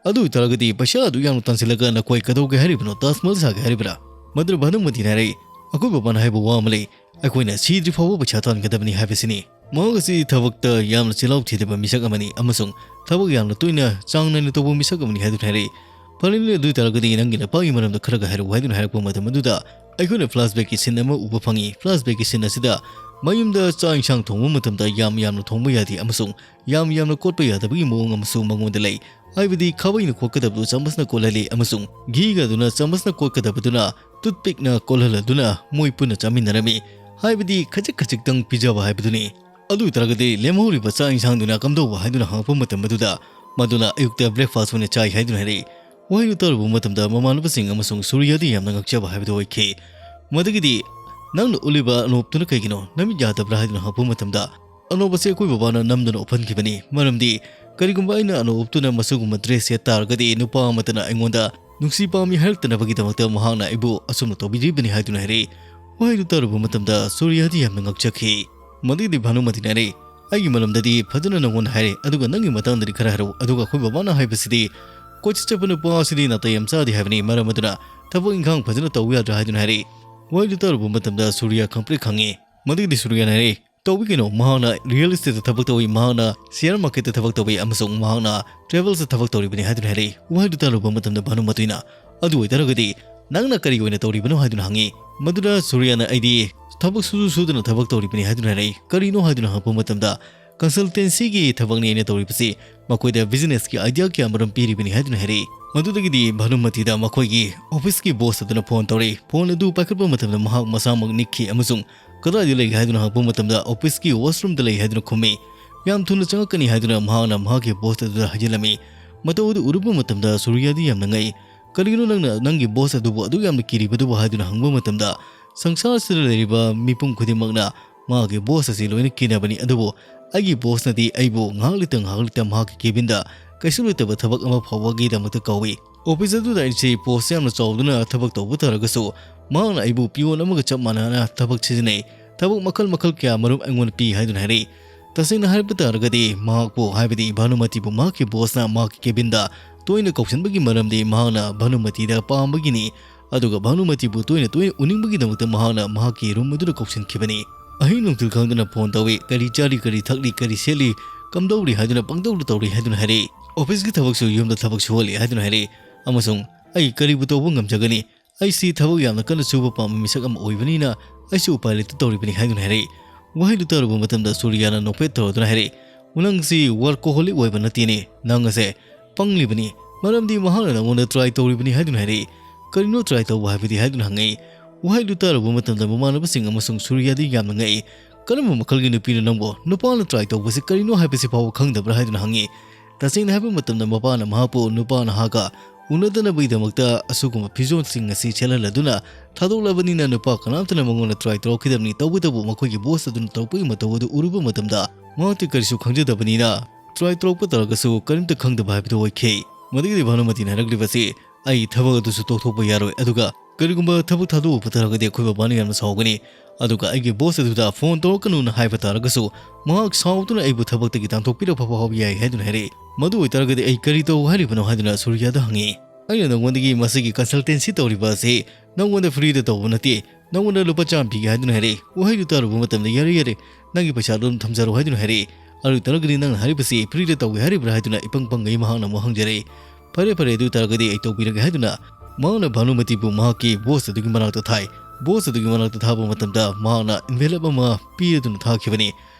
ꯑꯗꯨ ꯑꯣꯏꯇꯥꯔꯒꯗꯤ ꯄꯩꯁꯥ ꯑꯗꯨ ꯌꯥꯝꯅ ꯇꯥꯟꯁꯤꯜꯂꯒ ꯅꯈꯣꯏ ꯀꯩꯗꯧꯒꯦ ꯍꯥꯏꯔꯤꯕꯅꯣ? ꯇꯥꯖ ꯃꯍꯜ ꯁꯥꯒꯦ ꯍꯥꯏꯔꯤꯕ꯭ꯔꯥ?" ꯃꯗꯨꯗ ꯚꯥꯅꯨꯃꯇꯤꯅ ꯍꯥꯏꯔꯛꯏ, "ꯑꯩꯈꯣꯏ ꯕꯕꯥꯅ ꯍꯥꯏꯕ ꯋꯥ ꯑꯃ ꯂꯩ, ꯑꯩꯈꯣꯏꯅ ꯁꯤꯗ꯭ꯔꯤ ꯐꯥꯎꯕ ꯄꯩꯁꯥ ꯇꯥꯟꯒꯗꯕꯅꯤ ꯍꯥꯏꯕꯁꯤꯅꯤ꯫ ꯃꯍꯥꯛ ꯑꯁꯤ ꯊꯕꯛꯇ ꯌꯥꯝꯅ ꯆꯤꯜꯍꯥꯎ ꯊꯤꯗꯕ ꯃꯤꯁꯛ ꯑꯃꯅꯤ ꯑꯃꯁꯨꯡ ꯊꯕꯛ ꯌꯥꯝꯅ ꯇꯣꯏꯅ ꯆꯥꯡ ꯅꯥꯏꯅ ꯇꯧꯕ ꯃꯤꯁꯛ ꯑꯃꯅꯤ" ꯍꯥꯏꯗꯨꯅ ꯍꯥꯏꯔꯛꯏ꯫ "ꯐꯔꯦꯅꯦ, ꯑꯗꯨ ꯑꯣꯏꯇꯥꯔꯒꯗꯤ ꯅꯪꯒꯤ ꯅꯄꯥꯒꯤ ꯃꯔꯝꯗ ꯈꯔꯒ ꯍꯥꯏꯔꯛꯎ" ꯍꯥꯏꯗꯨꯅ ꯍꯥꯏꯔꯛꯄ ꯃꯇꯝ ꯑꯗꯨꯗ ꯑꯩꯈꯣꯏꯅ flashbackꯀꯤ scene ꯑꯃ ꯎꯕ ꯐꯪꯉꯤ꯫ Flashbackꯀꯤ scene ꯑꯁꯤꯗ ꯃꯌꯨꯝꯗ ꯆꯥꯛ ꯏꯟꯁꯥꯡ ꯊꯣꯡꯕ ꯃꯇꯝꯗ ꯌꯥꯝ ꯌꯥꯝꯅ ꯊꯣꯡꯕ ꯌꯥꯗꯦ ꯑꯃꯁꯨꯡ ꯌꯥꯝ ꯌꯥꯝꯅ ꯀꯣꯠꯄ ꯌꯥꯗꯕꯒꯤ ꯃꯑꯣꯡ ꯑꯃꯁꯨ ꯃꯉꯣꯟꯗ ꯂꯩ꯫ ꯍꯥꯏꯕꯗꯤ ꯈꯥꯕꯩꯅ ꯈꯣꯠꯀꯗꯕꯗꯨ ꯆꯥꯃꯁꯅ ꯀꯣꯠꯍꯜꯂꯤ ꯑꯃꯁꯨꯡ ꯘꯤꯒ ꯑꯗꯨꯅ ꯆꯥꯃꯁꯅ ꯀꯣꯠꯀꯗꯕꯗꯨꯅ toothpickꯅ ꯀꯣꯜꯍꯜꯂꯗꯨꯅ ꯃꯣꯏ ꯄꯨꯟꯅ ꯆꯥꯃꯤꯟꯅꯔꯝꯃꯤ꯫ ꯍꯥꯏꯕꯗꯤ ꯈꯖꯤꯛ ꯈꯖꯤꯛꯇꯪ ꯄꯤꯖꯕ ꯍꯥꯏꯕꯗꯨꯅꯤ꯫ ꯑꯗꯨ ꯑꯣꯏꯇꯥꯔꯒꯗꯤ ꯂꯦꯝꯍꯧꯔꯤꯕ ꯆꯥꯛ ꯏꯟꯁꯥꯡꯗꯨꯅ ꯀꯝꯗꯧꯕ ꯍꯥꯏꯗꯨꯅ ꯍꯪꯉꯛꯄ ꯃꯇꯝ ꯑꯗꯨꯗ ꯃꯗꯨꯅ ꯑꯌꯨꯛꯇ breakfast ꯑꯣꯏꯅ ꯆꯥꯏ ꯍꯥꯏꯗꯨꯅ ꯍꯥꯏꯔꯛꯏ꯫ ꯋꯥꯍꯩꯗꯨ ꯇꯥꯔꯨꯕ ꯃꯇꯝꯗ ꯃꯃꯥꯟꯅꯕꯁꯤꯡ ꯑꯃꯁꯨꯡ ꯁꯨꯔꯤꯌꯥꯗꯤ ꯌꯥꯝꯅ ꯉꯛꯆꯕ ꯍꯥꯏꯕꯗꯨ ꯑꯣꯏꯈꯤ꯫ ꯃꯗꯨꯒꯤꯗꯤ, "ꯅꯪꯅ ꯎꯠꯂꯤꯕ ꯑꯅꯣꯞꯇꯨꯅ ꯀꯩꯒꯤꯅꯣ? ꯅꯃꯤꯠ ꯌꯥꯗꯕ꯭ꯔꯥ?" ꯍꯥꯏꯗꯨꯅ ꯍꯪꯉꯛꯄ ꯃꯇꯝꯗ, "ꯑꯅꯣꯞ ꯑꯁꯤ ꯑꯩꯈꯣꯏ ꯕꯕꯥꯅ ꯅꯝꯗꯨꯅ ꯎꯞꯍꯟꯈꯤꯕꯅꯤ꯫ ꯃꯔꯝꯗꯤ ꯀꯔꯤꯒꯨꯝꯕ ꯑꯩꯅ ꯑꯅꯣꯞ ꯎꯞꯇꯨꯅ ꯃꯁꯤꯒꯨꯝꯕ dress ꯁꯦꯠ ꯇꯥꯔꯒꯗꯤ ꯅꯨꯄꯥ ꯑꯃꯠꯇꯅ ꯑꯩꯉꯣꯟꯗ ꯅꯨꯡꯁꯤ ꯄꯥꯝꯃꯤ ꯍꯥꯏꯔꯛꯇꯅꯕꯒꯤꯗꯃꯛꯇ ꯃꯍꯥꯛꯅ ꯑꯩꯕꯨ ꯑꯁꯨꯝꯅ ꯇꯧꯕꯤꯔꯤꯕꯅꯤ" ꯍꯥꯏꯗꯨꯅ ꯍꯥꯏꯔꯛꯏ꯫ ꯋꯥꯍꯩꯗꯨ ꯇꯥꯔꯨꯕ ꯃꯇꯝꯗ ꯁꯨꯔꯤꯌꯥꯗꯤ ꯌꯥꯝꯅ ꯉꯛꯆꯈꯤ꯫ ꯃꯗꯨꯒꯤꯗꯤ ꯚꯥꯅꯨꯃꯇꯤꯅ ꯍꯥꯏꯔꯛꯏ, "ꯑꯩꯒꯤ ꯃꯔꯝꯗꯗꯤ ꯐꯖꯅ ꯅꯉꯣꯟꯗ ꯍꯥꯏꯔꯦ, ꯑꯗꯨꯒ ꯅꯪꯒꯤ ꯃꯇꯥꯡꯗꯗꯤ ꯈꯔ ꯍꯥꯏꯔꯛꯎ꯫ ꯑꯗꯨꯒ ꯑꯩꯈꯣꯏ ꯕꯕꯥꯅ ꯍꯥꯏꯕꯁꯤꯗꯤ ꯀꯣꯏꯆꯠ ꯆꯠꯄ ꯅꯨꯄꯥ ꯑꯁꯤꯗꯤ ꯅꯥꯇꯩ ꯌꯥꯝ ꯆꯥꯗꯦ ꯍꯥꯏꯕꯅꯤ, ꯃꯔꯝ ꯑꯗꯨꯅ ꯊꯕꯛ ꯏꯪꯈꯥꯡ ꯐꯖꯅ ꯇꯧꯕ ꯌꯥꯗ꯭ꯔꯥ?" ꯍꯥꯏꯗꯨꯅ ꯍꯥꯏꯔꯛꯏ꯫ ꯋꯥꯍꯩꯗꯨ ꯇꯥꯔꯨꯕ ꯃꯇꯝꯗ ꯁꯨꯔꯤꯌꯥ ꯈꯪꯄ꯭ꯔꯦꯛ ꯈꯪꯉꯤ꯫ ꯃꯗꯨꯒꯤꯗꯤ ꯁꯨꯔꯤꯌꯥꯅ ꯍꯥꯏꯔꯛꯏ, "ꯇꯧꯏ ꯀꯩꯅꯣ, ꯃꯍꯥꯛꯅ real estateꯇ ꯊꯕꯛ ꯇꯧꯏ, ꯃꯍꯥꯛꯅ share marketꯇ ꯊꯕꯛ ꯇꯧꯏ, ꯑꯃꯁꯨꯡ ꯃꯍꯥꯛꯅ travelꯁꯇ ꯊꯕꯛ ꯇꯧꯔꯤꯕꯅꯤ" ꯍꯥꯏꯗꯨꯅ ꯍꯥꯏꯔꯛꯏ꯫ ꯋꯥꯍꯩꯗꯨ ꯇꯥꯔꯨꯕ ꯃꯇꯝꯗ ꯚꯥꯅꯨꯃꯇꯤꯅ, "ꯑꯗꯨ ꯑꯣꯏꯇꯥꯔꯒꯗꯤ ꯅꯪꯅ ꯀꯔꯤ ꯑꯣꯏꯅ ꯇꯧꯔꯤꯕꯅꯣ?" ꯍꯥꯏꯗꯨꯅ ꯍꯪꯉꯤ꯫ ꯃꯗꯨꯗ ꯁꯨꯔꯤꯌꯥꯅ, "ꯑꯩꯗꯤ ꯊꯕꯛ ꯁꯨꯁꯨ ꯁꯨꯗꯅ ꯊꯕꯛ ꯇꯧꯔꯤꯕꯅꯤ" ꯍꯥꯏꯗꯨꯅ ꯍꯥꯏꯔꯛꯏ꯫ "ꯀꯔꯤꯅꯣ?" ꯍꯥꯏꯗꯨꯅ ꯍꯪꯉꯛꯄ ꯃꯇꯝꯗ, "Consultancyꯒꯤ ꯊꯕꯛꯅꯤ ꯑꯩꯅ ꯇꯧꯔꯤꯕꯁꯤ, ꯃꯈꯣꯏꯗ businessꯀꯤ idea ꯀꯌꯥ ꯃꯔꯨꯝ ꯄꯤꯔꯤꯕꯅꯤ" ꯍꯥꯏꯗꯨꯅ ꯍꯥꯏꯔꯛꯏ꯫ ꯃꯗꯨꯗꯒꯤꯗꯤ ꯚꯥꯅꯨꯃꯇꯤꯗ ꯃꯈꯣꯏꯒꯤ officeꯀꯤ boss ꯑꯗꯨꯅ phone ꯇꯧꯔꯛꯏ꯫ Phone ꯑꯗꯨ ꯄꯥꯏꯈꯠꯄ ꯃꯇꯝꯗ ꯃꯍꯥꯛ ꯃꯁꯥꯃꯛ ꯅꯤꯛꯈꯤ ꯑꯃꯁꯨꯡ "ꯀꯗꯥꯏꯗ ꯂꯩꯒꯦ?" ꯍꯥꯏꯗꯨꯅ ꯍꯪꯉꯛꯄ ꯃꯇꯝꯗ, "Officeꯀꯤ washroomꯗ ꯂꯩ" ꯍꯥꯏꯗꯨꯅ ꯈꯨꯝꯃꯤ꯫ "ꯌꯥꯝ ꯊꯨꯅ ꯆꯪꯉꯛꯀꯅꯤ" ꯍꯥꯏꯗꯨꯅ ꯃꯍꯥꯛꯅ ꯃꯍꯥꯛꯀꯤ boss ꯑꯗꯨꯗ ꯍꯥꯏꯖꯤꯜꯂꯝꯃꯤ꯫ ꯃꯇꯧ ꯑꯗꯨ ꯎꯔꯨꯕ ꯃꯇꯝꯗ ꯁꯨꯔꯤꯌꯥꯗꯤ ꯌꯥꯝꯅ ꯉꯛꯏ꯫ "ꯀꯔꯤꯒꯤꯅꯣ ꯅꯪꯅ ꯅꯪꯒꯤ boss ꯑꯗꯨꯕꯨ ꯑꯗꯨꯛ ꯌꯥꯝꯅ ꯀꯤꯔꯤꯕꯗꯨꯕꯨ?" ꯍꯥꯏꯗꯨꯅ ꯍꯪꯕ ꯃꯇꯝꯗ, "ꯁꯪꯁꯥꯔꯁꯤꯗ ꯂꯩꯔꯤꯕ ꯃꯤꯄꯨꯝ ꯈꯨꯗꯤꯡꯃꯛꯅ ꯃꯥꯒꯤ boss ꯑꯁꯤ ꯂꯣꯏꯅ ꯀꯤꯅꯕꯅꯤ, ꯑꯗꯨꯕꯨ ꯑꯩꯒꯤ bossꯅꯗꯤ ꯑꯩꯕꯨ ꯉꯥꯏꯍꯥꯛ ꯂꯩꯇ ꯉꯥꯏꯍꯥꯛ ꯂꯩꯇ ꯃꯍꯥꯛꯀꯤ cabinꯗ ꯀꯩꯁꯨ ꯂꯩꯇꯕ ꯊꯕꯛ ꯑꯃ ꯐꯥꯎꯕꯒꯤꯗꯃꯛꯇ ꯀꯧꯏ꯫ Office ꯑꯗꯨꯗ ꯑꯩꯁꯤ post ꯌꯥꯝꯅ ꯆꯥꯎꯗꯨꯅ ꯊꯕꯛ ꯇꯧꯕ ꯇꯥꯔꯒꯁꯨ, ꯃꯍꯥꯛꯅ ꯑꯩꯕꯨ peon ꯑꯃꯒ ꯆꯞ ꯃꯥꯟꯅꯅ ꯊꯕꯛ ꯁꯤꯖꯤꯟꯅꯩ꯫ ꯊꯕꯛ ꯃꯈꯜ ꯃꯈꯜ ꯀꯌꯥ ꯃꯔꯨꯝ ꯑꯩꯉꯣꯟꯗ ꯄꯤ" ꯍꯥꯏꯗꯨꯅ ꯍꯥꯏꯔꯛꯏ꯫ ꯇꯁꯦꯡꯅ ꯍꯥꯏꯔꯕ ꯇꯥꯔꯒꯗꯤ, ꯃꯍꯥꯛꯄꯨ, ꯍꯥꯏꯕꯗꯤ ꯚꯥꯅꯨꯃꯇꯤꯕꯨ ꯃꯍꯥꯛꯀꯤ bossꯅ ꯃꯍꯥꯛꯀꯤ cabinꯗ ꯇꯣꯏꯅ ꯀꯧꯁꯤꯟꯕꯒꯤ ꯃꯔꯝꯗꯤ ꯃꯍꯥꯛꯅ ꯚꯥꯅꯨꯃꯇꯤꯗ ꯄꯥꯝꯕꯒꯤꯅꯤ꯫ ꯑꯗꯨꯒ ꯚꯥꯅꯨꯃꯇꯤꯕꯨ ꯇꯣꯏꯅ ꯇꯣꯏꯅ ꯎꯅꯤꯡꯕꯒꯤꯗꯃꯛꯇ ꯃꯍꯥꯛꯅ ꯃꯍꯥꯛꯀꯤ ꯔꯨꯝ ꯑꯗꯨꯗ ꯀꯧꯁꯤꯟꯈꯤꯕꯅꯤ꯫ ꯑꯍꯤꯡ ꯅꯨꯡꯊꯤꯜ ꯈꯪꯗꯅ ꯐꯣꯟ ꯇꯧꯏ, ꯀꯔꯤ ꯆꯥꯔꯤ, ꯀꯔꯤ ꯊꯛꯂꯤ, ꯀꯔꯤ ꯁꯦꯠꯂꯤ, ꯀꯝꯗꯧꯔꯤ ꯍꯥꯏꯗꯨꯅ ꯄꯪꯇꯧꯗ ꯇꯧꯔꯤ ꯍꯥꯏꯗꯨꯅ ꯍꯥꯏꯔꯛꯏ꯫ ꯑꯣꯐꯤꯁꯀꯤ ꯊꯕꯛꯁꯨ ꯌꯨꯝꯗ ꯊꯕꯛ ꯁꯨꯍꯜꯂꯤ ꯍꯥꯏꯗꯨꯅ ꯍꯥꯏꯔꯛꯏ꯫ ꯑꯃꯁꯨꯡ ꯑꯩ ꯀꯔꯤꯕꯨ ꯇꯧꯕ ꯉꯝꯖꯒꯅꯤ? ꯑꯩꯁꯤ ꯊꯕꯛ ꯌꯥꯝꯅ ꯀꯟꯅ ꯁꯨꯕ ꯄꯥꯝꯕ ꯃꯤꯁꯛ ꯑꯃ ꯑꯣꯏꯕꯅꯤꯅ ꯑꯩꯁꯨ ꯎꯄꯥꯏ ꯂꯩꯇ ꯇꯧꯔꯤꯕꯅꯤ ꯍꯥꯏꯗꯨꯅ ꯍꯥꯏꯔꯛꯏ꯫ ꯋꯥꯍꯩꯗꯨ ꯇꯥꯔꯨꯕ ꯃꯇꯝꯗ ꯁꯨꯔꯤꯌꯥꯅ ꯅꯣꯛꯐꯦꯠ ꯇꯧꯔꯗꯨꯅ ꯍꯥꯏꯔꯛꯏ, "ꯅꯪꯁꯤ ꯋꯥꯔꯀꯣꯍꯣꯂꯤꯛ ꯑꯣꯏꯕ ꯅꯠꯇꯦꯅꯦ, ꯅꯪ ꯑꯁꯦ ꯄꯪꯂꯤꯕꯅꯤ, ꯃꯔꯝꯗꯤ ꯃꯍꯥꯛꯅ ꯅꯪꯉꯣꯟꯗ ꯇ꯭ꯔꯥꯏ ꯇꯧꯔꯤꯕꯅꯤ ꯍꯥꯏꯗꯨꯅ ꯍꯥꯏꯔꯛꯏ"꯫ "ꯀꯔꯤꯅꯣ ꯇ꯭ꯔꯥꯏ ꯇꯧꯕ ꯍꯥꯏꯕꯗꯤ?" ꯍꯥꯏꯗꯨꯅ ꯍꯪꯉꯛꯏ꯫ ꯋꯥꯍꯩꯗꯨ ꯇꯥꯔꯨꯕ ꯃꯇꯝꯗ ꯃꯃꯥꯟꯅꯕꯁꯤꯡ ꯑꯃꯁꯨꯡ ꯁꯨꯔꯤꯌꯥꯗꯤ ꯌꯥꯝꯅ ꯉꯛꯏ꯫ "ꯀꯔꯝꯕ ꯃꯈꯜꯒꯤ ꯅꯨꯄꯤꯅꯣ ꯅꯪꯕꯨ? ꯅꯨꯄꯥꯅ ꯇ꯭ꯔꯥꯏ ꯇꯧꯕꯁꯤ ꯀꯔꯤꯅꯣ ꯍꯥꯏꯕꯁꯤ ꯐꯥꯎꯕ ꯈꯪꯗꯕ꯭ꯔꯥ?" ꯍꯥꯏꯗꯨꯅ ꯍꯪꯉꯤ꯫ ꯇꯁꯦꯡꯅ ꯍꯥꯏꯕ ꯃꯇꯝꯗ ꯃꯄꯥꯅ ꯃꯍꯥꯛꯄꯨ ꯅꯨꯄꯥ ꯅꯍꯥꯒ ꯎꯅꯗꯅꯕꯒꯤꯗꯃꯛꯇ ꯑꯁꯤꯒꯨꯝꯕ ꯐꯤꯖꯣꯜꯁꯤꯡ ꯑꯁꯤ ꯁꯦꯠꯍꯜꯂꯗꯨꯅ ꯊꯥꯗꯣꯛꯂꯕꯅꯤꯅ ꯅꯨꯄꯥ ꯀꯅꯥꯝꯇꯅ ꯃꯉꯣꯟꯗ ꯇ꯭ꯔꯥꯏ ꯇꯧꯔꯛꯈꯤꯗꯕꯅꯤ꯫ ꯇꯧꯕꯇꯕꯨ ꯃꯈꯣꯏꯒꯤ ꯕꯣꯁ ꯑꯗꯨꯅ ꯇꯧꯔꯛꯄꯒꯤ ꯃꯇꯧ ꯑꯗꯨ ꯎꯔꯨꯕ ꯃꯇꯝꯗ ꯃꯍꯥꯛꯇꯤ ꯀꯔꯤꯁꯨ ꯈꯪꯖꯗꯕꯅꯤꯅ ꯇ꯭ꯔꯥꯏ ꯇꯧꯔꯛꯄ ꯇꯥꯔꯒꯁꯨ ꯀꯔꯤꯝꯇ ꯈꯪꯗꯕ ꯍꯥꯏꯕꯗꯨ ꯑꯣꯏꯈꯤ꯫ ꯃꯗꯨꯒꯤꯗꯤ ꯚꯥꯅꯨꯃꯇꯤꯅ ꯍꯥꯏꯔꯛꯂꯤꯕꯁꯤ, "ꯑꯩ ꯊꯕꯛ ꯑꯗꯨꯁꯨ ꯇꯣꯛꯊꯣꯛꯄ ꯌꯥꯔꯣꯏ, ꯑꯗꯨꯒ ꯀꯔꯤꯒꯨꯝꯕ ꯊꯕꯛ ꯊꯥꯗꯣꯛꯎꯕ ꯇꯥꯔꯒꯗꯤ ꯑꯩꯈꯣꯏ ꯕꯕꯥꯅ ꯌꯥꯝꯅ ꯁꯥꯎꯒꯅꯤ꯫ ꯑꯗꯨꯒ ꯑꯩꯒꯤ ꯕꯣꯁ ꯑꯗꯨꯗ ꯐꯣꯟ ꯇꯧꯔꯛꯀꯅꯨꯅ ꯍꯥꯏꯕ ꯇꯥꯔꯒꯁꯨ ꯃꯍꯥꯛ ꯁꯥꯎꯗꯨꯅ ꯑꯩꯕꯨ ꯊꯕꯛꯇꯒꯤ ꯇꯥꯟꯊꯣꯛꯄꯤꯔꯛꯄ ꯐꯥꯎꯕ ꯌꯥꯏ" ꯍꯥꯏꯗꯨꯅ ꯍꯥꯏꯔꯛꯏ꯫ "ꯃꯗꯨ ꯑꯣꯏꯇꯥꯔꯒꯗꯤ ꯑꯩ ꯀꯔꯤ ꯇꯧ ꯍꯥꯏꯔꯤꯕꯅꯣ?" ꯍꯥꯏꯗꯨꯅ ꯁꯨꯔꯤꯌꯥꯗ ꯍꯪꯉꯤ꯫ "ꯑꯩꯅ ꯅꯉꯣꯟꯗꯒꯤ ꯃꯁꯤꯒꯤ ꯀꯟꯁꯜꯇꯦꯟꯁꯤ ꯇꯧꯔꯤꯕ ꯑꯁꯤ ꯅꯉꯣꯟꯗ ꯐ꯭ꯔꯤꯗ ꯇꯧꯕ ꯅꯠꯇꯦ, ꯅꯉꯣꯟꯗ ꯂꯨꯄꯥ ꯆꯥꯝꯃ ꯄꯤꯒꯦ" ꯍꯥꯏꯗꯨꯅ ꯍꯥꯏꯔꯛꯏ꯫ ꯋꯥꯍꯩꯗꯨ ꯇꯥꯔꯨꯕ ꯃꯇꯝꯗ, "ꯌꯥꯔꯦ, ꯌꯥꯔꯦ, ꯅꯪꯒꯤ ꯄꯩꯁꯥꯗꯨ ꯑꯗꯨꯝ ꯊꯝꯖꯔꯣ" ꯍꯥꯏꯗꯨꯅ ꯍꯥꯏꯔꯛꯏ꯫ "ꯑꯗꯨ ꯑꯣꯏꯇꯥꯔꯒꯗꯤ ꯅꯪꯅ ꯍꯥꯏꯔꯤꯕꯁꯤ ꯐ꯭ꯔꯤꯗ ꯇꯧꯒꯦ ꯍꯥꯏꯔꯤꯕ꯭ꯔꯥ?" ꯍꯥꯏꯗꯨꯅ ꯏꯄꯪ ꯄꯪꯒꯩ ꯃꯍꯥꯛꯅ ꯑꯃꯨꯛ ꯍꯪꯖꯔꯛꯏ꯫ "ꯐꯔꯦ, ꯐꯔꯦ, ꯑꯗꯨ ꯑꯣꯏꯇꯥꯔꯒꯗꯤ ꯑꯩ ꯇꯧꯕꯤꯔꯒꯦ" ꯍꯥꯏꯗꯨꯅ ꯃꯍꯥꯛꯅ ꯚꯥꯅꯨꯃꯇꯤꯕꯨ ꯃꯍꯥꯛꯀꯤ ꯕꯣꯁ ꯑꯗꯨꯒꯤ ꯃꯅꯥꯛꯇ ꯊꯥꯏ꯫ ꯕꯣꯁ ꯑꯗꯨꯒꯤ ꯃꯅꯥꯛꯇ ꯊꯥꯕ ꯃꯇꯝꯗ ꯃꯍꯥꯛꯅ ꯏꯟꯚꯦꯂꯞ ꯑꯃ ꯄꯤꯔꯗꯨꯅ ꯊꯥꯈꯤꯕꯅꯤ꯫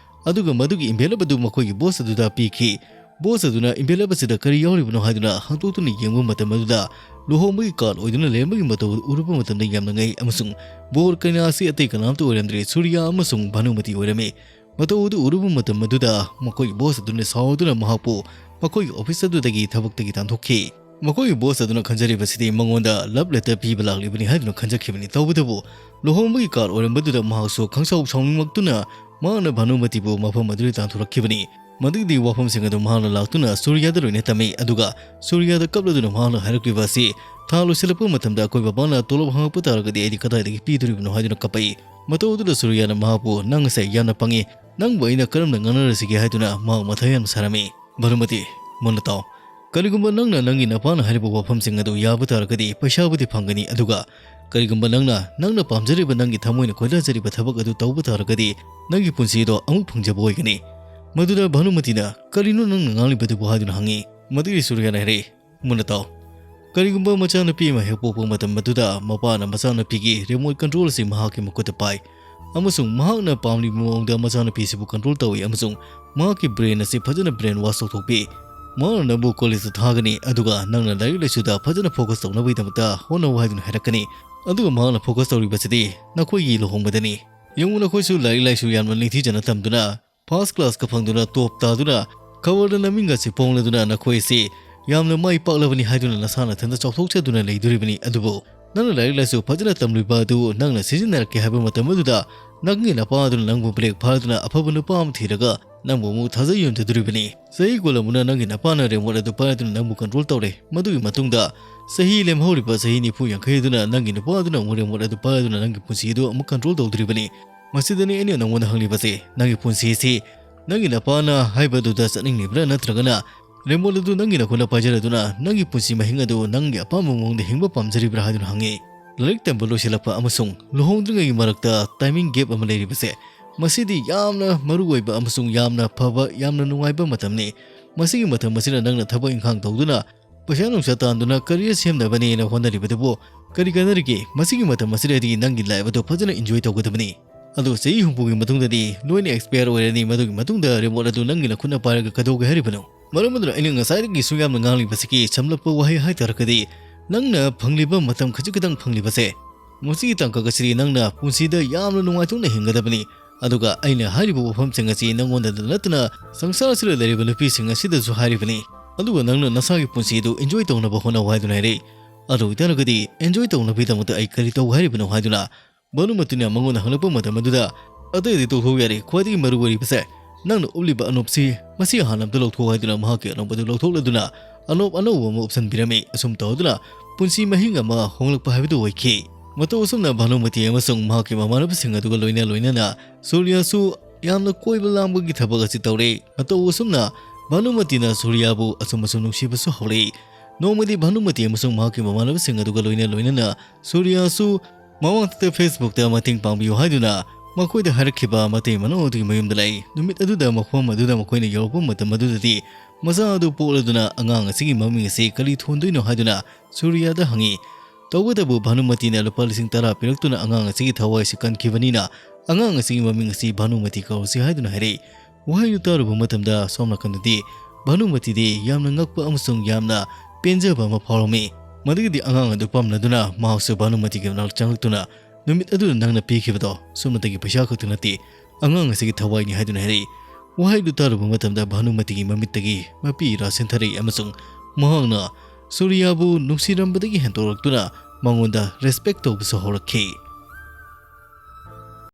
ꯑꯗꯨꯒ ꯃꯗꯨꯒꯤ ꯏꯟꯚꯦꯂꯞ ꯑꯗꯨ ꯃꯈꯣꯏꯒꯤ ꯕꯣꯁ ꯑꯗꯨꯗ ꯄꯤꯈꯤ꯫ ꯕꯣꯁ ꯑꯗꯨꯅ ꯏꯟꯚꯦꯂꯞ ꯑꯁꯤꯗ ꯀꯔꯤ ꯌꯥꯎꯔꯤꯕꯅꯣ ꯍꯥꯏꯗꯨꯅ ꯍꯥꯡꯗꯣꯛꯇꯨꯅ ꯌꯦꯡꯕ ꯃꯇꯝ ꯑꯗꯨꯗ ꯂꯨꯍꯣꯡꯕꯒꯤ ꯀꯥꯔꯗ ꯑꯣꯏꯗꯨꯅ ꯂꯩꯔꯝꯕꯒꯤ ꯃꯇꯧ ꯑꯗꯨ ꯎꯔꯨꯕ ꯃꯇꯝꯗ ꯌꯥꯝꯅ ꯉꯛꯏ ꯑꯃꯁꯨꯡ ꯕꯣꯔ ꯀꯩꯅꯥ ꯑꯁꯤ ꯑꯇꯩ ꯀꯅꯥꯝꯇ ꯑꯣꯏꯔꯝꯗ꯭ꯔꯦ, ꯁꯨꯔꯤꯌꯥ ꯑꯃꯁꯨꯡ ꯚꯥꯅꯨꯃꯇꯤ ꯑꯣꯏꯔꯝꯃꯤ꯫ ꯃꯇꯧ ꯑꯗꯨ ꯎꯔꯨꯕ ꯃꯇꯝ ꯑꯗꯨꯗ ꯃꯈꯣꯏꯒꯤ ꯕꯣꯁ ꯑꯗꯨꯅ ꯁꯥꯎꯗꯨꯅ ꯃꯍꯥꯛꯄꯨ ꯃꯈꯣꯏꯒꯤ ꯑꯣꯐꯤꯁ ꯑꯗꯨꯗꯒꯤ ꯊꯕꯛꯇꯒꯤ ꯇꯥꯟꯊꯣꯛꯈꯤ꯫ ꯃꯈꯣꯏꯒꯤ ꯕꯣꯁ ꯑꯗꯨꯅ ꯈꯟꯖꯔꯤꯕꯁꯤꯗꯤ ꯃꯉꯣꯟꯗ ꯂꯚ ꯂꯦꯇꯔ ꯄꯤꯕ ꯂꯥꯛꯂꯤꯕꯅꯤ ꯍꯥꯏꯗꯨꯅ ꯈꯟꯖꯈꯤꯕꯅꯤ꯫ ꯇꯧꯕꯇꯕꯨ ꯂꯨꯍꯣꯡꯕꯒꯤ ꯀꯥꯔꯗ ꯑꯣꯏꯔꯝꯕꯗꯨꯗ ꯃꯍꯥꯛꯁꯨ ꯈꯪꯁꯥꯎ ꯁꯥꯎꯅꯤꯡꯂꯛꯇꯨꯅ ꯃꯍꯥꯛꯅ ꯚꯥꯅꯨꯃꯇꯤꯕꯨ ꯃꯐꯝ ꯑꯗꯨꯗ ꯇꯥꯟꯊꯣꯔꯛꯈꯤꯕꯅꯤ꯫ ꯃꯗꯨꯒꯤꯗꯤ ꯋꯥꯐꯝꯁꯤꯡ ꯑꯗꯨ ꯃꯍꯥꯛꯅ ꯂꯥꯛꯇꯨꯅ ꯁꯨꯔꯤꯌꯥꯗ ꯂꯣꯏꯅ ꯇꯝꯃꯤ, ꯑꯗꯨꯒ ꯁꯨꯔꯤꯌꯥꯗ ꯀꯞꯂꯗꯨꯅ ꯃꯍꯥꯛꯅ ꯍꯥꯏꯔꯛꯂꯤꯕ ꯑꯁꯤ, "ꯊꯥ ꯂꯣꯏꯁꯤꯜꯂꯛꯄ ꯃꯇꯝꯗ ꯑꯩꯈꯣꯏ ꯕꯕꯥꯅ ꯇꯣꯂꯣꯞ ꯍꯪꯉꯛꯄ ꯇꯥꯔꯒꯗꯤ ꯑꯩꯗꯤ ꯀꯗꯥꯏꯗꯒꯤ ꯄꯤꯗꯣꯔꯤꯕꯅꯣ?" ꯍꯥꯏꯗꯨꯅ ꯀꯞꯄꯛꯏ꯫ ꯃꯇꯧ ꯑꯗꯨꯗ ꯁꯨꯔꯤꯌꯥꯅ ꯃꯍꯥꯛꯄꯨ, "ꯅꯪ ꯑꯁꯦ ꯌꯥꯝꯅ ꯄꯪꯉꯤ, ꯅꯪꯕꯨ ꯑꯩꯅ ꯀꯔꯝꯅ ꯉꯥꯡꯅꯔꯁꯤꯒꯦ?" ꯍꯥꯏꯗꯨꯅ ꯃꯍꯥꯛ ꯃꯊꯥ ꯌꯥꯝꯅ ꯁꯥꯔꯝꯃꯤ꯫ "ꯚꯥꯅꯨꯃꯇꯤ, ꯃꯨꯟꯅ ꯇꯥꯎ꯫ ꯀꯔꯤꯒꯨꯝꯕ ꯅꯪꯅ ꯅꯪꯒꯤ ꯅꯄꯥꯅ ꯍꯥꯏꯔꯤꯕ ꯋꯥꯐꯝꯁꯤꯡ ꯑꯗꯨ ꯌꯥꯕ ꯇꯥꯔꯒꯗꯤ ꯄꯩꯁꯥꯕꯨꯗꯤ ꯐꯪꯒꯅꯤ, ꯑꯗꯨꯒ ꯀꯔꯤꯒꯨꯝꯕ ꯅꯪꯅ ꯅꯪꯅ ꯄꯥꯝꯖꯔꯤꯕ, ꯅꯪꯒꯤ ꯊꯃꯣꯏꯅ ꯈꯣꯏꯗꯥꯖꯔꯤꯕ ꯊꯕꯛ ꯑꯗꯨ ꯇꯧꯕ ꯇꯥꯔꯒꯗꯤ ꯅꯪꯒꯤ ꯄꯨꯟꯁꯤ ꯑꯗꯣ ꯑꯃꯨꯛ ꯐꯪꯖꯕ ꯑꯣꯏꯒꯅꯤ꯫ ꯃꯗꯨꯗ ꯚꯥꯅꯨꯃꯇꯤꯅ, "ꯀꯔꯤꯅꯣ ꯅꯪꯅ ꯉꯥꯡꯂꯤꯕꯗꯨꯕꯨ?" ꯍꯥꯏꯗꯨꯅ ꯍꯪꯉꯤ꯫ ꯃꯗꯨꯒꯤ ꯁꯨꯔꯤꯌꯥꯅ ꯍꯥꯏꯔꯛꯏ, "ꯃꯨꯟꯅ ꯇꯥꯎ꯫ ꯀꯔꯤꯒꯨꯝꯕ ꯃꯆꯥꯅꯨꯄꯤ ꯑꯃ ꯍꯦꯛ ꯄꯣꯛꯄ ꯃꯇꯝ ꯑꯗꯨꯗ ꯃꯄꯥꯅ ꯃꯆꯥꯅꯨꯄꯤꯒꯤ remote control ꯑꯁꯤ ꯃꯍꯥꯛꯀꯤ ꯃꯈꯨꯠꯇ ꯄꯥꯏ, ꯑꯃꯁꯨꯡ ꯃꯍꯥꯛꯅ ꯄꯥꯝꯂꯤꯕ ꯃꯑꯣꯡꯗ ꯃꯆꯥꯅꯨꯄꯤ ꯑꯁꯤꯕꯨ control ꯇꯧꯏ, ꯑꯃꯁꯨꯡ ꯃꯍꯥꯛꯀꯤ brain ꯑꯁꯤ ꯐꯖꯅ brainwash ꯇꯧꯊꯣꯛꯄꯤ꯫ ꯃꯍꯥꯛꯅ ꯅꯪꯕꯨ college ꯇ ꯊꯥꯒꯅꯤ, ꯑꯗꯨꯒ ꯅꯪꯅ ꯂꯥꯏꯔꯤꯛ ꯂꯥꯏꯁꯨꯗ ꯐꯖꯅ focus ꯇꯧꯅꯕꯒꯤꯗꯃꯛꯇ ꯍꯣꯠꯅꯧ ꯍꯥꯏꯗꯨꯅ ꯍꯥꯏꯔꯛꯀꯅꯤ꯫ ꯑꯗꯨꯒ ꯃꯍꯥꯛꯅ focus ꯇꯧꯔꯤꯕꯁꯤꯗꯤ ꯅꯈꯣꯏꯒꯤ ꯂꯨꯍꯣꯡꯕꯗꯅꯤ꯫ ꯌꯦꯡꯉꯨ, ꯅꯈꯣꯏꯁꯨ ꯂꯥꯏꯔꯤꯛ ꯂꯥꯏꯁꯨ ꯌꯥꯝꯅ ꯅꯤꯡꯊꯤꯖꯅ ꯇꯝꯗꯨꯅ, first class ꯀ ꯐꯪꯗꯨꯅ, top ꯇꯥꯗꯨꯅ, ꯈꯕꯔꯗ ꯅꯃꯤꯡꯒꯁꯤ ꯐꯣꯡꯂꯗꯨꯅ ꯅꯈꯣꯏ ꯑꯁꯤ ꯌꯥꯝꯅ ꯃꯥꯏ ꯄꯥꯛꯂꯕꯅꯤ ꯍꯥꯏꯗꯨꯅ ꯅꯁꯥ ꯅꯊꯟꯇ ꯆꯥꯎꯊꯣꯛꯆꯗꯨꯅ ꯂꯩꯗꯣꯔꯤꯕꯅꯤ꯫ ꯑꯗꯨꯕꯨ ꯅꯪꯅ ꯂꯥꯏꯔꯤꯛ ꯂꯥꯏꯁꯨ ꯐꯖꯅ ꯇꯝꯂꯤꯕ ꯑꯗꯨ ꯅꯪꯅ ꯁꯤꯖꯤꯟꯅꯔꯛꯀꯦ ꯍꯥꯏꯕ ꯃꯇꯝ ꯑꯗꯨꯗ ꯅꯪꯒꯤ ꯅꯄꯥ ꯑꯗꯨꯅ ꯅꯪꯕꯨ break ꯐꯥꯗꯨꯅ ꯑꯐꯕ ꯅꯨꯄꯥ ꯑꯃ ꯊꯤꯔꯒ ꯅꯪꯕꯨ ꯑꯃꯨꯛ ꯊꯥꯖ ꯌꯣꯟꯖꯗꯣꯔꯤꯕꯅꯤ꯫ ꯆꯍꯤ ꯀꯨꯜ ꯑꯃꯅ ꯅꯪꯒꯤ ꯅꯄꯥꯅ remote ꯑꯗꯨ ꯄꯥꯏꯗꯨꯅ ꯅꯪꯕꯨ control ꯇꯧꯔꯦ꯫ ꯃꯗꯨꯒꯤ ꯃꯇꯨꯡꯗ ꯆꯍꯤ ꯂꯦꯝꯍꯧꯔꯤꯕ ꯆꯍꯤ ꯅꯤꯐꯨ ꯌꯥꯡꯈꯩ ꯑꯗꯨꯅ ꯅꯪꯒꯤ ꯅꯨꯄꯥ ꯑꯗꯨꯅ ꯑꯃꯨꯛ remote ꯑꯗꯨ ꯄꯥꯏꯗꯨꯅ ꯅꯪꯒꯤ ꯄꯨꯟꯁꯤ ꯑꯗꯨ ꯑꯃꯨꯛ control ꯇꯧꯗꯣꯔꯤꯕꯅꯤ꯫ ꯃꯁꯤꯗꯅꯤ ꯑꯩꯅ ꯅꯪꯉꯣꯟꯗ ꯍꯪꯂꯤꯕꯁꯦ, ꯅꯪꯒꯤ ꯄꯨꯟꯁꯤ ꯑꯁꯤ ꯅꯪꯒꯤ ꯅꯄꯥꯅ ꯍꯥꯏꯕꯗꯨꯗ ꯆꯠꯅꯤꯡꯂꯤꯕ꯭ꯔꯥ, ꯅꯠꯇ꯭ꯔꯒꯅ remote ꯑꯗꯨ ꯅꯪꯒꯤ ꯅꯈꯨꯠꯅ ꯄꯥꯏꯖꯔꯗꯨꯅ ꯅꯪꯒꯤ ꯄꯨꯟꯁꯤ ꯃꯍꯤꯡ ꯑꯗꯨ ꯅꯪꯒꯤ ꯑꯄꯥꯝꯕ ꯃꯑꯣꯡꯗ ꯍꯤꯡꯕ ꯄꯥꯝꯖꯔꯤꯕ꯭ꯔꯥ ꯍꯥꯏꯗꯨꯅ ꯍꯪꯉꯤ꯫ ꯂꯥꯏꯔꯤꯛ ꯇꯝꯕ ꯂꯣꯏꯁꯤꯜꯂꯛꯄ ꯑꯃꯁꯨꯡ ꯂꯨꯍꯣꯡꯗ꯭ꯔꯤꯉꯩꯒꯤ ꯃꯔꯛꯇ timing gap ꯑꯃ ꯂꯩꯔꯤꯕꯁꯦ, ꯃꯁꯤꯗꯤ ꯌꯥꯝꯅ ꯃꯔꯨ ꯑꯣꯏꯕ ꯑꯃꯁꯨꯡ ꯌꯥꯝꯅ ꯐꯕ, ꯌꯥꯝꯅ ꯅꯨꯡꯉꯥꯏꯕ ꯃꯇꯝꯅꯤ꯫ ꯃꯁꯤꯒꯤ ꯃꯇꯝ ꯑꯁꯤꯗ ꯅꯪꯅ ꯊꯕꯛ ꯏꯪꯈꯥꯡ ꯇꯧꯗꯨꯅ ꯄꯩꯁꯥ ꯅꯨꯡꯁꯥ ꯇꯥꯟꯗꯨꯅ career ꯁꯦꯝꯅꯕꯅꯦꯅ ꯍꯣꯠꯅꯔꯤꯕꯗꯨꯕꯨ ꯀꯔꯤ ꯀꯥꯟꯅꯔꯤꯒꯦ? ꯃꯁꯤꯒꯤ ꯃꯇꯝ ꯑꯁꯤꯗꯗꯤ ꯅꯪꯒꯤ life ꯑꯗꯨ ꯐꯖꯅ enjoy ꯇꯧꯒꯗꯕꯅꯤ꯫ ꯑꯗꯣ ꯆꯍꯤ ꯍꯨꯝꯐꯨꯒꯤ ꯃꯇꯨꯡꯗꯗꯤ ꯂꯣꯏꯅ expire ꯑꯣꯏꯔꯅꯤ꯫ ꯃꯗꯨꯒꯤ ꯃꯇꯨꯡꯗ remote ꯑꯗꯨ ꯅꯪꯒꯤ ꯅꯈꯨꯠꯅ ꯄꯥꯏꯔꯒ ꯀꯩꯗꯧꯒꯦ ꯍꯥꯏꯔꯤꯕꯅꯣ? ꯃꯔꯝ ꯑꯗꯨꯅ ꯑꯩꯅ ꯉꯁꯥꯏꯗꯒꯤ ꯁꯨꯝ ꯌꯥꯝꯅ ꯉꯥꯡꯂꯤꯕꯁꯤꯒꯤ ꯁꯝꯂꯞꯄ ꯋꯥꯍꯩ ꯍꯥꯏꯇꯥꯔꯒꯗꯤ, ꯅꯪꯅ ꯐꯪꯂꯤꯕ ꯃꯇꯝ ꯈꯖꯤꯛ ꯈꯛꯇꯪ ꯐꯪꯂꯤꯕꯁꯦ, ꯃꯁꯤꯒꯤ ꯇꯥꯡꯀꯛ ꯑꯁꯤꯗꯤ ꯅꯪꯅ ꯄꯨꯟꯁꯤꯗ ꯌꯥꯝꯅ ꯅꯨꯡꯉꯥꯏꯊꯣꯛꯅ ꯍꯤꯡꯒꯗꯕꯅꯤ꯫ ꯑꯗꯨꯒ ꯑꯩꯅ ꯍꯥꯏꯔꯤꯕ ꯋꯥꯐꯝꯁꯤꯡ ꯑꯁꯤ ꯅꯪꯉꯣꯟꯗꯗ ꯅꯠꯇꯅ ꯁꯪꯁꯥꯔ ꯑꯁꯤꯗ ꯂꯩꯔꯤꯕ ꯅꯨꯄꯤꯁꯤꯡ ꯑꯁꯤꯗꯁꯨ ꯍꯥꯏꯔꯤꯕꯅꯤ꯫ ꯑꯗꯨꯒ ꯅꯪꯅ ꯅꯁꯥꯒꯤ ꯄꯨꯟꯁꯤ ꯑꯗꯨ enjoy ꯇꯧꯅꯕ ꯍꯣꯠꯅꯧ ꯍꯥꯏꯗꯨꯅ ꯍꯥꯏꯔꯛꯏ꯫ ꯑꯗꯨ ꯑꯣꯏꯇꯥꯔꯒꯗꯤ enjoy ꯇꯧꯅꯕꯒꯤꯗꯃꯛꯇ ꯑꯩ ꯀꯔꯤ ꯇꯧ ꯍꯥꯏꯔꯤꯕꯅꯣ ꯍꯥꯏꯗꯨꯅ ꯚꯥꯅꯨꯃꯇꯤꯅ ꯃꯉꯣꯟꯗ ꯍꯪꯂꯛꯄ ꯃꯇꯝ ꯑꯗꯨꯗ, "ꯑꯇꯩꯗꯤ ꯇꯣꯛꯊꯣꯛꯎ ꯌꯥꯔꯦ, ꯈ꯭ꯋꯥꯏꯗꯒꯤ ꯃꯔꯨ ꯑꯣꯏꯔꯤꯕꯁꯦ ꯅꯪꯅ ꯎꯞꯂꯤꯕ ꯑꯅꯣꯞꯁꯤ, ꯃꯁꯤ ꯍꯥꯟꯅ ꯑꯝꯇ ꯂꯧꯊꯣꯛꯎ" ꯍꯥꯏꯗꯨꯅ ꯃꯍꯥꯛꯀꯤ ꯑꯅꯣꯞ ꯑꯗꯨ ꯂꯧꯊꯣꯛꯂꯗꯨꯅ ꯑꯅꯣꯞ ꯑꯅꯧꯕ ꯑꯃ ꯎꯞꯁꯟꯕꯤꯔꯝꯃꯤ꯫ ꯑꯁꯨꯝ ꯇꯧꯗꯨꯅ ꯄꯨꯟꯁꯤ ꯃꯍꯤꯡ ꯑꯃ ꯍꯣꯡꯂꯛꯄ ꯍꯥꯏꯕꯗꯨ ꯑꯣꯏꯈꯤ꯫ ꯃꯇꯧ ꯑꯁꯨꯝꯅ ꯚꯥꯅꯨꯃꯇꯤ ꯑꯃꯁꯨꯡ ꯃꯍꯥꯛꯀꯤ ꯃꯃꯥꯟꯅꯕꯁꯤꯡ ꯑꯗꯨꯒ ꯂꯣꯏꯅ ꯂꯣꯏꯅꯅ ꯁꯨꯔꯤꯌꯥꯁꯨ ꯌꯥꯝꯅ ꯀꯣꯏꯕ ꯂꯥꯡꯕꯒꯤ ꯊꯕꯛ ꯑꯁꯤ ꯇꯧꯔꯦ꯫ ꯃꯇꯧ ꯑꯁꯨꯝꯅ ꯚꯥꯅꯨꯃꯇꯤꯅ ꯁꯨꯔꯤꯌꯥꯕꯨ ꯑꯁꯨꯝ ꯑꯁꯨꯝ ꯅꯨꯡꯁꯤꯕꯁꯨ ꯍꯧꯔꯛꯏ꯫ ꯅꯣꯡꯃꯗꯤ ꯚꯥꯅꯨꯃꯇꯤ ꯑꯃꯁꯨꯡ ꯃꯍꯥꯛꯀꯤ ꯃꯃꯥꯟꯅꯕꯁꯤꯡ ꯑꯗꯨꯒ ꯂꯣꯏꯅ ꯂꯣꯏꯅꯅ ꯁꯨꯔꯤꯌꯥꯁꯨ ꯃꯃꯥꯡꯊꯛꯇ Facebookꯇ ꯃꯇꯦꯡ ꯄꯥꯡꯕꯤꯌꯨ ꯍꯥꯏꯗꯨꯅ ꯃꯈꯣꯏꯗ ꯍꯥꯏꯔꯛꯈꯤꯕ ꯃꯇꯩ ꯃꯅꯥꯎ ꯑꯗꯨꯒꯤ ꯃꯌꯨꯝꯗ ꯂꯩ꯫ ꯅꯨꯃꯤꯠ ꯑꯗꯨꯗ ꯃꯐꯝ ꯑꯗꯨꯗ ꯃꯈꯣꯏꯅ ꯌꯧꯔꯛꯄ ꯃꯇꯝ ꯑꯗꯨꯗꯗꯤ ꯃꯆꯥ ꯑꯗꯨ ꯄꯣꯛꯂꯗꯨꯅ ꯑꯉꯥꯡ ꯑꯁꯤꯒꯤ ꯃꯃꯤꯡ ꯑꯁꯤ ꯀꯔꯤ ꯊꯣꯟꯗꯣꯏꯅꯣ ꯍꯥꯏꯗꯨꯅ ꯁꯨꯔꯤꯌꯥꯗ ꯍꯪꯉꯤ꯫ ꯇꯧꯕꯇꯕꯨ ꯚꯥꯅꯨꯃꯇꯤꯅ ꯂꯨꯄꯥ ꯂꯤꯁꯤꯡ ꯇꯔꯥ ꯄꯤꯔꯛꯇꯨꯅ ꯑꯉꯥꯡ ꯑꯁꯤꯒꯤ ꯊꯋꯥꯏꯁꯤ ꯀꯟꯈꯤꯕꯅꯤꯅ ꯑꯉꯥꯡ ꯑꯁꯤꯒꯤ ꯃꯃꯤꯡ ꯑꯁꯤ ꯚꯥꯅꯨꯃꯇꯤ ꯀꯧꯔꯁꯤ ꯍꯥꯏꯗꯨꯅ ꯍꯥꯏꯔꯛꯏ꯫ ꯋꯥꯍꯩꯗꯨ ꯇꯥꯔꯨꯕ ꯃꯇꯝꯗ ꯁꯣꯝ ꯅꯥꯀꯟꯗꯗꯤ ꯚꯥꯅꯨꯃꯇꯤꯗꯤ ꯌꯥꯝꯅ ꯉꯛꯄ ꯑꯃꯁꯨꯡ ꯌꯥꯝꯅ ꯄꯦꯟꯖꯕ ꯑꯃ ꯐꯥꯎꯔꯝꯃꯤ꯫ ꯃꯗꯨꯒꯤꯗꯤ ꯑꯉꯥꯡ ꯑꯗꯨ ꯄꯝꯂꯗꯨꯅ ꯃꯍꯥꯛꯁꯨ ꯚꯥꯅꯨꯃꯇꯤꯒꯤ ꯃꯅꯥꯛ ꯆꯪꯂꯛꯇꯨꯅ ꯅꯨꯃꯤꯠ ꯑꯗꯨꯗ ꯅꯪꯅ ꯄꯤꯈꯤꯕꯗꯣ ꯁꯨꯞꯅꯇꯒꯤ ꯄꯩꯁꯥ ꯈꯛꯇ ꯅꯠꯇꯦ, ꯑꯉꯥꯡ ꯑꯁꯤꯒꯤ ꯊꯋꯥꯏꯅꯤ ꯍꯥꯏꯗꯨꯅ ꯍꯥꯏꯔꯛꯏ꯫ ꯋꯥꯍꯩꯗꯨ ꯇꯥꯔꯨꯕ ꯃꯇꯝꯗ ꯚꯥꯅꯨꯃꯇꯤꯒꯤ ꯃꯃꯤꯠꯇꯒꯤ ꯃꯄꯤ ꯏꯔꯥ ꯆꯦꯟꯊꯔꯛꯏ ꯑꯃꯁꯨꯡ ꯃꯍꯥꯛꯅ ꯁꯨꯔꯤꯌꯥꯕꯨ ꯅꯨꯡꯁꯤꯔꯝꯕꯗꯒꯤ ꯍꯦꯟꯗꯣꯔꯛꯇꯨꯅ ꯃꯉꯣꯟꯗ ꯔꯦꯁꯄꯦꯛ ꯇꯧꯕꯁꯨ ꯍꯧꯔꯛꯈꯤ꯫